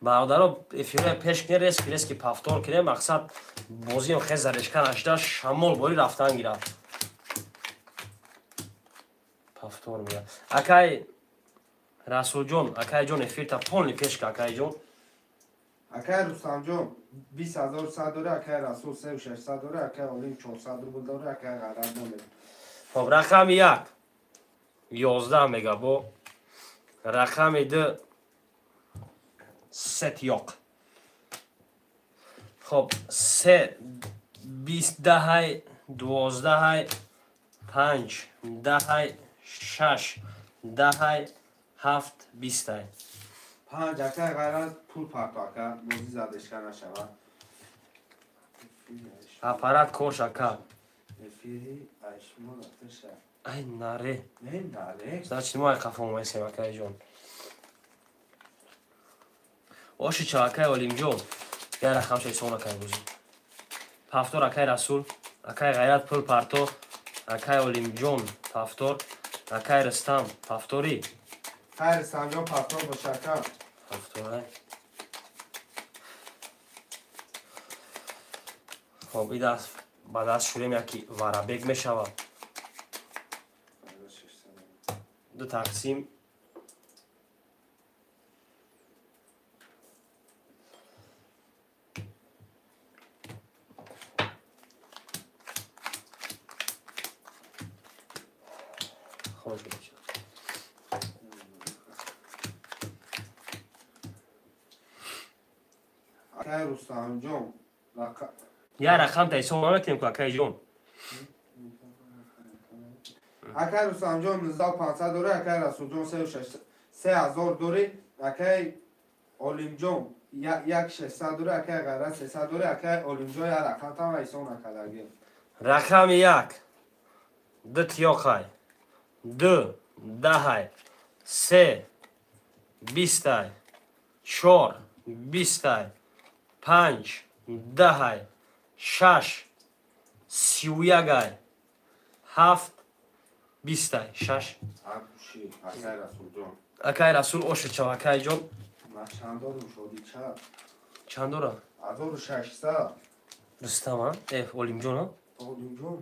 Бародаро, эфирро пеш кунем, резки резки повтор кунем, мақсад бозиам хез зарешка нашда, шамол бори рафтан гирад. Повтор мега. Акай Расулҷон, акайҷон, эфирта полный пеш ка, акайҷон. Акай Рустамҷон 20100 дора, акай Расул 3600 дора, акай Олим 400 рубл дора, акай Ғайрат намедонам. Хоб, рақами 1 11 мега бо, рақами 2 сет ёқ. Хоб, 3 20 даҳай, 12 5 даҳай, 6 даҳай, 7 20. 5 акай Ғайрат пул парто, ака бозӣ задешка нашавад. Аппарат корш, ака. Эфири айшмо рафташа. Ай наре. Не наре. Значит, мо ай қафо омадем, акайҷон. Оши ча, акай Олимҷон. Я рақамша ҳисоб накай бозӣ. Повтор, акай Расул, акай Ғайрат пул парто, акай Олимҷон повтор, акай Рустам повтори. Акай Рустамҷон повтор боша, ака. Повтор. Хоб, и даст ба даст шурем, яки варабек мешавад. Ду тақсим Акай Рустамҷон я рақам та ҳисоб намекунем ку, акайҷон. Акай Рустамҷон 19500 дора, акай Расулҷон 3000 дори, акай Олимҷон 1600 дора, акай Ғайрат 300 дора, акай Олимҷон я рақам там ҳисоб накардаги. Рақами 1 ду тиёқай, 2 даҳай, 3 20, 4 20, 5 даҳай, 6 31, 7 20, 6. Акай Расулҷон. Акай Расул оши чав, акайҷон. Ман чанд дорум шоди ча? Чанд дора? 1600. Рустам, а? Олимҷон, а? Олимҷон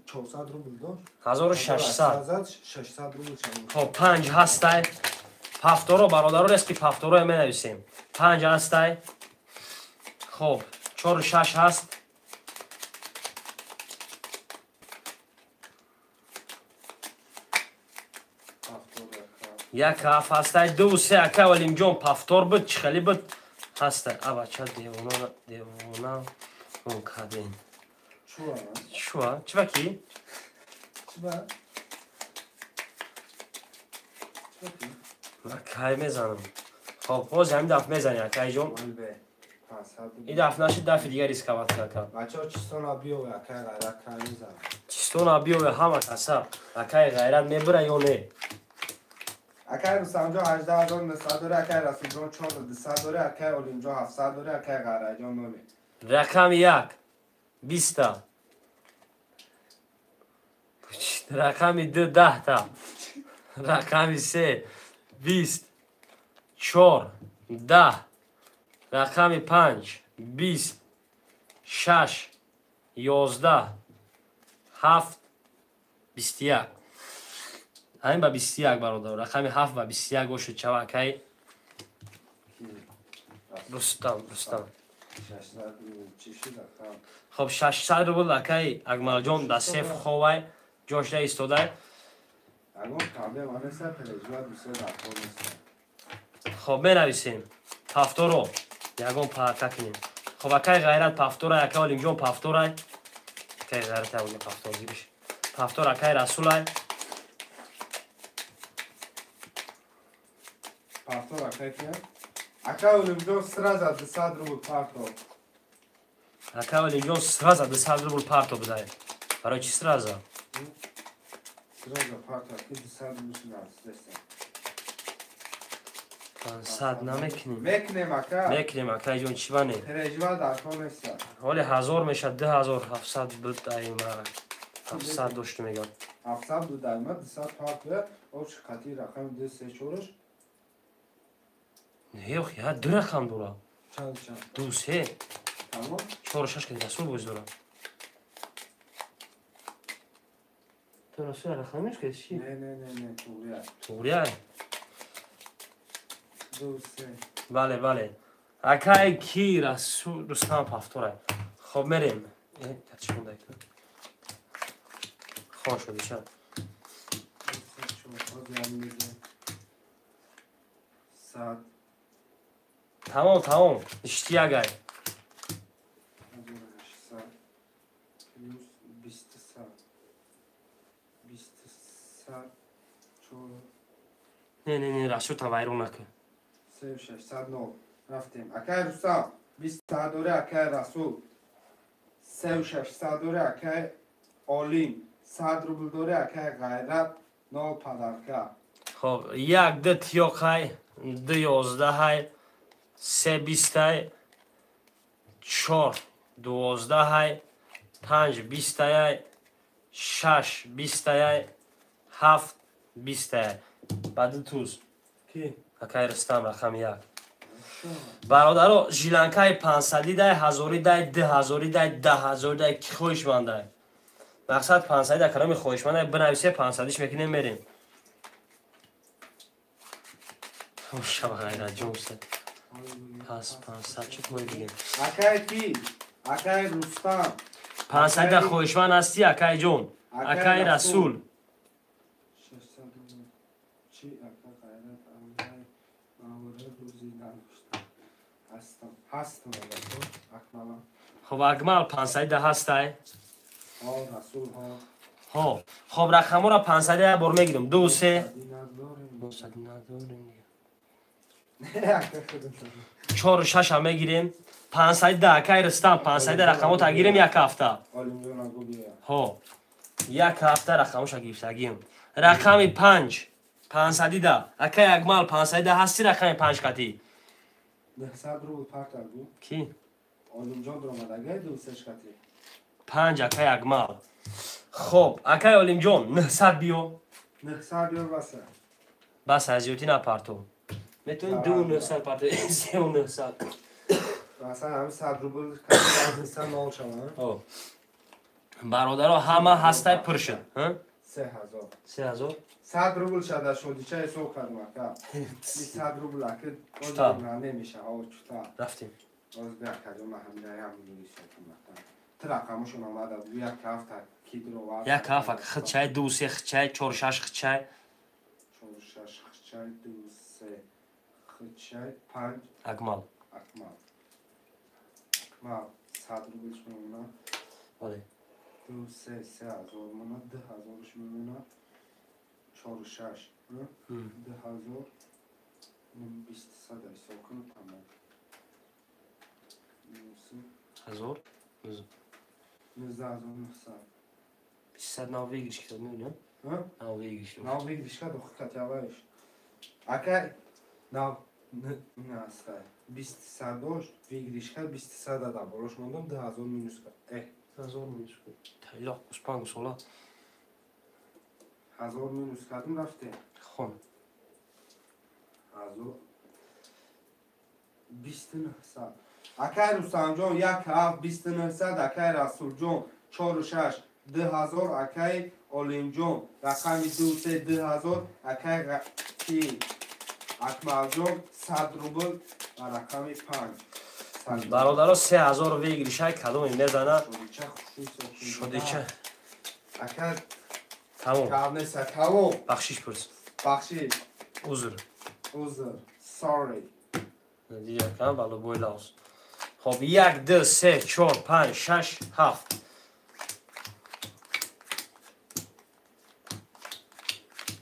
400 рубл дошт. 1600. 600 рубл чанд. Хоб, 5 ҳастай. Повторо, бародаро, резки повторо менависем. 5 ҳастай. Хоб, 4 6 ҳаст. Як ҳафт ҳастай, 2 3 ака Олимҷон повтор буд, чӣ хеле буд ҳастай. А бача девона, девона он каден. Чуа? Чуа? Чиба ки? Чиба? Чиба ки? Ман кай мезанам. Хоб, боз ҳамин дафъ мезанӣ, акайҷон. И дафъ нашид, дафъи дигар рисковать ака. Бачаҳо чистона биёве, акай Ғайрат кай мезанад. Чистона биёве ҳама каса. Акай Ғайрат мебира ё не? Акай Рустамҷон 18900 дора, акай Расулҷон 4200 дора, акай Олимҷон 700 дора, акай Ғайратҷон 0. Рақами 1 20. Рақами 2 10. Рақами 3 20. 4 10. Рақами 5 20. 6 11. 7 21. Ҳамин ба 21, бародар. Рақами 7 ба 21 бошад чава, акай Рустам, Рустам. Хоб, 600 рубл акай Акмалҷон да сеф ховай, ҷошда истодай. Хоб, менависем. Повторо. Ягон парта кунем. Хоб, акай Ғайрат повторай, акай Олимҷон повторай. Акай Ғайрат ягон повтор гириш. Повтор акай Расулай. Повтор акай кия? Акай Олимҷон сразу 200 рубл парто. Акай Олимҷон сразу 200 рубл парто будай. Барои чӣ сразу? Сразу парто, ки 200 рубл шунавист. 500 намекунем. Мекунем, ака. Мекунем, акайҷон, чӣ бане? Пережива дар кор неста. Ҳоли 1000 мешад, 2700 буд, ай ма 700 дошту мегам. 700 буд дайма 200 партия об қати рақами 2 3 4 Не, ох, я ду рақам дора. Чанд чанд? 2 3. Тамом. 4 6 ки Расул боз дора. То Расул рақамиш ки чи? Не, не, не, не, туғрия. Туғрия. 2 3. Бале, бале. Акай ки Расул Рустам Пафтора. Хоб мерем. Чӣ монда? Хон шуди чанд? Тамом, тамом. Иштиягай. 1800 плюс 20 20 4. Не, не, не, Расул та вайрон накун. 3 600 0. Рафтем. Акай Рустам 20 дори, акай Расул 3 600 дори, акай Олим 100 рубл дори, акай Ғайрат 0 падарка. Хоб, 1 2 тиёқай, 2 11 3 20 4 12 5 20 6 20 7 20. Баъди туз. Ки? Акай Рустам рақами 1. Бародаро, жиланкаи 500 дай, 1000 дай, 2000 дай, 10000 дай, ки хоҳишмандай? Мақсад 500 дай, кадоми хоҳишмандай, бинависе 500-иш мекунем, мерем. Шаба Ғайратҷон уста. Пас 500 чӣ кор дигем? Акай ки? Акай Рустам. 500 дай хоҳишманд ҳастӣ, акай ҷон? Акай Расул. 600 чӣ ака Ғайрат амай мавра рӯзи надошта. Ҳастам, ҳастам Расул, Акмала. Хоб, Акмал 500 дай ҳастай? Ҳо, Расул, ҳо. Ҳо. Хоб, рақамҳоро 500 дай бор мегирем. 2 3. 900 надорем. 4 6 ҳам мегирем. 500 да акай Рустам 500 да рақамота гирем як ҳафта. Ҳо. Як ҳафта рақамоша гирифтагим. Рақами 5 500 да. Акай Акмал 500 да ҳасти рақами 5 қатӣ. 900 рубл парта гу. Ки? Олимҷон омад агай 2 3 қатӣ. 5 акай Акмал. Хоб, акай Олимҷон 900 биё. 900 биё баса. Бас аз зиёдӣ напарту. Метавонӣ 2 900 парто, 3 900. Масалан, ҳамин 100 рубл кати нол шава. Ҳо. Бародаро, ҳама ҳастай пур шуд, ҳа? 3000. 3000? 100 рубл шада шодича ҳисоб кардам ака. 100 рубл ака чута намеша, ҳо чута. Рафтем. Боз бия кадом ман ҳамин ҳам ҳисоб кардам ака. Ти рақамошон омада бу як ҳафта ки дуровард. Як ҳафта хичай 2 3 хичай 4 6 хичай. 4 6 хичай 2 3 хичай 5 Акмал. Акмал. Акмал 100 рублш мемонад. Бале. 2 3 3000 монад, 2000-ш мемонад. 4 6 2000 20 ҳисоб кунед тамом. 1000 19900. 200 нав выигрыш китоб мебинам? Нав выигрыш. Нав выигрыш ка дохи катяваиш. Акай нав наста 20 дошт, выигрыш ка 20 дада болош мондам 2000 минус ка. 1000 минус ка. Тайлоқ успан гусола. 1000 минус кардим рафтем. Хон. 1000 2900. Акай Рустамҷон 1 7 2900, акай Расулҷон 4 6 2000, акай Олимҷон рақами 2 3 2000, акай ки Акмалҷон 100 рубл ва рақами 5. Бародаро 3000 выигрышай кадоме мезана? Шодича. Ака тамом. Кавнеса тамом. Бахшиш пурс. Бахшиш. Узр. Узр. Sorry. Дидакам ба любой лаус. Хоб 1 2 3 4 5 6 7.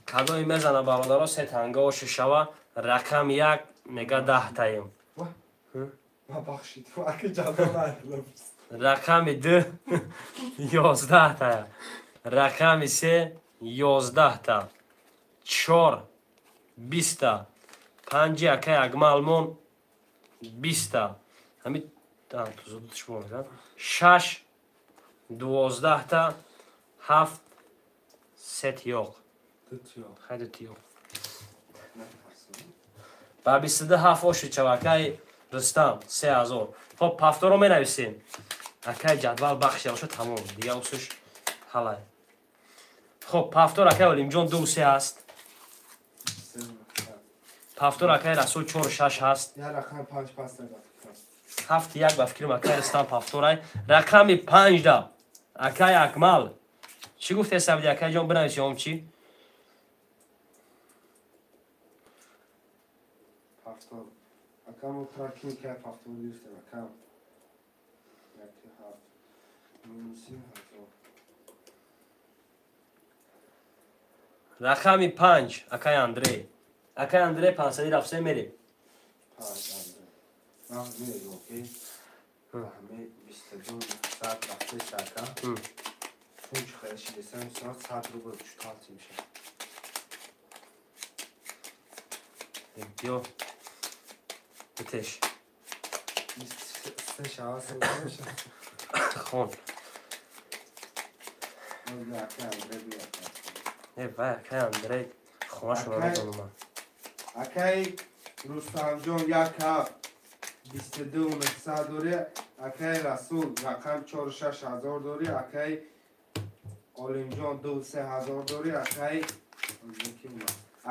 Кадоме мезана бародаро се танга ошу шава рақам 1 мега 10 таем. Бахшид, ака ҷадо надилам. Рақами 2 11 та. Рақами 3 11 та. 4 20 та. 5 акай Акмалмон 20 та. Ҳамин тузудиш мон. 6 12 та. 7 Се тиёқ. Хай ду тиёқ. Ба 22 7 оши чавакай Рустам 3000. Хоб, пафторо менависем. Акай ҷадвал бахшида бошад, тамом. Дига усуш ҳалай. Хоб, пафтор акай Олимҷон 2 3 ҳаст. Пафтор акай Расул 4 6 ҳаст. 7 1 ба фикрам акай Рустам пафторай. Рақами 5 да акай Акмал. Чӣ гуфте сабди акай ҷон, бинависи ом чӣ? Пафтор. Акам практика пафтор гирифтем акам. 1 7 минуси ҳазор. Рақами 5 акай Андрей. Акай Андрей 500 рафсе мерем. 5 Андрей. Ман мегӯям ки ҳаме 22 сад рафтест ака. Пунч хелши десам соат 100 рубл чуталти мешавад. Биё. Битеш. 23 шава мешавад. Хон. Акай Андрей биё. Э, вай акай Андрей хонашро намедонам. Акай Рустамҷон 1 7 22 900 дорӣ, акай Расул рақам 4 6 ҳазор дорӣ, акай Олимҷон 2 3 ҳазор дорӣ,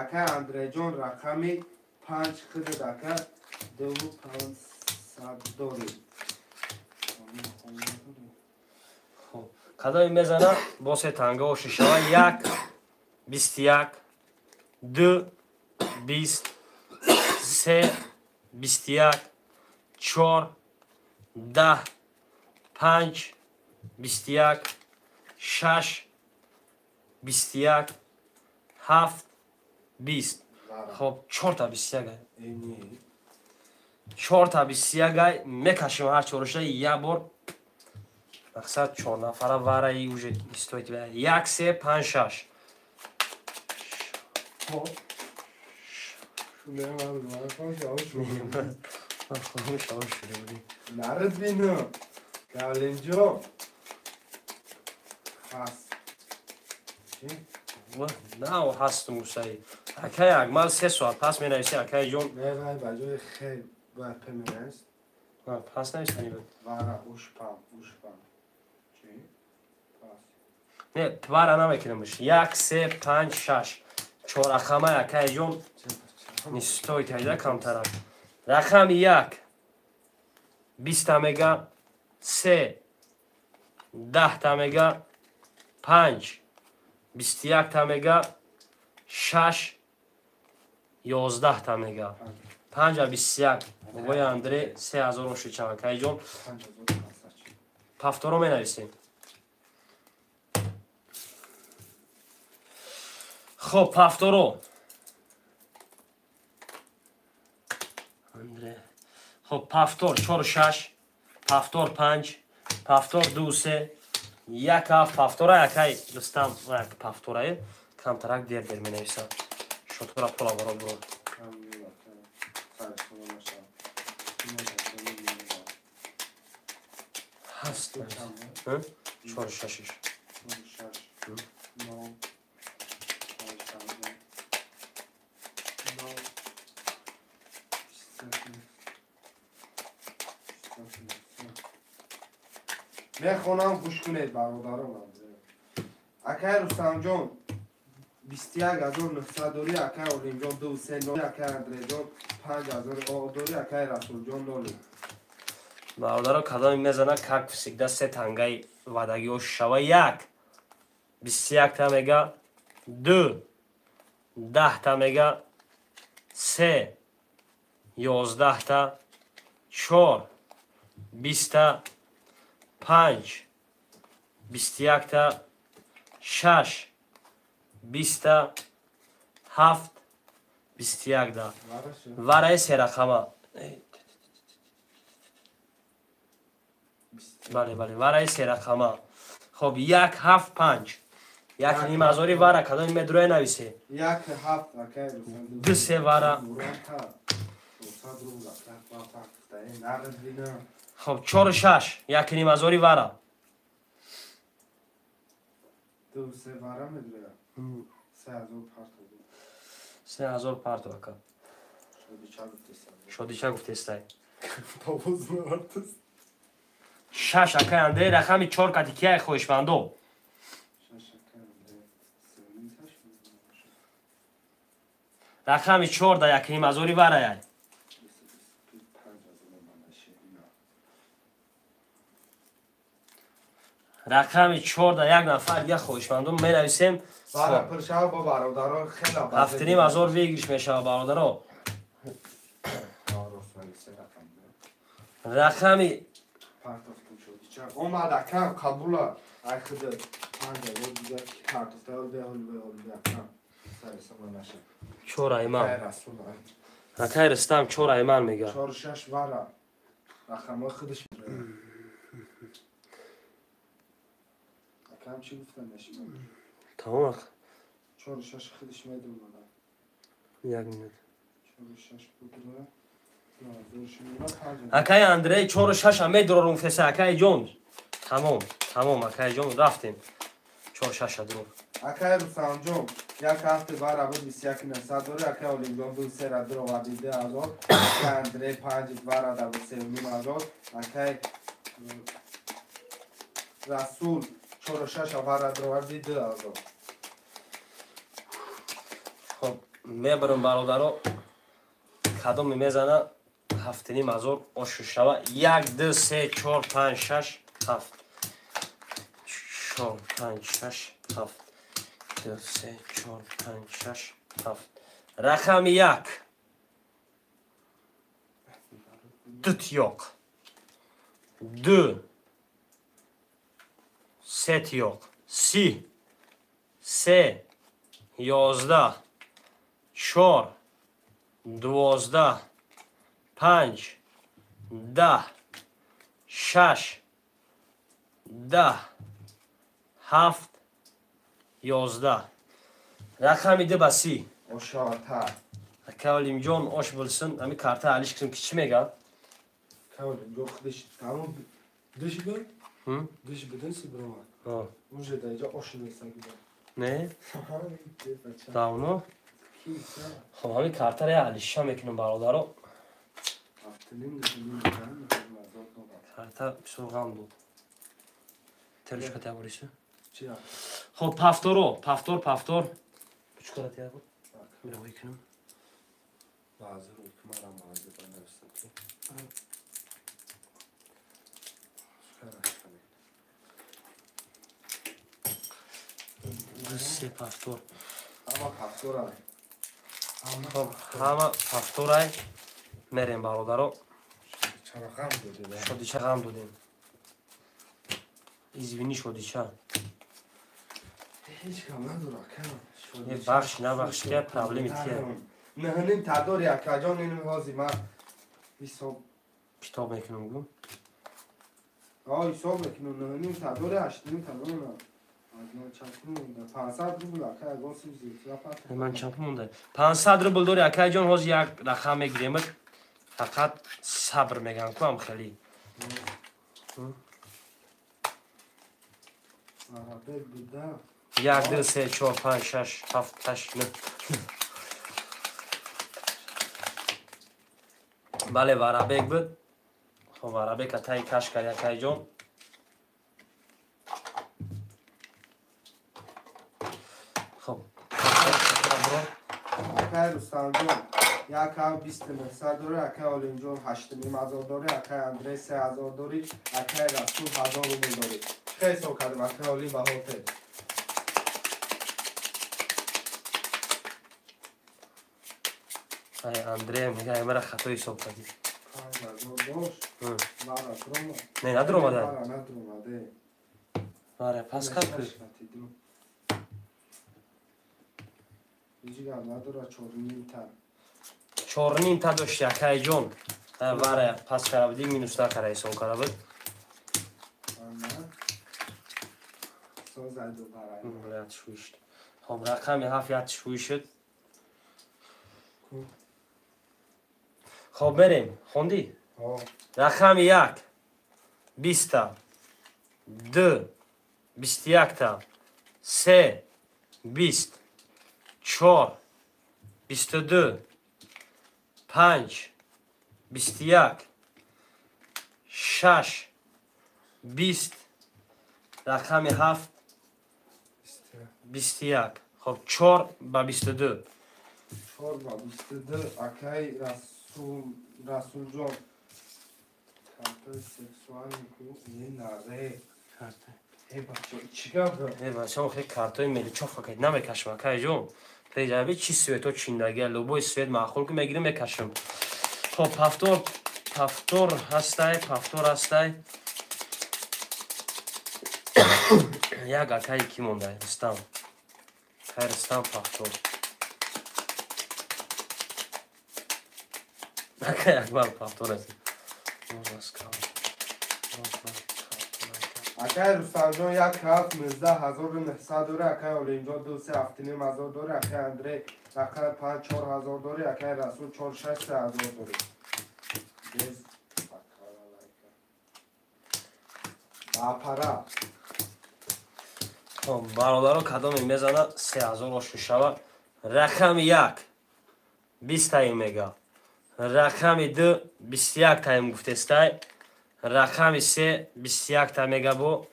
акай Андрейҷон рақами 5 худат ака 2 500 дорӣ. Хоб, кадоме мезана, бо се танга оши шава. 1 21, 2 20, 3 21, 4 10, 5 21, 6 21, 7 20. Хоб, чорта 21 ай. Чорта 21 ай мекашем ҳар чорушта як бор. Мақсад чор нафара вараи уже истоит. Як, се, панҷ, шаш. Хоб. Ман худам шавор шуда будем. Нарад бину. Кавлинҷон. Ҳаст. Чӣ? На, ҳасту мусаи. Акай Акмал 3 соат пас менависи, акай ҷон. Не, вай ба ҷои хе бояд п менавист. Пас нависани буд. Вара ушпам, ушпам. Чӣ? Пас. Не, вара намекунамш. Як, се, панҷ, шаш. Чоррақама, акай ҷон. Не стоит айда камтарак. Рақами 1 20-та мега, се 10-та мега, панҷ 21-та мега, шаш 11-та мега. Панҷа 21. Бобои Андре 3000 оши чав, акай ҷон. 5500. Пафторо менависем. Хоб, пафторо. Андре. Хоб, пафтор 4 6, пафтор 5, пафтор 2 3, 1 7, пафтора якай Рустам як пафторае камтарак дер дер менависам. Шотора пола баро буро. Сар шумо нашав. Ҳаст. Чор шашиш. 6 9 5 5 9 23. Мехонам, гӯш кунед, бародарон. Акай Рустамҷон 21 900 дорӣ, акай Олимҷон 2 3 нол, акай Андреҷон 5000 дорӣ, акай Расулҷон ноли. Бародаро, кадоме мезана, как всегда се тангаи вадагиҳо шава. Як 21-та мега, ду 10-та мега, се 11-та, чор 20-та, панҷ 21-та, шаш 20-та, ҳафт 21-да. Вараи серақама. Бале, бале, вараи серақама. Хоб, 1 7 5. Як ним ҳазори вара кадоми медроя нависе. 1 7 акай. 2 3 вара. 400 рубл акай. Хоб, 4 6, як ним ҳазори вара. 2 3 вара медроя. 3000 парто. 3000 парто ака. Шодича гуфтестай. Тавоз навартаст. 6 акай Андрей рақами 4 кати кияй хоҳишмандо? 6 акай Андрей. Рақами 4 да 1,5 ҳазори вараяй. Рақами 4 да як нафар дига хоҳишмандон менависем. Вара пуршава бо бародаро хела. 7,5 ҳазор выигрыш мешава бародаро. Рақами омад акам қабула ай худ 5000 дига картофта беҳол беҳол акам сарисама наша. 4 айман. Акай Рустам 4 айман мега. 4 6 вара. Рақамҳои худаш. Акам чӣ гуфтам нашима? Тамом ак. 4 6 худаш медонад. Як минут. 4 6 будра. Акай Андрей 4 6 медрорум феса акай ҷон. Тамом, тамом акай ҷон рафтем. 4 6 дрор. Акай Рустамҷон, як ҳафта вара буд 21 900 дори, акай Олимҷон 2 3 ра дроварди 2000, акай Андрей 5 вара да 3,5 ҳазор, акай Расул 4 6 вара дроварди 2000. Хоб, мебарам бародаро. Кадоме мезана 7,5 ҳазор ошу шава. 1 2 3 4 5 6 7. 4 5 6 7. 2 3 4 5 6 7. Рақами 1. Дут yo'q. 2 сет yo'q. 30 3 11 4 12 5 10 6 10 7 11. Рақами 2 ба 30. Ошавата. Ака Олимҷон ош билсин, ами карта алиш кунем ки чӣ мега? Акай Олимҷон худаш тамом диш буд? Диш будин си бромад. Уже да иҷа ош несагида. Не? Давно? Хоб, ҳамин картаро я алиша мекунем бародаро. Карта бисёр ғам дод. Терушка тябориси? Хоб, пафторо, пафтор, пафтор. Чукара тябор? Мира ой кунем. Баъзе ой кумарам баъзе банависам ки. Ду се пафтор. Ҳама пафторай. Хоб, ҳама пафторай. Мерем бародаро. Чаро ғам додем? Шодича ғам додем. Извини шодича. Ҳеҷ кам надора кам. Е бахш набахш ки проблеми тия. Наҳним тадори акаҷон ин ҳози ман ҳисоб китоб мекунам гу. А ҳисоб мекунам наҳним тадори ҳаштним тадори на. Аз ман чанд пул монда? 500 рубл ака ягон сим зиёдтара пас. Ман чанд пул монда? 500 рубл дори акаҷон ҳози як рақам мегиремад. Фақат сабр меган ку ам хеле. Арабек буда. 1 2 3 4 5 6 7 8 9. Бале варабек буд. Хоб варабека таи каш кард акайҷон. Хоб. Акай Рустамҷон як ҳав 29 900 дори, акай Олимҷон 8,5 ҳазор дори, акай Андрей 3000 дори, акай Расул 1000 рубл дори. Чӣ ҳисоб кардем акай Олим баҳоте? Ай Андрей мега ай мара хато ҳисоб кардӣ. 5000 дошт. Вара дромад. Не, надромада. Вара надромаде. Вара пас кард ку. Ҳеҷ гап надора 4,5 та. 4,5 та дошти акайҷон. Вара пас кара будӣ минус накара ҳисоб кара буд. Ана. Созайду барай. Блядь, шуишт. Хоб рақами 7 як шуи шуд. Хоб мерем. Хондӣ? Рақами 1 20 та 2 21 та 3 20 4 22 5 21 6 20 рақами 7 21. Хоб 4 ба 22. 4 ба 22 акай Расулҷон. Картаи сексуалӣ ку наре. Карта. Э бача, чӣ гап? Э бача, хе картаи меличов акай намекашам акай ҷон. Преҷаби чи свето чиндагия, любой свет маъқул ки мегирим мекашам. Хоб пафтор ҳастай, пафтор ҳастай. Як акай ки мондай, Рустам. Акай Рустам пафтор. Акай Акбар пафтор аст. Акай Рустамҷон 1 7 19900 дорӣ, акай Олимҷон 2 3 7 5 дорӣ, акай Андрей рақами 5 4000 дорӣ, акай Расул 4 6 3000 дорӣ. Без аппарат. Хоб бародаро кадоме мезана 3000 ошу шава. Рақами 1 20 таим мега. Рақами 2 21 таим гуфтестай. Рақами 3 21 та мега бо.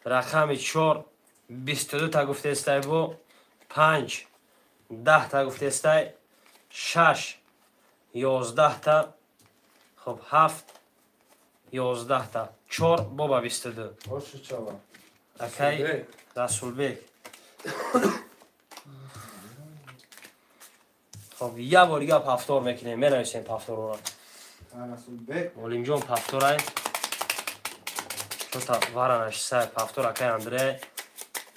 Рақами 4 22 та гуфтестай бо. 5 10 та гуфтестай. 6 11 та. Хоб 7 11 та. 4 бо ба 22. Ошу чава. Акай Расулбек. Хоб як бор дига пафтор мекунем, менависем пафторро. Расулбек. Олимҷон пафторай. Чота варанаш сай пафтор акай Андрей.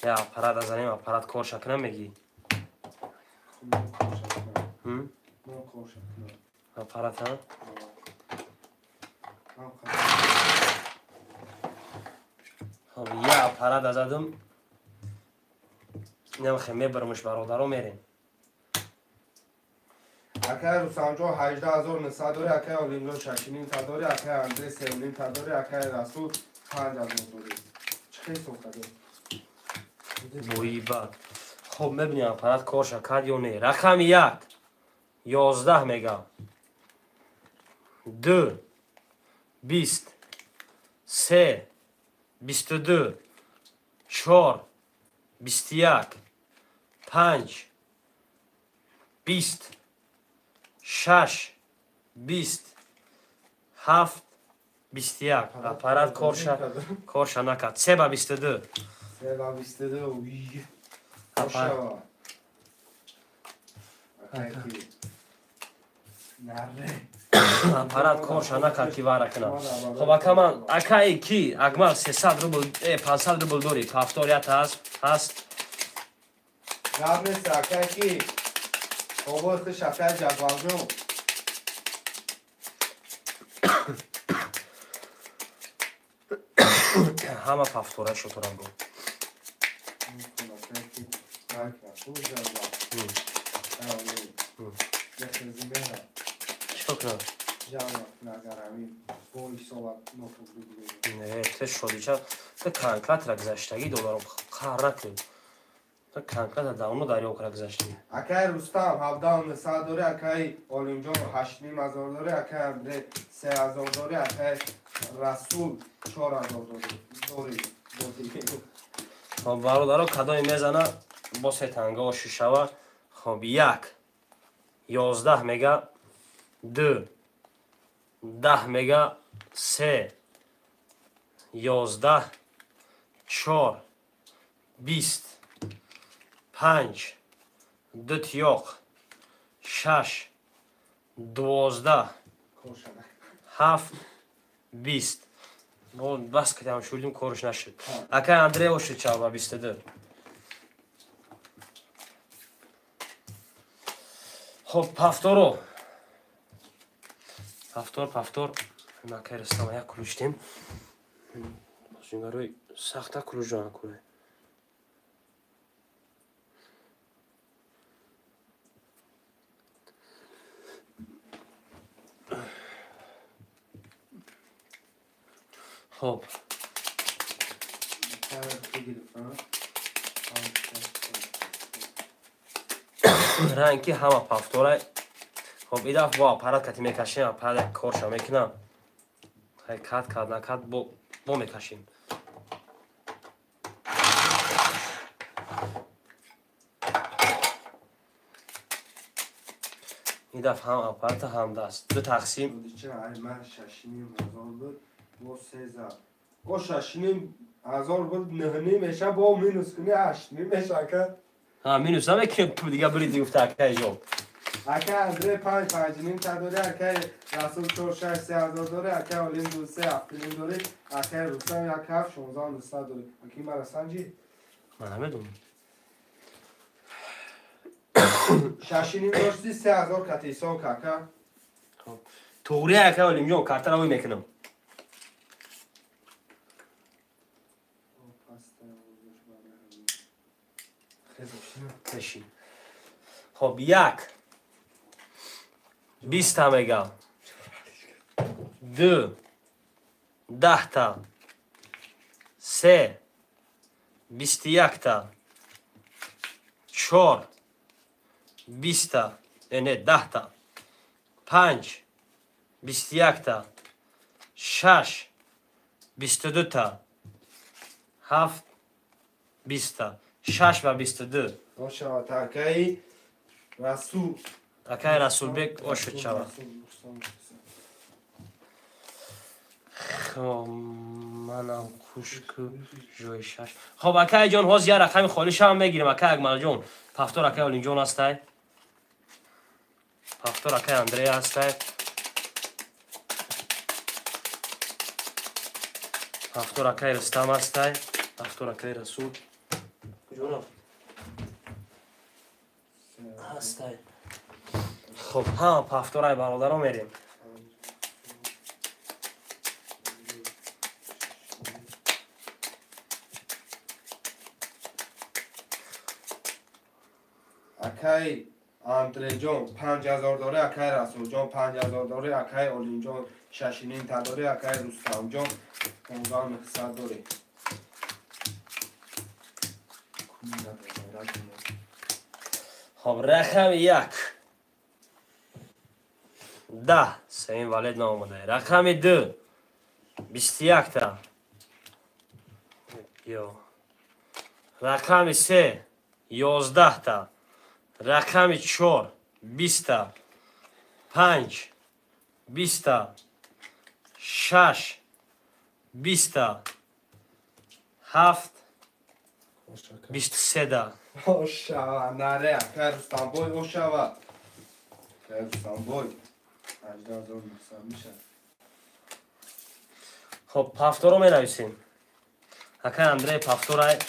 Я аппарат азанем, аппарат корша кунам меги. Аппарат ҳа? Хоб я аппарат азадым. Намхе мебармуш бародаро мерем. Акай Рустамҷон 18900 дорӣ, акай Олимҷон 6,5 та дорӣ, акай Андрей 3,5 та дорӣ, акай Расул 5000 дорӣ. Чӣ хел сохтадӣ? Бои бад. Хоб мебинем аппарат корша кард ё не. Рақами 1 11 мега. 2 20 3 22 4 21 5 20 6 20 7 21. Аппарат корша накард. 3 ба 22. 3 ба 22. Аппарат корша накард ки вара кунад. Хоб ака ман акаи ки Акмал 300 рубл 500 рубл дорӣ. Пафтор ят ҳаст. Гап нест акаи ки. Овоз хуш акаи Ҷаббарҷон. Ҳама пафтора шуторам бо. Чикор кунам? Не, те шодича, те конкретра гузаштагӣ долларом қаҳр накун. Те конкретра давно дарёкра гузаштӣ. Акай Рустам 17900 дорӣ, акай Олимҷон 8500 дорӣ, акай Андрей 3000 дорӣ, акай Расул 4000 дорӣ. Хоб бародаро кадоме мезана бо се танга ошу шава. Хоб 1 11 мега 2 10 мега 3 11 4 20 5 2 тиёқ 6 12 7 20. Бо бас кардам шудим корш нашуд. Акай Андрей ошуд чава 22. Хоб пафторо. Пафтор. Акай Рустам як кулуштем. Бозингарои сахта кулуҷа накунад. Хоб. Ранг ки ҳама пафторай. Хоб, и дафъ бо аппарат кати мекашем, аппарат як корша мекунам. Хай кат кат накат бо мекашем. Ин дафъ ҳам аппарата ҳам даст. Ду тақсим. Ман 6,5 ҳазор буд, бо сеза. Бо 6,5 ҳазор буд, 9,5 меша, бо минус кунӣ 8,5 меша, ака. Ҳа, минус намекунем, пул дига бириди гуфта акаи ҷон. Ака Андре 5 5,5 та дорӣ, акаи Расул 4 6 3 ҳазор дорӣ, акаи Олим 2 3 7,5 дорӣ, акаи Рустам 1 7 16 900 дорӣ. Аки мара санҷӣ? Ман намедонам. 6,5 дошти, 3 ҳазор кати ҳисоб ка, ака. Туғри акаи Олимҷон, картаро ой мекунам. Бешин. Хоб, як 20-та мегам, ду 10-та, се 21-та, чор 20-та, не, 10-та, панҷ 21-та, шаш 22-та, ҳафт 20-та, шаш ва 22. Ошавад, акаи Расул. Акаи Расулбек, ошуд шавад. Хоб, манам хушку ҷои шаш. Хоб, акаи ҷон, ҳозир як рақами холишам мегирем, акаи Акмалҷон. Пафтор акаи Олимҷон ҳастай. Пафтор акаи Андрея ҳастай. Пафтор акаи Рустам ҳастай. Пафтор акаи Расул. Куҷо рафт? Ҳастай. Хоб, ҳама пафторай бародаро мерем. Акаи Андреҷон 5 ҳазор дорӣ, акаи Расулҷон 5 ҳазор дорӣ, акаи Олимҷон 6,5 та дорӣ, акаи Рустамҷон 15 900 дорӣ. Хоб, рақами як 10, сеюм валет наомада. Рақами ду 21-та. Ё. Рақами се 11-та. Рақами чор 20-та. Панҷ 20-та. Шаш 20-та. Ҳафт 23-та. Ошава, наре, акаи Рустамбой, ошава. Акаи Рустамбой. 18 900 мешавад. Хоб, пафторо менависем. Акаи Андрей пафторай.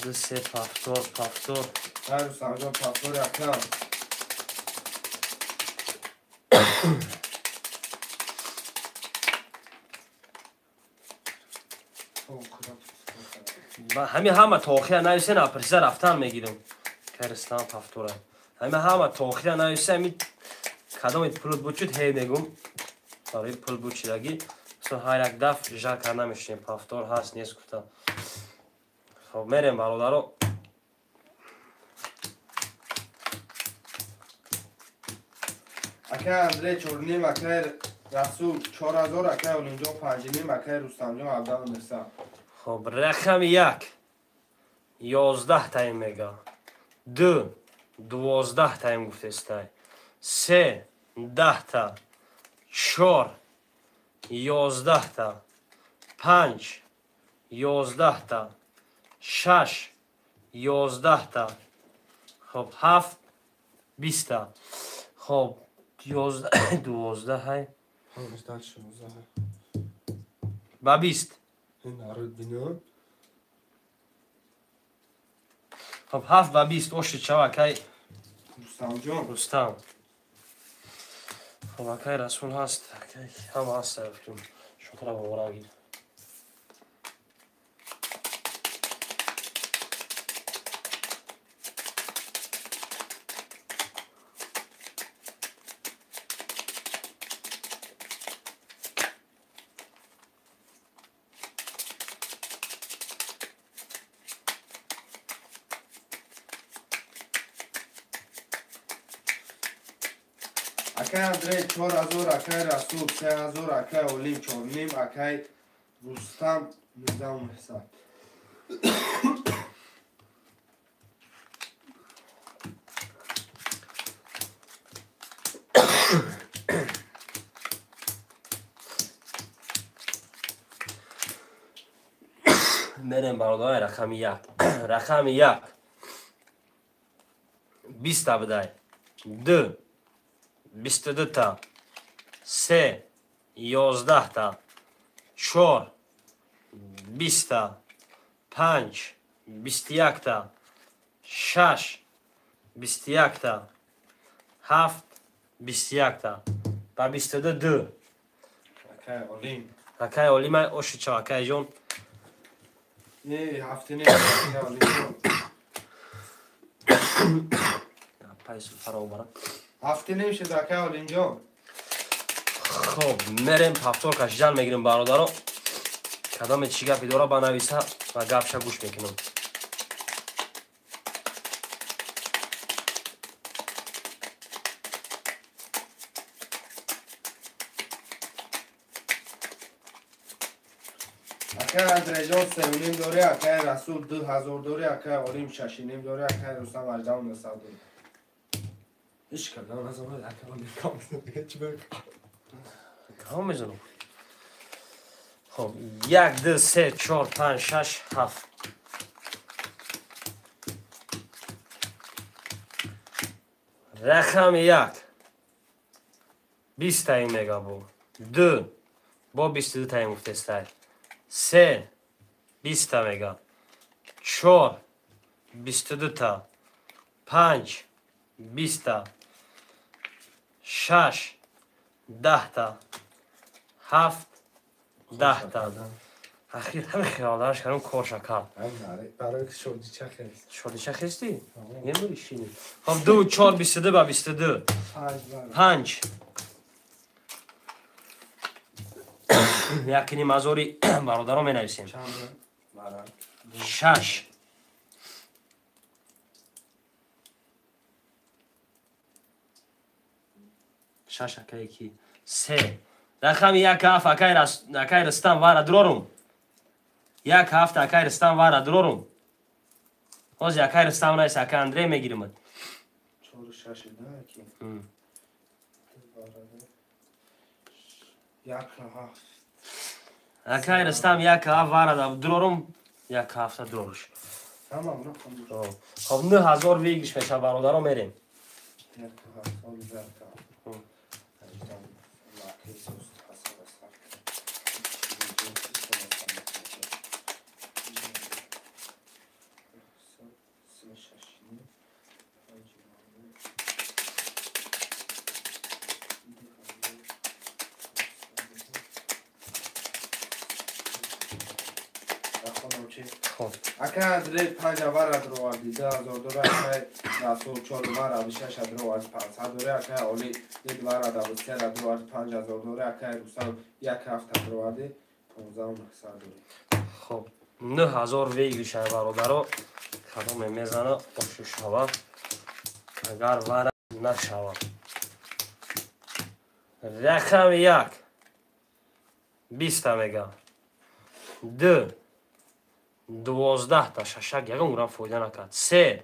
Ду се пафтор, пафтор. Акаи Рустамҷон пафтори акам. Ҳами ҳама то охира нависен, апрсида рафтан мегирам. Акаи Рустам пафторай. Ҳами ҳама то охира нависен, ҳами кадоми пулут бучуд, ҳей мегум. Барои пул бучидагӣ. Ҳар як даф жар карда намешинем. Пафтор ҳаст, нест гуфта. Хоб, мерем бародаро. Акаи Андрей 4,5, акаи Расул 4 ҳазор, акаи Олимҷон 5,5, акаи Рустамҷон 17 900. Хоб, рақами як 11 таим мега. Ду 12 таим гуфтестай. Се 10-та. Чор 11-та. Панҷ 11-та. Шаш 11-та. Хоб, ҳафт 20-та. Хоб, 11 12 ҳай. Ба 20. Хоб, ҳафт ба 20 ошид шава, акай Рустамҷон. Рустам. Хоб, акай Расул ҳаст, акай ҳама ҳаст, шутра боварам гир. Акай Андрей 4000, акай Расул 3000, акай Олим 4,5, акай Рустам 1900. Мерем бародарай рақами як. Рақами як. 20 будай. 2 22 та. 3 11 та. 4 20 та. 5 21 та. 6 21 та. 7 21 та. Ба 22 2. Акай Олим. Акай Олим ай ошича акай ҷон. Не, ҳафте не, акай Олим ҷон. Пайсу фаробара. Ҳафте ним шуд акай Олимҷон. Хоб, мерем повторка жан мегирем бародаро. Кадоме чӣ гапи дора банависа ва гапша гӯш мекунам. Акай Андрейҷон 3,5 дорӣ, акай Расул 2000 дорӣ, акай Олим 6,5 дорӣ, акай Рустам 18,900 дорӣ. Иш кардам, назамад, акай Олим кам мезанад, чӣ бекам? Кам мезанам. Хоб, 1, 2, 3, 4, 5, 6, 7. Рақами 1. 20 таим мега бо. 2. Бо 22 таим гуфтестай. 3 20 та мега. 4 22 та. 5 20 та. 6 10 та. 7 10 та. Ахир ҳами хиёлдараш кардам корша кард. Барои ки шодича хест. Шодича хестӣ? Немури шини. Хоб 2 4 22 ба 22. 5. Якини мазори бародаро менависем. 6 6 акай ки 3 рақами 1 7 акай Рустам вара дурорум. 1 7 акай Рустам вара дурорум. Ҳозир акай Рустам найс акай Андрей мегиримад. 4 6 да ки. 1 7 Акай Рустам 1 7 вара дурорум 1 7 дуроруш. Тамом, рақам. Хоб 9000 выигрыш мешавад бародаро мерем. 1 7 Акай Андрей 5 вара дроварди 2000 дора, акай Расул 4 вара 6 дроварди 500 дора, акай Оли 1 вара 3 дроварди 5000 дора, акай Рустам 1 7 дроварди 15900 дора. Хоб 9000 выигрыш ай бародаро. Кадоме мезана ошу шава. Агар вара нашава. Рақами 1 20 мега. 2 12 та шашак ягон грам фоида накард. 3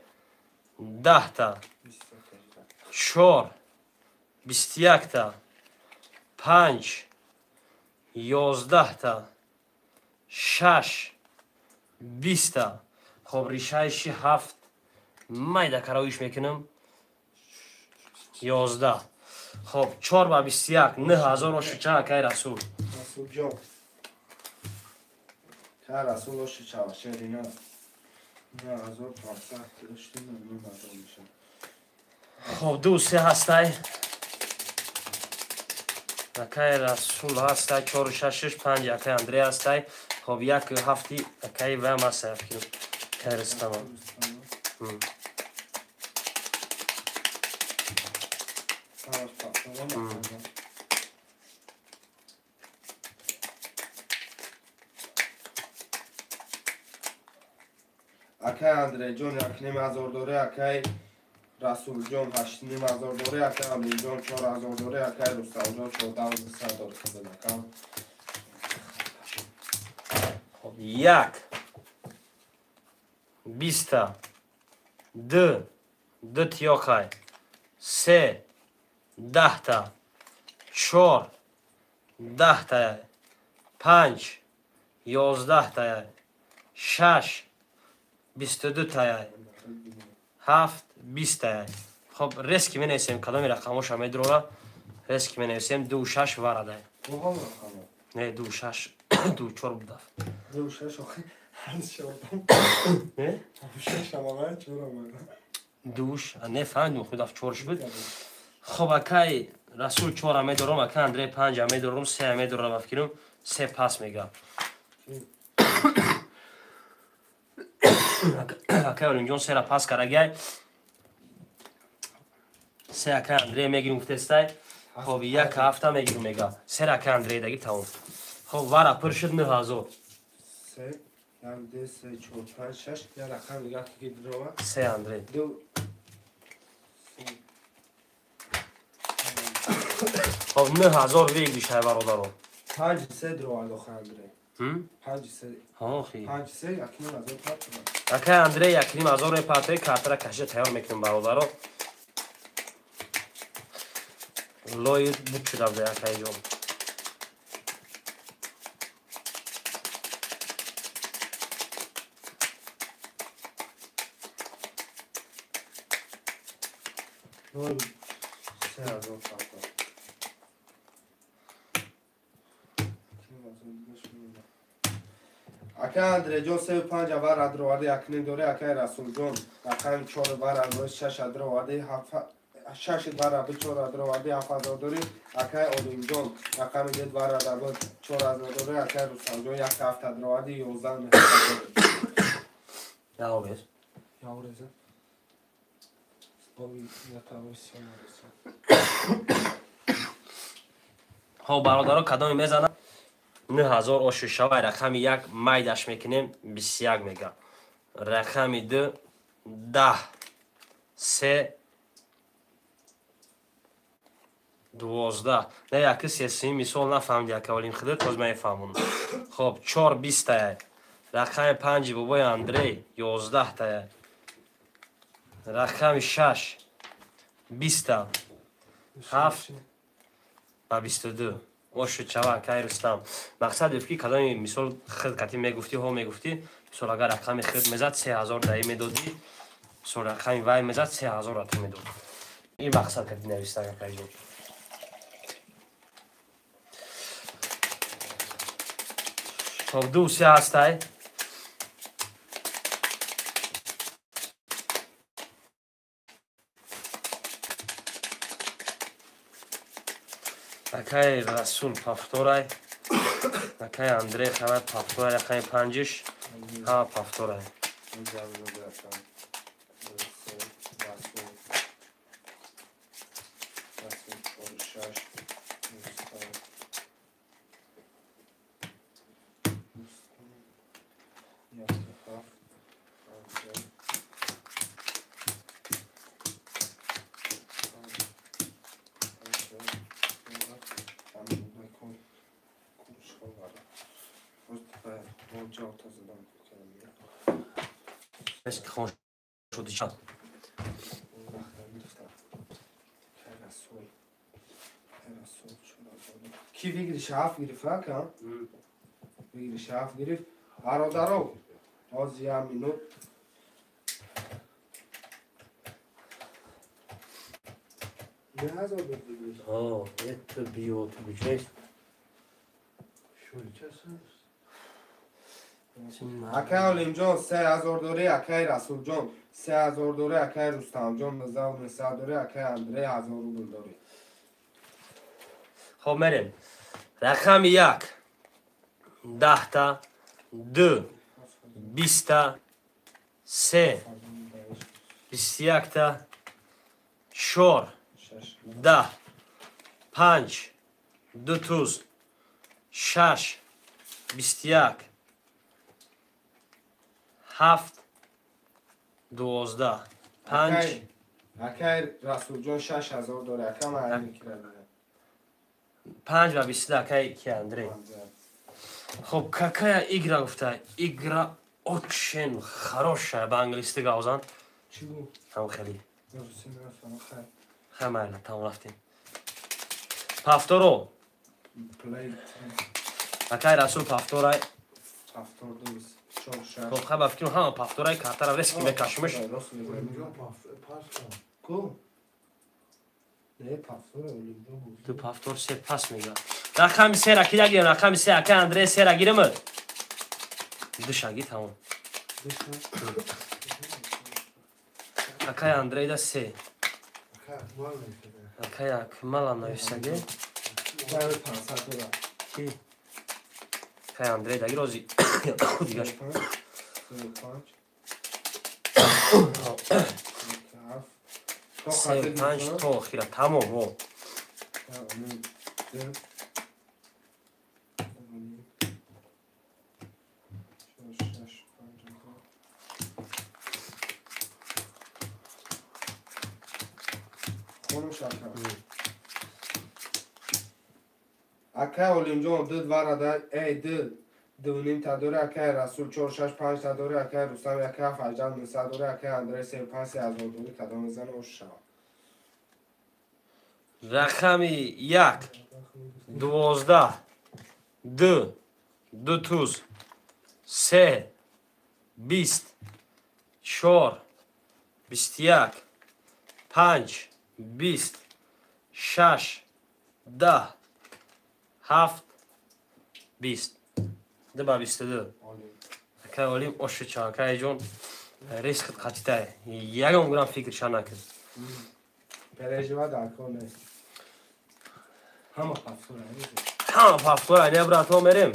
10 та. 4 21 та. 5 11 та. 6 20 та. Хоб ришаи 7 майда кароиш мекунам. 11. Хоб 4 ба 21 9000 ошуча акай Расул. Расул ҷон. Ка Расул ошуча шерина. 9500 доштим, 9000 мешавад. Хоб 2 3 ҳастай. Акай Расул ҳастай 4 6 6 5 акай Андрей ҳастай. Хоб 1 7 акай вам ҳастай. Акай Рустам. Акай Андрей ҷон 1500 дора, акай Расулҷон 8,5 ҳазор дорӣ, акай Алимҷон 4 ҳазор дорӣ, акай Рустамҷон 14,200 дорӣ худакам. Як биста, ду, ду тиёқай, се 10та, чор 10тая, панҷ 11тая, шаш 22тая, ҳафт 20тая. Хоб, резки менависем, кадоми рақамоша медурора, резки менависем. Ду шаш варадай. Не, ду шаш, ду чор будав. Ду шаш. Не, душ не фаҳмидум, худаф чорш буд. Хоб, акай Расул чора медорам, акай Андрей панҷа медорам, сеа медорам, ба фикрум се пас мега. Акай Олимҷон сера пас карагай, се акай Андрей мегирим гуфтестай. Хоб, як ҳафта мегирим мега, сера акай Андрей даги, тамом. Хоб, вара пур шуд, 9 ҳазор. Се, як, ду, се, чор, панҷ, шаш, як рақам дига ки дурова. Се Андрей. Ду. Хоб, 9 ҳазор выигрыш ай, бародаро. Панҷ се дурова дохи Андрей. Панҷ се. Охи. Панҷ се, 1,5 ҳазор партова. Акай Андрей 1,5 ҳазор мепартои, картара кашида тайёр мекунем, бародаро. Лои буд шуда буда, акайҷон. Нол 3 ҳазор партов. Акай Андреҷон сею панҷа вар адроварди, 1,5 дорӣ. Акай Расулҷон рақами чор вар адроварди, шаш адроварди, шаш вар аби, чор адроварди, 7 ҳазор дорӣ. Акай Олимҷон рақами дед вар адаби, 4 ҳазор дорӣ. Акай Рустамҷон як ҳафт адроварди, 11 ҳазор дорӣ. Яворез. Явореза. Оби ятавои сиёмареса. Хоб, бародаро, кадоме мезанам, 9 ҳазор оши шавай. Рақами як майдаш мекунем, 21 мега. Рақами ду 10, се 12, не, яки сесуми мисол нафаҳмиди, ака Олим хидр, тоз мефаҳмонам. Хоб, чор 20тая. Рақами панҷи бобои Андрей 11тая. Рақами шаш 20та, ҳафт ба 22 оши чава. Акай Рустам, мақсад ки кадоми мисол хид кати мегуфтӣ, ҳо мегуфтӣ. Мисол, агар рақами хид мезад, 3 ҳазор даи медодӣ. Мисол, рақами вай мезад, 3 ҳазор ата медод. Ин мақсад кати нависта, акайҷон. Хоб, ду се ҳастай. Акай Расул повторай, акай Андрей хама повторай, рақами панҷиш ҳама повторай. Ду, се, Расул. Расул чор, шаш, Рустам. Рустам. Як, ҳафт, Андрей. Панҷ, Андрей. Ҳамин кун. Куншҳо вара. Боз ба ҷавта задам. Ки хон шуди чанд? Расул. Расул 4 ҳазор. Ки выигрыш ҳафт гирифт, ака? Выигрыш ҳафт гирифт. Бародаро, ҳозир як минут. 9 ҳазор буд выигрыш. О, это биё, ту куҷост? Акай Олимҷон 3 ҳазор дорӣ, акай Расулҷон 3 ҳазор дорӣ, акай Рустамҷон 19 900 дорӣ, акай Андрей 1000 рубл дорӣ. Хоб, мерем. Рақами як 10та, ду 20та, се 21та, чор 10, панҷ ду туз, шаш 21, ҳафт 12, панҷ. Акай Акай Расулҷон 6000 дора, ака ман ҳамин кира дорам. 5 ва 22 акай ки Андрей. Хоб, какая игра гуфта? Игра очень хорошая, ба английски гавзан. Чӣ гуфт? Там хеле. Русӣ нафаҳмам, хай. Хай майла, там рафтем. Повторо. Play. Акай Расул повторай. Повтор 2 4 6. Хоб, хай ба фикрам ҳама повторай картара резки мекашимаш. Олимҷон пас кун. Ку? Не, повтор Олимҷон буд. Ду повтор се пас мега. Рақами сера ки дагирем, рақами се акай Андрей сера гирем. Ду шаги тамом. Акай Андрей да се. Акай Акмал нависаге. Акай Акмалам нависаге. Барои 500 дора. Ки? Акай Андрей дагир ози. Дигаш. 5. 3 5 то охира тамом. О. Акай Олимҷон ду варада, эй ду дуним та дора, акай Расул 4 6 5 та дора, акай Рустам 1 7 18 900 дора, акай Андрей 3 5 3000 дора, кадом мезана ош шава. Рақами 1 12 2 2 туз 3 20 4 21 5 20 6 10 7 20 2 ба 22. Акай Олим ошича, акай ҷон рискт қатитай. Ягон грам фикрша накун. Пережива дар кор нест. Ҳама повтора. Ҳама повтора, не брато мерем.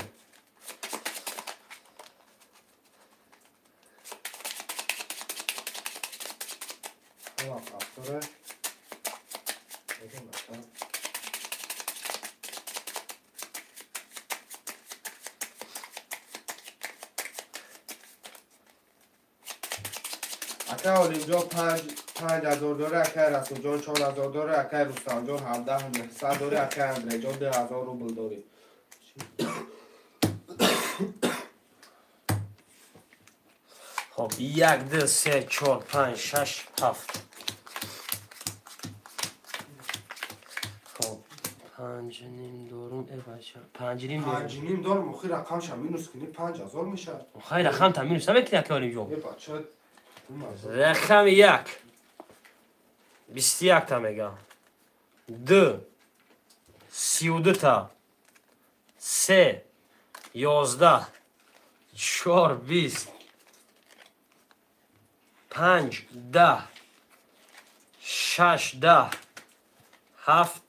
Ҳама повтора. Акай Олимҷон 5000 дора, акай Расулҷон 4000 дора, акай Рустамҷон 17900 дора, акай Андрейҷон 2000 рубл дорӣ. Хоб, 1 2 3 4 5 6 7. Хоб, 5.5 дорум, э бача, 5.5 дорум. 5.5 дорум, охир рақамша минус кунӣ 5000 мешавад. Хай рақам та минус намекунӣ акай Олимҷон. Э бача, Рақами 1 21 та мега. 2 32 та. 3 11 4 20 5 10 6 10 7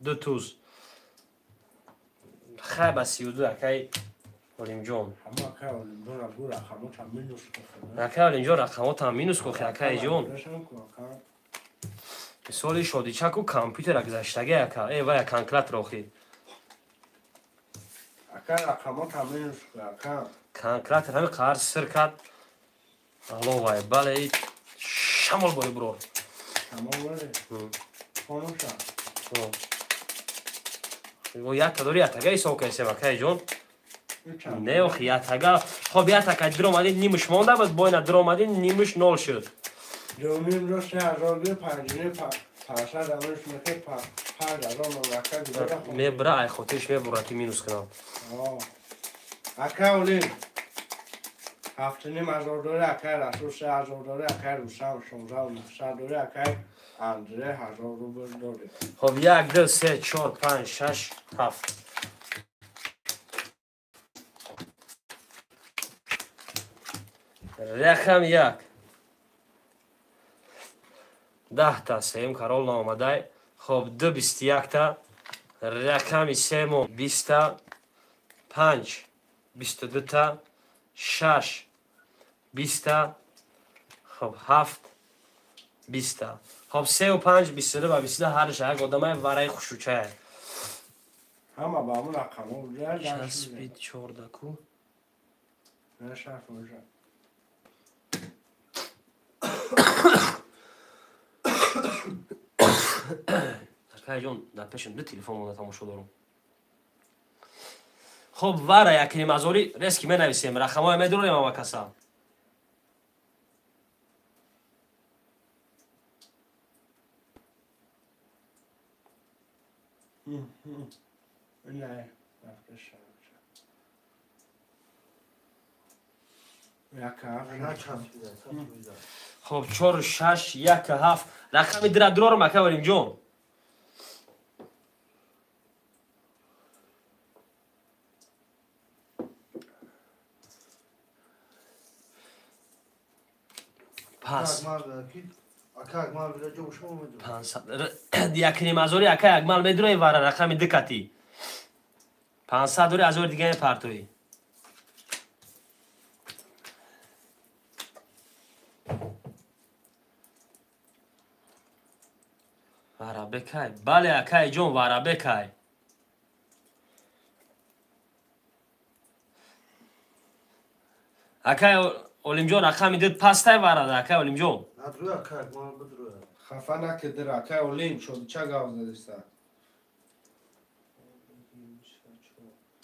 2 туз. Хай ба 32 акай Олимҷон. Акай Олимҷон рақамота минус кун. Акай Олимҷон рақамота минус кун, акай ҷон. Мисоли шодичаку компютера гузаштаги ака. Э вая калькулятор охи. Ака рақамота минус кун, ака. Калькулятор ҳами қаҳр сир кард. Ало вай, бале шамол бори бро. Шамол бори? Хомӯша. О, якта дори ятага ҳисоб кардем, акай ҷон. Не, охи ятага. Хоб ятака диромадин нимаш монда буд, бойна диромадин нимаш нол шуд. Дуним ро 3000 гир, 5.5 500 амиш мекунӣ, 5000 мамлакат гирифта. Мебра, ай хотирш мебура ки минус кунам. Акай Олим 7.5 дора, акай Расул 3000 дора, акай Рустам 16900 дора, акай Андрей 1000 рубл дорӣ. Хоб 1 2 3 4 5 6 7. Рақам 1 10 та сеюм карол наомадай. Хоб 2 21 та. Рақами сему 20 та. 5 22 та. 6 20 та. Хоб 7 20 та. Хоб 3 ва 5 22 ва 22 ҳарш як одамай вараи хушучай. Ҳама ба ҳамун рақамҳо уже Часпид 14 ку. Не шаф уже. Акайҷон, дар пешам ду телефон монда тамошо дорум. Хоб, вара якним ҳазорӣ резки менависем, рақамҳое медурем ама каса. Хоб, 4 6 1 7 рақами дира дурорам ака Валимҷон. Пас. Якним ҳазори ака Акмал медурои вара рақами ду кати. 500 дори ҳазори дига мепартоӣ. Варабекай. Бале акай ҷон, варабекай. Акай Олимҷон рақами ду пастай варада, акай Олимҷон. Хафа накиди, акай Олим, шодича гав задиса.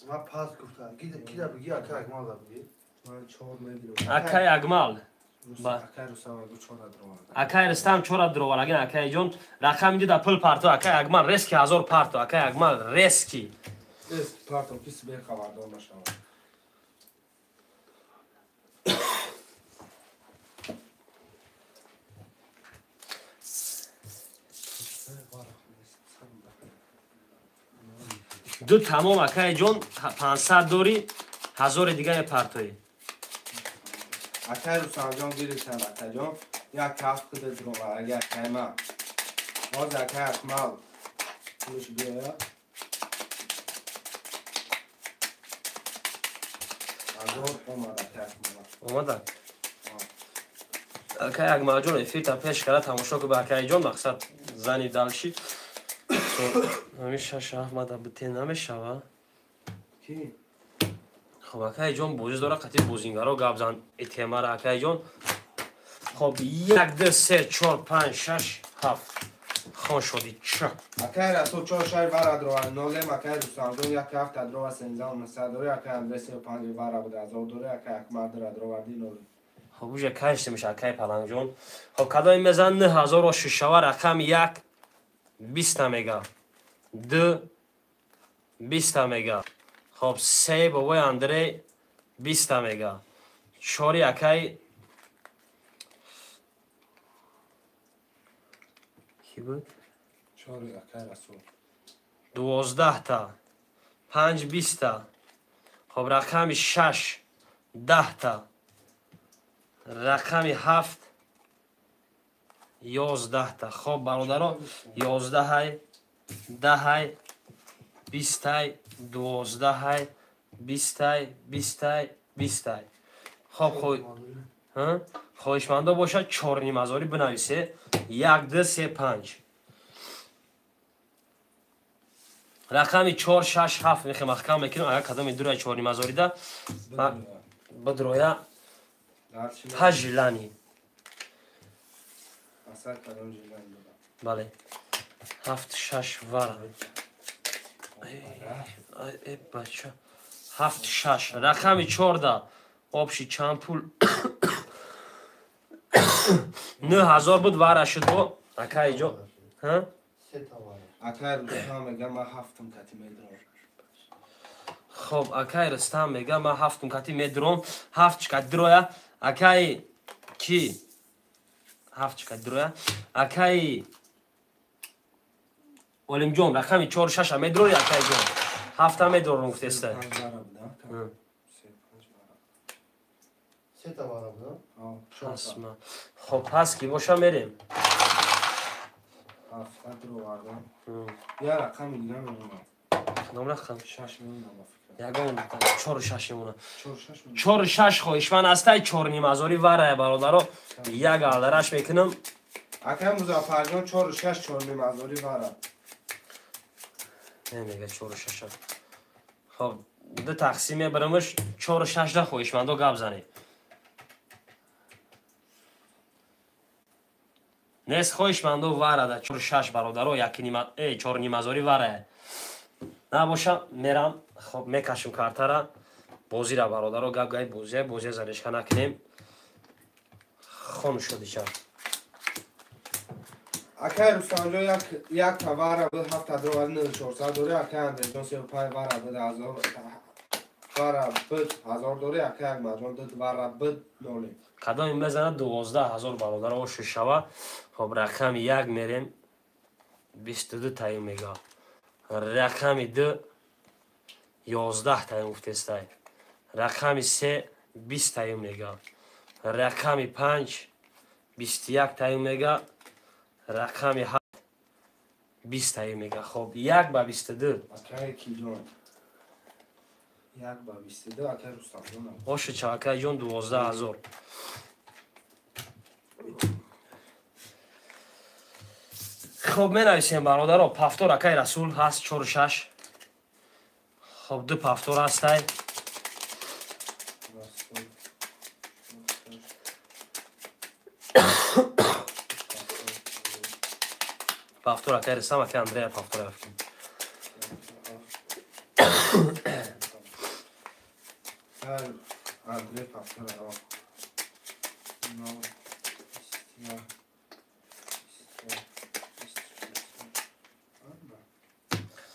Ман пас гуфтам. Кида биги, акай Акмал да биги. Ман чор медирам. Акай Акмал. Акай Рустам агу чора дровард. Акай Рустам чора дровард. Агин акай ҷон рақами ду да пул парто, акай Акмал резки 1000 парто, акай Акмал резки. Резки парто кис бехабардор нашавад. Ду тамом акай ҷон 500 дори 1000 дига мепартоӣ. Акай Рустамҷон гирифтан акаҷон як ҳафт кида дровард агар акай ман. Ҳоз акай Акмал пулш биёяд. Ҳазор омад акай Акмал. Омадак? Акай Акмалҷон эфирта пеш кара тамошо ку ба акай ҷон мақсад зани далши. Ҳамин шаш ҳафт мада бите намешава? Ки? Хоб, акай ҷон бозӣ дора қатъи бозингаро гап зан этемара акай ҷон. Хоб, 1 2 3 4 5 6 7 хон шоди ча. Акай Расул 4 6 вара дровар нолем акай Рустамҷон 1 7 дрова 13 900 дори акай Андрей 35 вара буда ҳазор дори акай Акмал дора дроварди нолем. Хоб, уже каште меша акай Палангҷон. Хоб, кадоми мезан 9006 шава рақами 1 20 мега. 2 20 мега. Хоб, 3 бобои Андрей 20 мега. 4 акай ки буд? 4 акай Расул. 12 та. 5 20 та. Хоб, рақами 6 10 та. Рақами 7 11 та. Хоб, бародаро, 11 10 20 12 20 20 20. Хоб, хоҳишмандо бошад 4.5 ҳазорӣ бинависе. 1 2 3 5. Рақами 4 6 7 мехе маҳкам мекунем. Агар кадоми дураи 4.5 ҳазорида бидроя пажлани. Бале. 7 6 вара. Эй бача. 7 6 рақами 4 обши чанд пул 9000 буд вара шуд бо акай ҷо. Ҳа? Акай Рустам мега ман 7 кати медром. Хоб, акай Рустам мега ман 7 кати медром. 7 кати дроя. Акай ки? 7 кати дроя. Акай Олимҷон рақами 4 6 медрои акай ҷон. 7 медрорум гуфтеста. Хоб, пас ки боша мерем. 7 дровардам. Я рақами дига мемонам. Кадом рақам? 6 мемонам. Ягон 4 6 мемонам. 4 6 хоҳишманд ҳастай 4.5 ҳазорӣ варая бародаро. Як алдараш мекунам. Акай Музаффарҷон 4 6 4.5 ҳазорӣ вара. Не мега 4 6. Хоб, ду тақсим мебарамаш 4 6 да хоҳишмандо гап занед. Нест хоҳишмандо варада 4-6 бародаро, 4.5 ҳазори варая. Набоша мерам, хоб мекашем картара. Бозира бародаро, гап гай бозия, бозия залешка накунем. Хон шудича. Акай Рустамҷон як вара буд 7,400 дори, акай Андреҷон 35 вара буд ҳазор вара буд ҳазор дори, акай Акмалҷон ду вара буд ноле. Кадоми мезанад 12 000 бародаро оши шава. Хоб рақами як мерем 22 таим мега. Рақами ду 11 таим гуфтестай. Рақами се 20 таим мега. Рақами панҷ 21 таим мега. Рақами ҳафт 20 таим мега. Хоб як ба 22. Акай Киҷон як ба 22, акай Рустамҷон. Оши ча акай ҷон 12 000. Хоб менависем бародаро, повтор акай Расул ҳаст 4-6. Хоб ду повтор ҳастай. Расул. Повтор акай Рустам, акай Андрея повтор рафтем. Андрей повтор. Нол, 21, 21,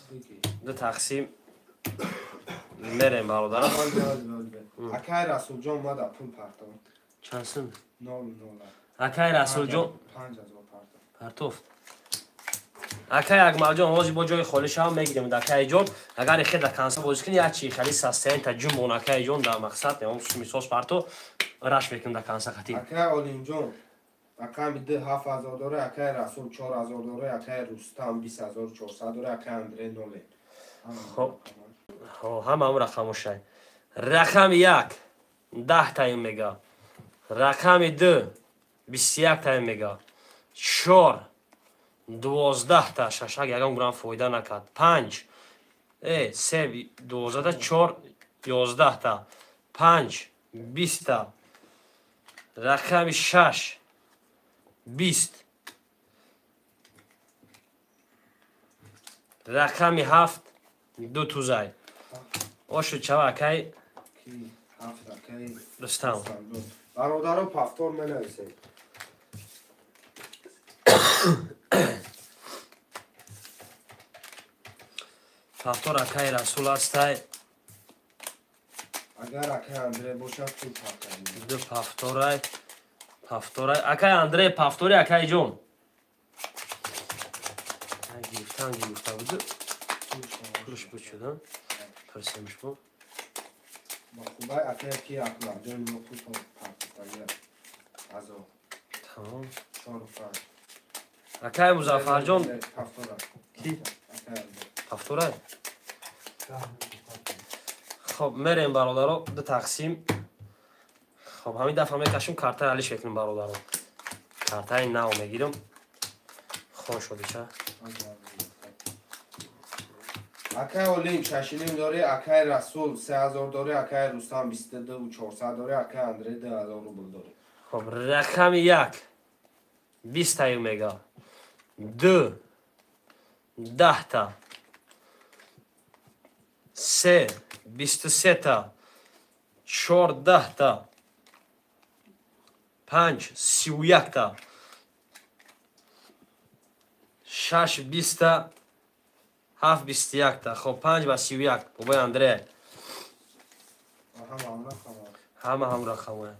24. Ду тақсим мерем бародаро. Акай Расулҷон мада пул партов. Чанд сум? Нол нол. Акай Расулҷон 5000 партов. Партофт. Акай Акмалҷон ҳозир бо ҷои холӣ шавам мегирем акай ҷон. Агар хе да конса бозӣ кунӣ, як чи хали састаен та ҷумбон акай ҷон дар мақсад, ям суми сос парто раш мекунем да конса хати. Акай Олимҷон рақами ду 7000 дора, акай Расул 4000 дора, акай Рустам 20 400 дора, акай Андрей ноле. Хоб ҳама ҳам рақамошай. Рақами як 10 таим мега. Рақами ду 21 таим мега. Чор 12-та шашак ягон грам фоида накард. Панҷ се 12-та, чор 11-та, панҷ 20-та, рақами шаш 20, рақами ҳафт ду тузай. Ошу чава акай Рустам. Бародаро повтор менависем. Повтор акай Расул ҳастай. Агар акай Андрей бошад пул партоем. Ду повторай. Повторай. Акай Андрей повтори акай ҷон. Гирифтан гирифта буду. Пулш буд шуда. Пурсемш бу. Ба хубай акай ки Акмалҷон мо пул партофтагия. Ҳазор. Тамом. Чору панҷ. Акай Музаффарҷон Повтора. Ки? Акай Андрей. Повторай. Хоб мерем бародаро ду тақсим. Хоб ҳамин дафъа мекашем картаи алиш мекунем бародаро. Картаи нав мегирам. Хон шудича. Акай Олим шашиним дори, акай Расул 3000 дори, акай Рустам 22 400 дори, акай Андрей 2000 рубл дори. Хоб рақами як 20 таим мега. Ду 10-та. Се 23-та. Чор 10-та. Панҷ 31-та. Шаш 20-та. Ҳафт 21-та. Хоб панҷ ба 31. Бобои Андрей. Ҳама ҳам рақама. Ҳама ҳам рақамоя.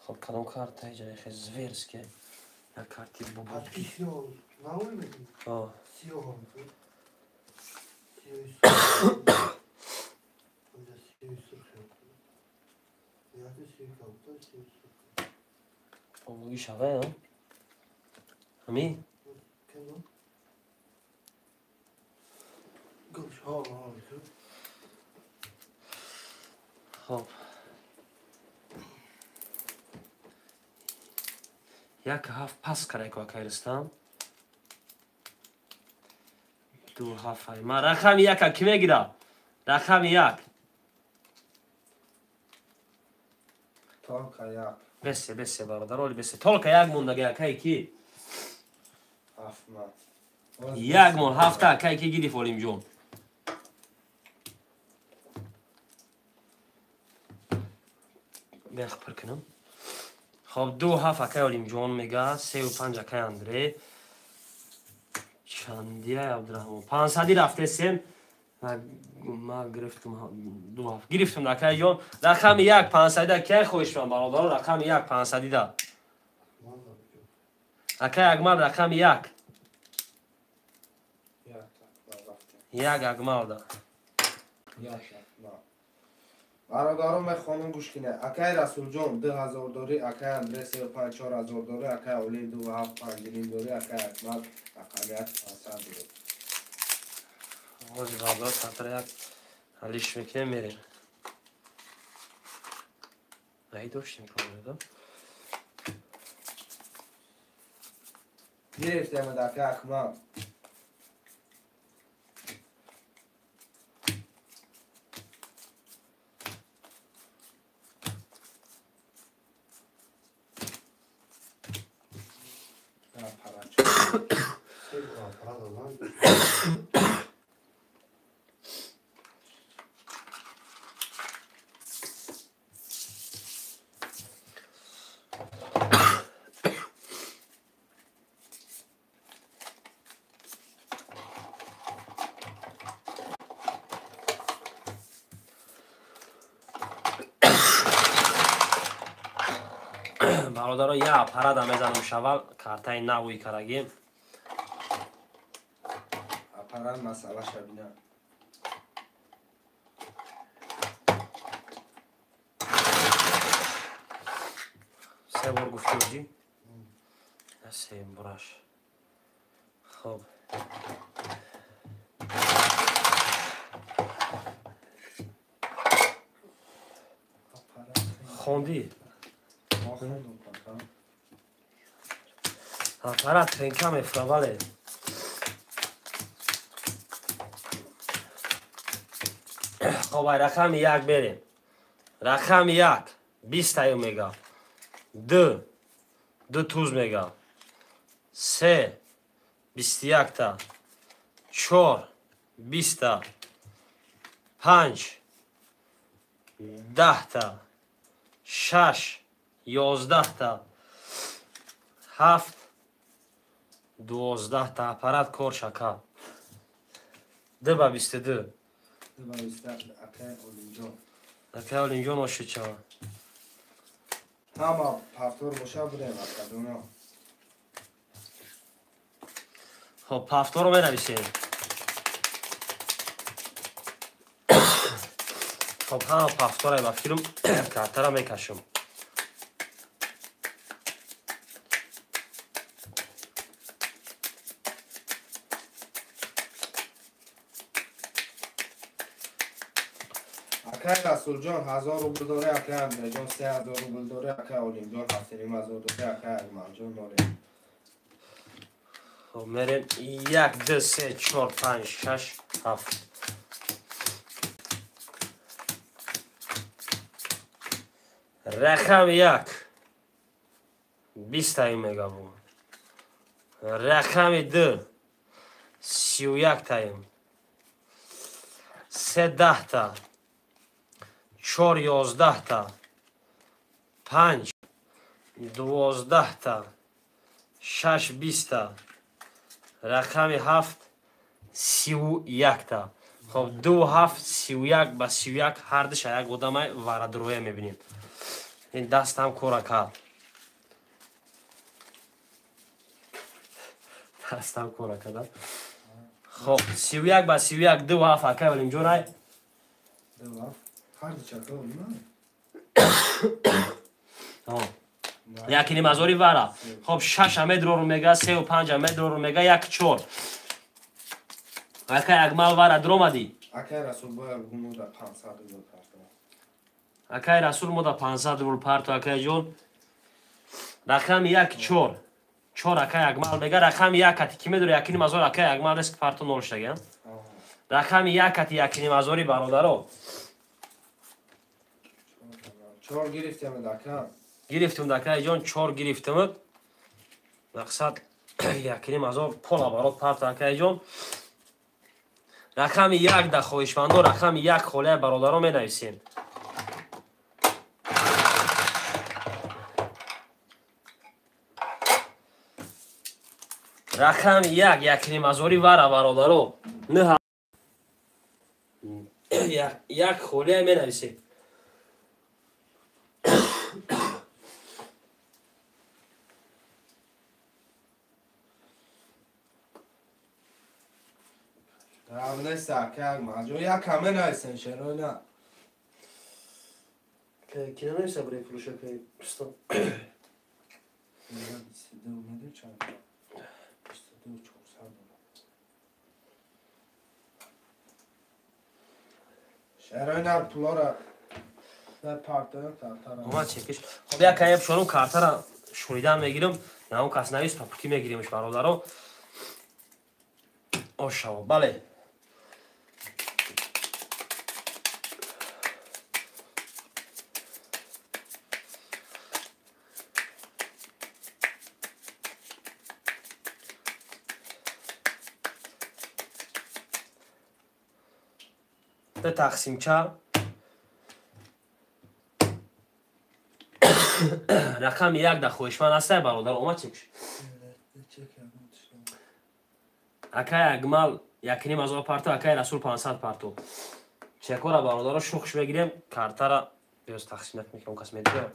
Хоб кадом карта иҷа хе зверске. Як карти бобо. Аз ки сиёҳ навой мекунӣ? О, Сиёҳ ҳам ту. Сиёҳи сурх. Онҷа сиёҳи сурх ёд. Яке сиёҳи кабутар, сиёҳи сурх. Бобоги шавая. Ҳами? Кадом? Гӯш, ҳо, ҳо, ту. Хоб. Як ҳафт пас карайку акай Рустам. Ду ҳафт ай. Ман рақами яка ки мегирам? Рақами як. Только як. Бесе, бесе бародар, оли бесе. Только як мондаги акай ки? Як мон ҳафта акай ки гирифт Олимҷон. Бех пур кунам. Хоб 2 7 акай Олимҷон мега, 3 5 акай Андре. Чандия Абдурахмон. 500 рафтесем. Ма гирифтум 2 7. Гирифтум акай ҷон. Рақами 1 500 кай хоҳишман бародаро, рақами 1 500 да. Акай Акмал рақами 1. Як Акмал да. Бародаро мехонам гӯш кине. Акай Расулҷон 2000 дорӣ, акай Андре 3 5 4000 дорӣ, акай Олим 2 7 5 ним дорӣ, акай Акмал рақами 1 500 дорӣ. Ҳозир бародаро сатра як ҳалиш мекунем мерем. Ай доштем кор Гирифтем акай Акмал. Бародаро я аппарата мезанам шавал картаи навуи карагим. Аппарат масъалаша бина. Се бор гуфти оҷи? Се бораш. Хоб. Хондӣ? Аппарат тренка мефура, бале. Хоб, ай рақами як берем. Рақами як 20 таю мега. Ду. Ду туз мега. Се 21та. Чор 20та. Панҷ 10та. Шаш 11та. Ҳафт 12та. Аппарат кор шака. 2 ба 22. Акай Олимҷон. Акай Олимҷон ошид шава. Ҳама повтор боша будем акадуно. Хоб повторро менависем. Хоб ҳама повтора ба филм картара мекашам. Акай Расулҷон 1000 рубл дорӣ, акай Андреҷон 3000 рубл дорӣ, акай Олимҷон 7500 дорӣ, акай Акмалҷон дорӣ. Хоб мерем як ду се чор панҷ шаш ҳафт. Рақами як 20 таи мегабу. Рақами ду 31 таим. Се 10та. Чор 11та. Панҷ 12та. Шаш 20та. Рақами ҳафт 31та. Хоб ду ҳафт 31 ба 31 ҳардуша як одамай варадурӯя мебинем. Ин дастам кора кард. Дастам кора карда. Хоб 31 ба 31 ду ҳафт акай Олимҷонай. Ду ҳафт ҳарду чака Олимай. Яки нимазори вара. Хоб шаша медрору мега, сеу панҷа медрору мега, як чор. Акай Акмал вара дромадӣ. Акай Расул бояд мода 500 рубл парто. Акай Расул мода 500 рубл парто, акай ҷон. Рақами як чор. Чор акай Акмал мега, рақами як ати ки медори яки нимазор акай Акмал риск парто нол шудага. Рақами як ати яки нимазори бародаро. Чор гирифтем ака. Гирифтем акай ҷон, чор гирифтем. Мақсад 1,5 ҳазор пола барот парта акайҷон. Рақами як да хоҳишмандо, рақами як холия бародаро менависем. Рақами як, 1,5 ҳазори вара бародаро. Як холия менависем. Нест ака, маҷо як ҳаме нависен шерои на. Ки нанависа барои фурӯша ки пистон. Чанд? 22 400. Шерои на пулора Омад чекиш. Хоб, як кая пушонум картара шунидан мегирам, наон кас навис папути мегиримш бародаро. Ошаво, бале. Тақсимча рақами як да хоҳишманд ҳастай бародар, омад чекш. Акай Акмал 1,5 ҳазор парту, акай Расул 500 парту. Чекора бародаро шухш мегирем, картара биёз тақсим накунем, кас медиҳад.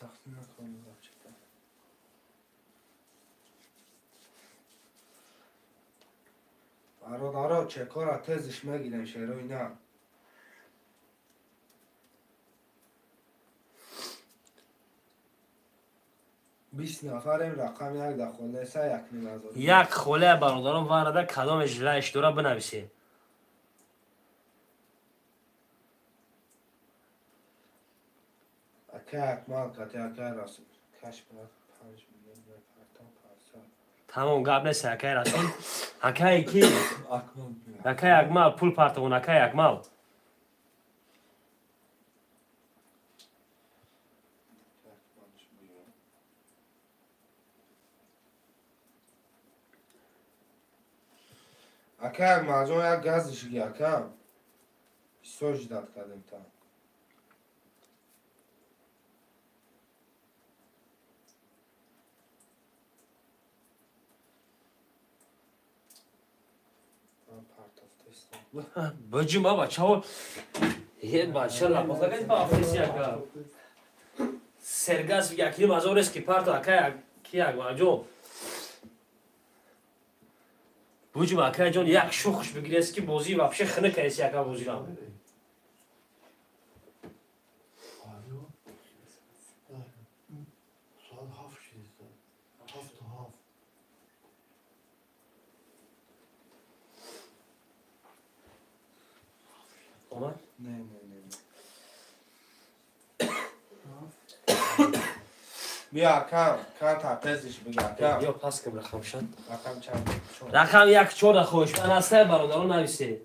Тақсим накунем. Бародаро, чекора тезиш мегирем, шерои на. 20 нафарем, рақам як да холеса 1,5 ҳазор. Як холе бародарон варада кадоме жилаиш дора бинависе. Ака Акмал кати ака Расул. Каш брат 5 миллион мепартам 500. Тамом, гап нест, акай Расул. Акай ки? Акай Акмал пул партовун, акай Акмал. Ака Акмалҷон, як газишги ака. Бисёр ждать кардем та. Баҷим ба бачаҳо. Е бача лапозагай ба афтеси ака. Сергаз 1,5 ҳазор ест ки парто акай ки Акмалҷон. Буҷум акайҷон, як шухш бигирест ки бозӣ вообще хиника ест яка бозирам. Соат 7 шиста. 7:30. Омад? Не, не, не. Биё акам, канта тезиш биги акам. Ё пас ким рақам шад. Рақам чанд? Рақам як чора хоҳиш. Ман ҳастай бародарон нависе.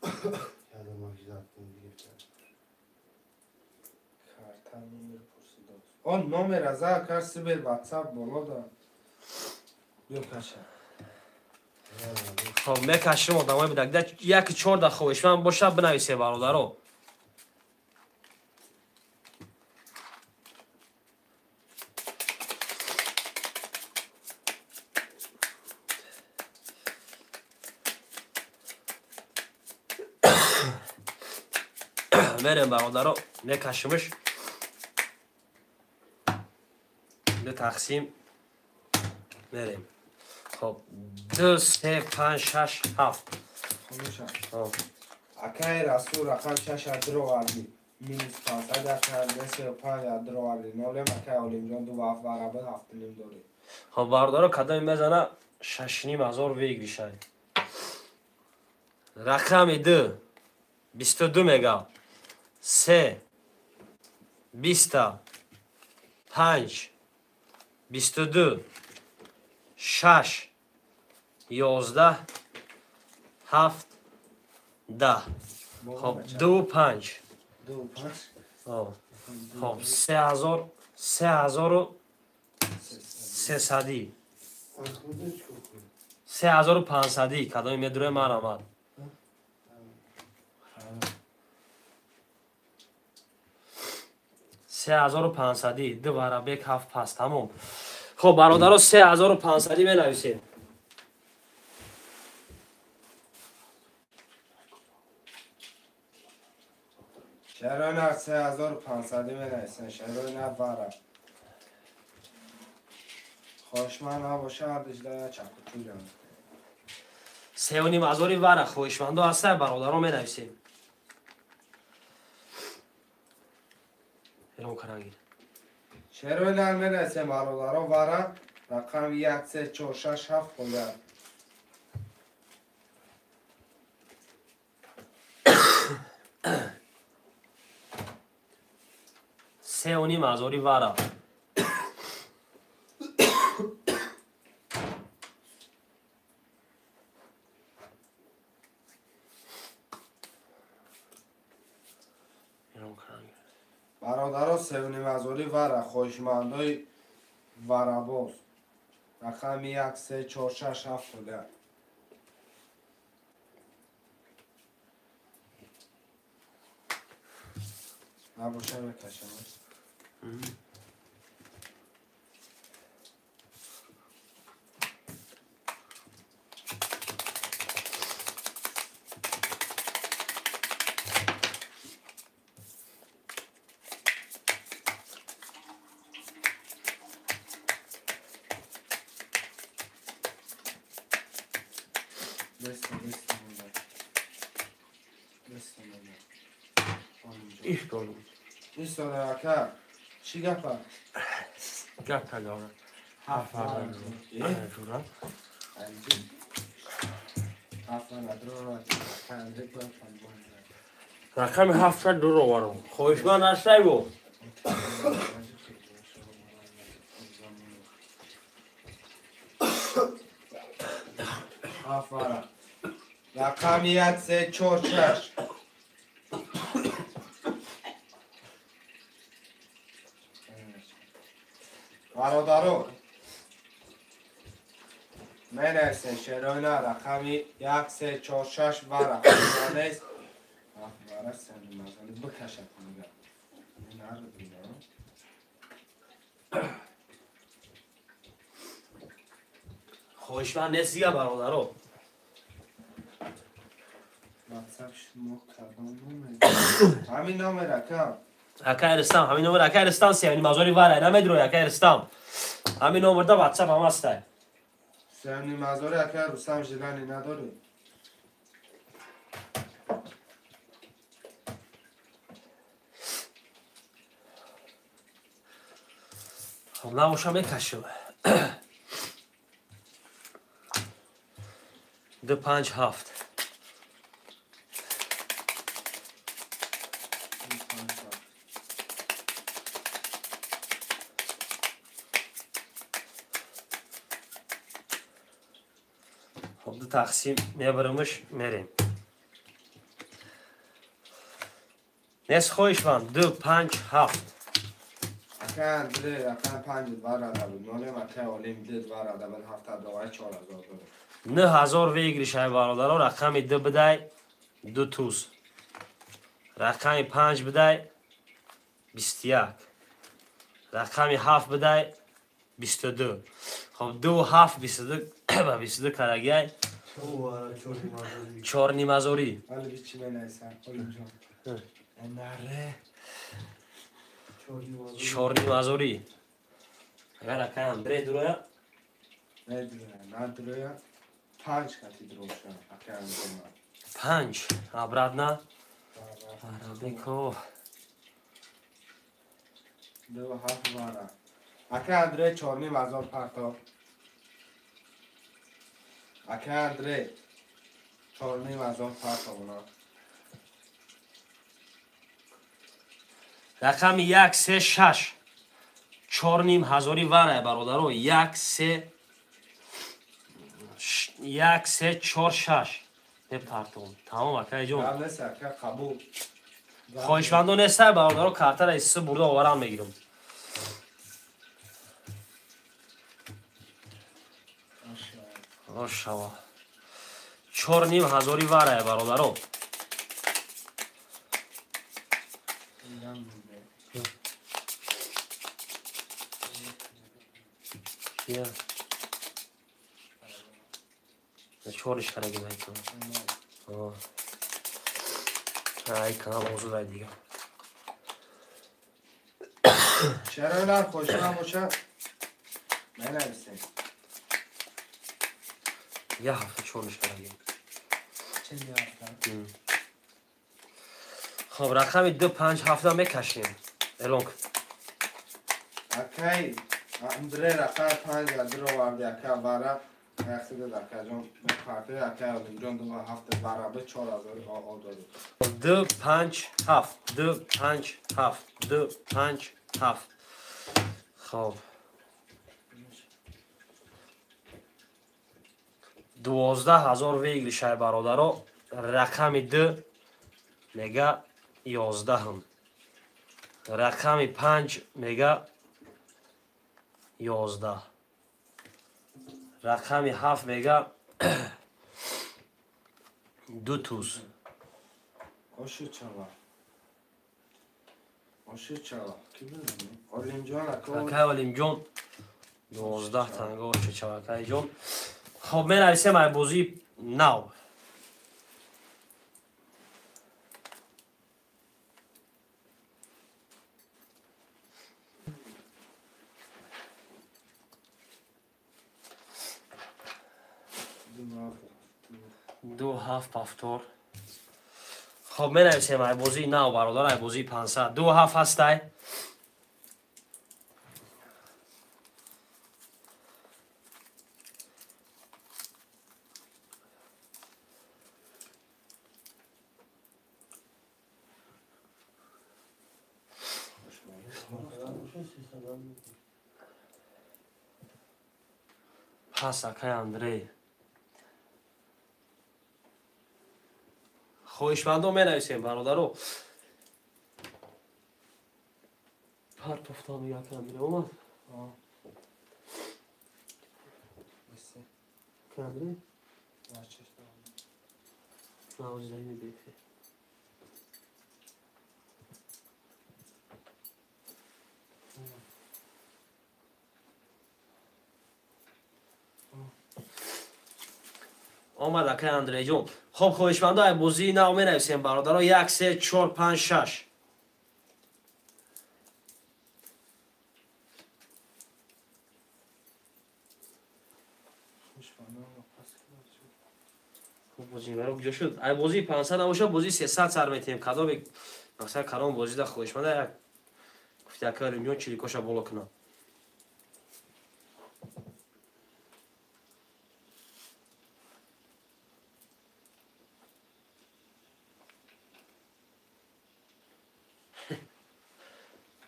Ядам ждать гирифта. Карта номер пурсидост. Он номер аза кар сибер WhatsApp боло да. Биё каша. Хоб, мекашим одамои бидагда як чорда хоҳишманд боша бинависе бародаро. Мерем бародаро, мекашимиш. Ду тақсим мерем. Хоб, ду, се, панҷ, шаш, ҳафт. Хомӯша. Акай Расул рақам шаш адроварди. Минус 500 ака несе панҷ адроварди. Нолем акай Олимҷон ду ва барабар 7,5 дорӣ. Хоб бародаро, кадоме мезана 6,5 ҳазор выигрышай. Рақами ду 22 мега. Се биста панҷ 22 шаш 11 ҳафт 10. Хоб, ду панҷ. Ду панҷ. Хоб, 3000, 3300. 300. 3500 кадоми медуре марамад. 3500 ду варабек 7 пас тамом. Хоб бародаро 3500 менависед. Шарои нақ 3500 менависен. Шарои нақ вара. Хоҳишманд набошад, ижда чакучурам. 3,5 ҳазори вара хоҳишмандо ҳастанд бародаро менависем. Эрон карангир. Шерои нақ менависем бародаро вара рақам 1 3 4 6 7 хояд. 3,5 ҳазори вара. Бародаро 3,5 ҳазори вара хоҳишмандои варабоз рақами 1 3 4 6 7 хояд. Набоша мекашам. Ака, чӣ гапа? Гап кагавра. Ҳафт вара. Рақами 7 дур оварам. Хоҳишманд ҳастайбо? Ҳафт вара. Рақами 1 3 4 6. Бародаро менависен шероина рақами 1 3 4 6 вара нест. Вара сенмазали бикашад дига. Хоҳишманд нест дига бародаро. WhatsApp шумо кадом номер? Ҳамин номер ака. Акай Рустам, ҳамин номер акай Рустам 3,5 ҳазори вара намедурой акай Рустам. Ҳамин номерда WhatsApp ҳам ҳастай. 3,5 ҳазори акай Рустам желание надорӣ? Хоб набоша мекашем. 2 5 7. Хоб ду тақсим мебарамш мерем. Нест хоҳишманд 2 5 7. Ака Андре рақам 5 вара буд. Нолем ака Олим 2 вара буд 7 довай 4000 доллар. 9000 выигрыш ай бародаро рақами 2 бидай 2 туз. Рақами 5 бидай 21. Рақами 7 бидай 22. Хоб 2 7 22 ба 22 карагай 4,5 ҳазори. Али бичи менависам Олимҷон. Наре 4,5 ҳазори. Агар акай Андре дуроя? Медуроя, надуроя. 5 кати дуроша акай Андре. 5 обратно. Арабеко. 2 7 вара. Акай Андре 4,5 ҳазор парто. Акай Андре 4,5 ҳазор парто буна. Рақами 1 3 6. 4,5 ҳазори вара бародаро 1 3 1 3 4 6 мепартом. Тамом акайҷон. Гап нест ака, қабул. Хоҳишмандо нестай бародаро картара исти бурда оварам мегирам. Ошава. 4,5 ҳазори варае бародаро. Я. Чориш караги майкам. Ай канал озудай дига. Чаро нар хошна боша? Менависем. Я ҳафта чориш караги. Хоб рақами 2 5 7 мекашем. Элон. Акай Андре рақами 5 адро варди ака вара яхсида акаҷон парти ака Олимҷон 2 7 барабе 4000 о дод. 2 5 7 2 5 7 2 5 7. Хоб 12,000 выигрышай бародаро. Рақами 2 мега 11. Рақами 5 мега 11. Рақами 7 мега 2 туз. Оши чава. Оши чава. Олимҷон ака. Акай Олимҷон 12 танга оши чава акайҷон. Хоб менависем ай бозии нав. Ду ҳафт пафтор. Хоб менависем ай бозии нав бародар, ай бозии 500. 2 7 ҳастай. Пас акай Андрей. Хоҳишмандо менависем бародаро. Партофта мега акай Андрей омад. Акай Андрей? Навозидаи бехе. Омад акай Андрейҷон. Хоб хоҳишмандо ай бозии нав менависем бародаро. 1 3 4 5 6. Хоб бозии баро куҷо шуд? Ай бозии 500 набошад, бозии 300 сар метиҳем. Кадоме мақсад кадом бозида хоҳишманда як гуфти акай Олимҷон чиликоша боло кунад.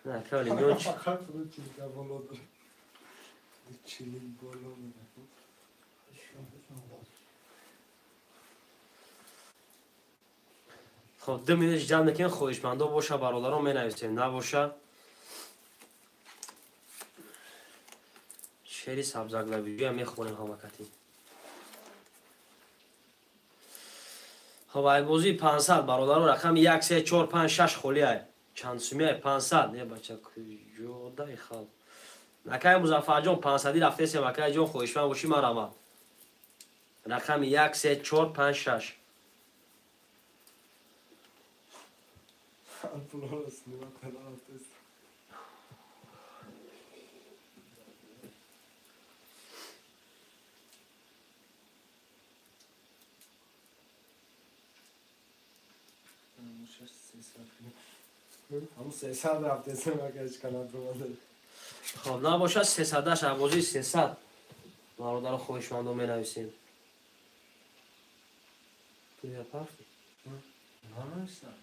Акай Олимҷон Фақат чилика боло дорад. Чилик боло мерафт. Хоб 2 минут ҷамъ мекунем, хоҳишмандо боша бародарон менависем, набоша шери сабзаглабиҷӯя мехонем ҳамакати. Хоб ай бозии 500 бародарон рақами 1 3 4 5 6 холӣ ай. Чанд сумӣ ай 500 не бача куҷодай хал. Акай Музаффарҷон 500 рафтесем акайҷон хоҳишманд бошӣ марамад. Рақами 1 3 4 5 6. Пулоро снима када рафтест. Ҳамун 300 рафтесем ака ҳеч канал бромада. Хоб набошад 300-аш ай бозии 300 бародаро хоҳишмандо менависем. Пуля пафти? Нанависам.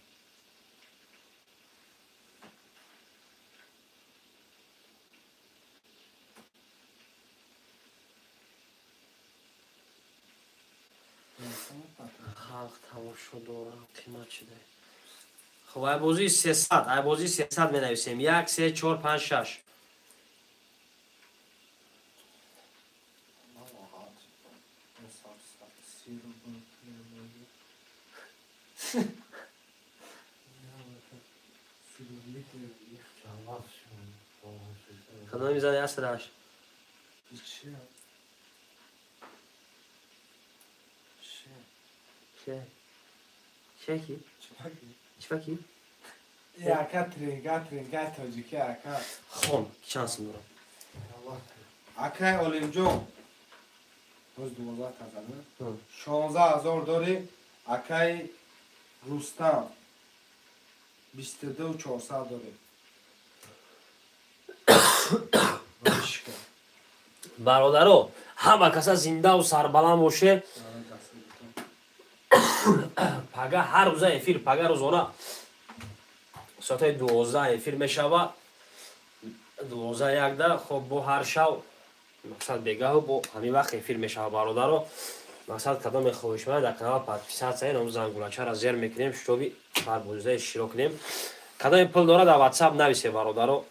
Халқ тамошо дорам, қимат шуда. Хоб ай бозии 300, ай бозии 300 менависем. 1 3 4 5 6. 30 рубл. Кадом мизани 108? Чия? Ше. Ше ки? Чипаки? Ака тринга, тринга тоҷики ака. Хон, чанд сум дорам? Акай Олимҷон. Боз 12 таза, 16 000 дорӣ, акай Рустам. 22 400 дорӣ. Бародаро, ҳама каса зиндаву сарбаланд боше. Пага ҳар рӯза эфир, пага рӯзона соатҳои 12 эфир мешава, 12 якда. Хоб, бо ҳар шав, мақсад, бегаҳу бо ҳамин вақт эфир мешава. Бародаро, мақсад, кадоме хоҳишманд, дар канал подписаться, ном зангулачаро зер мекунем, чтобы ҳар бозида иштирок кунем. Кадоме пул дора, дар Ватсап нависе, бародаро.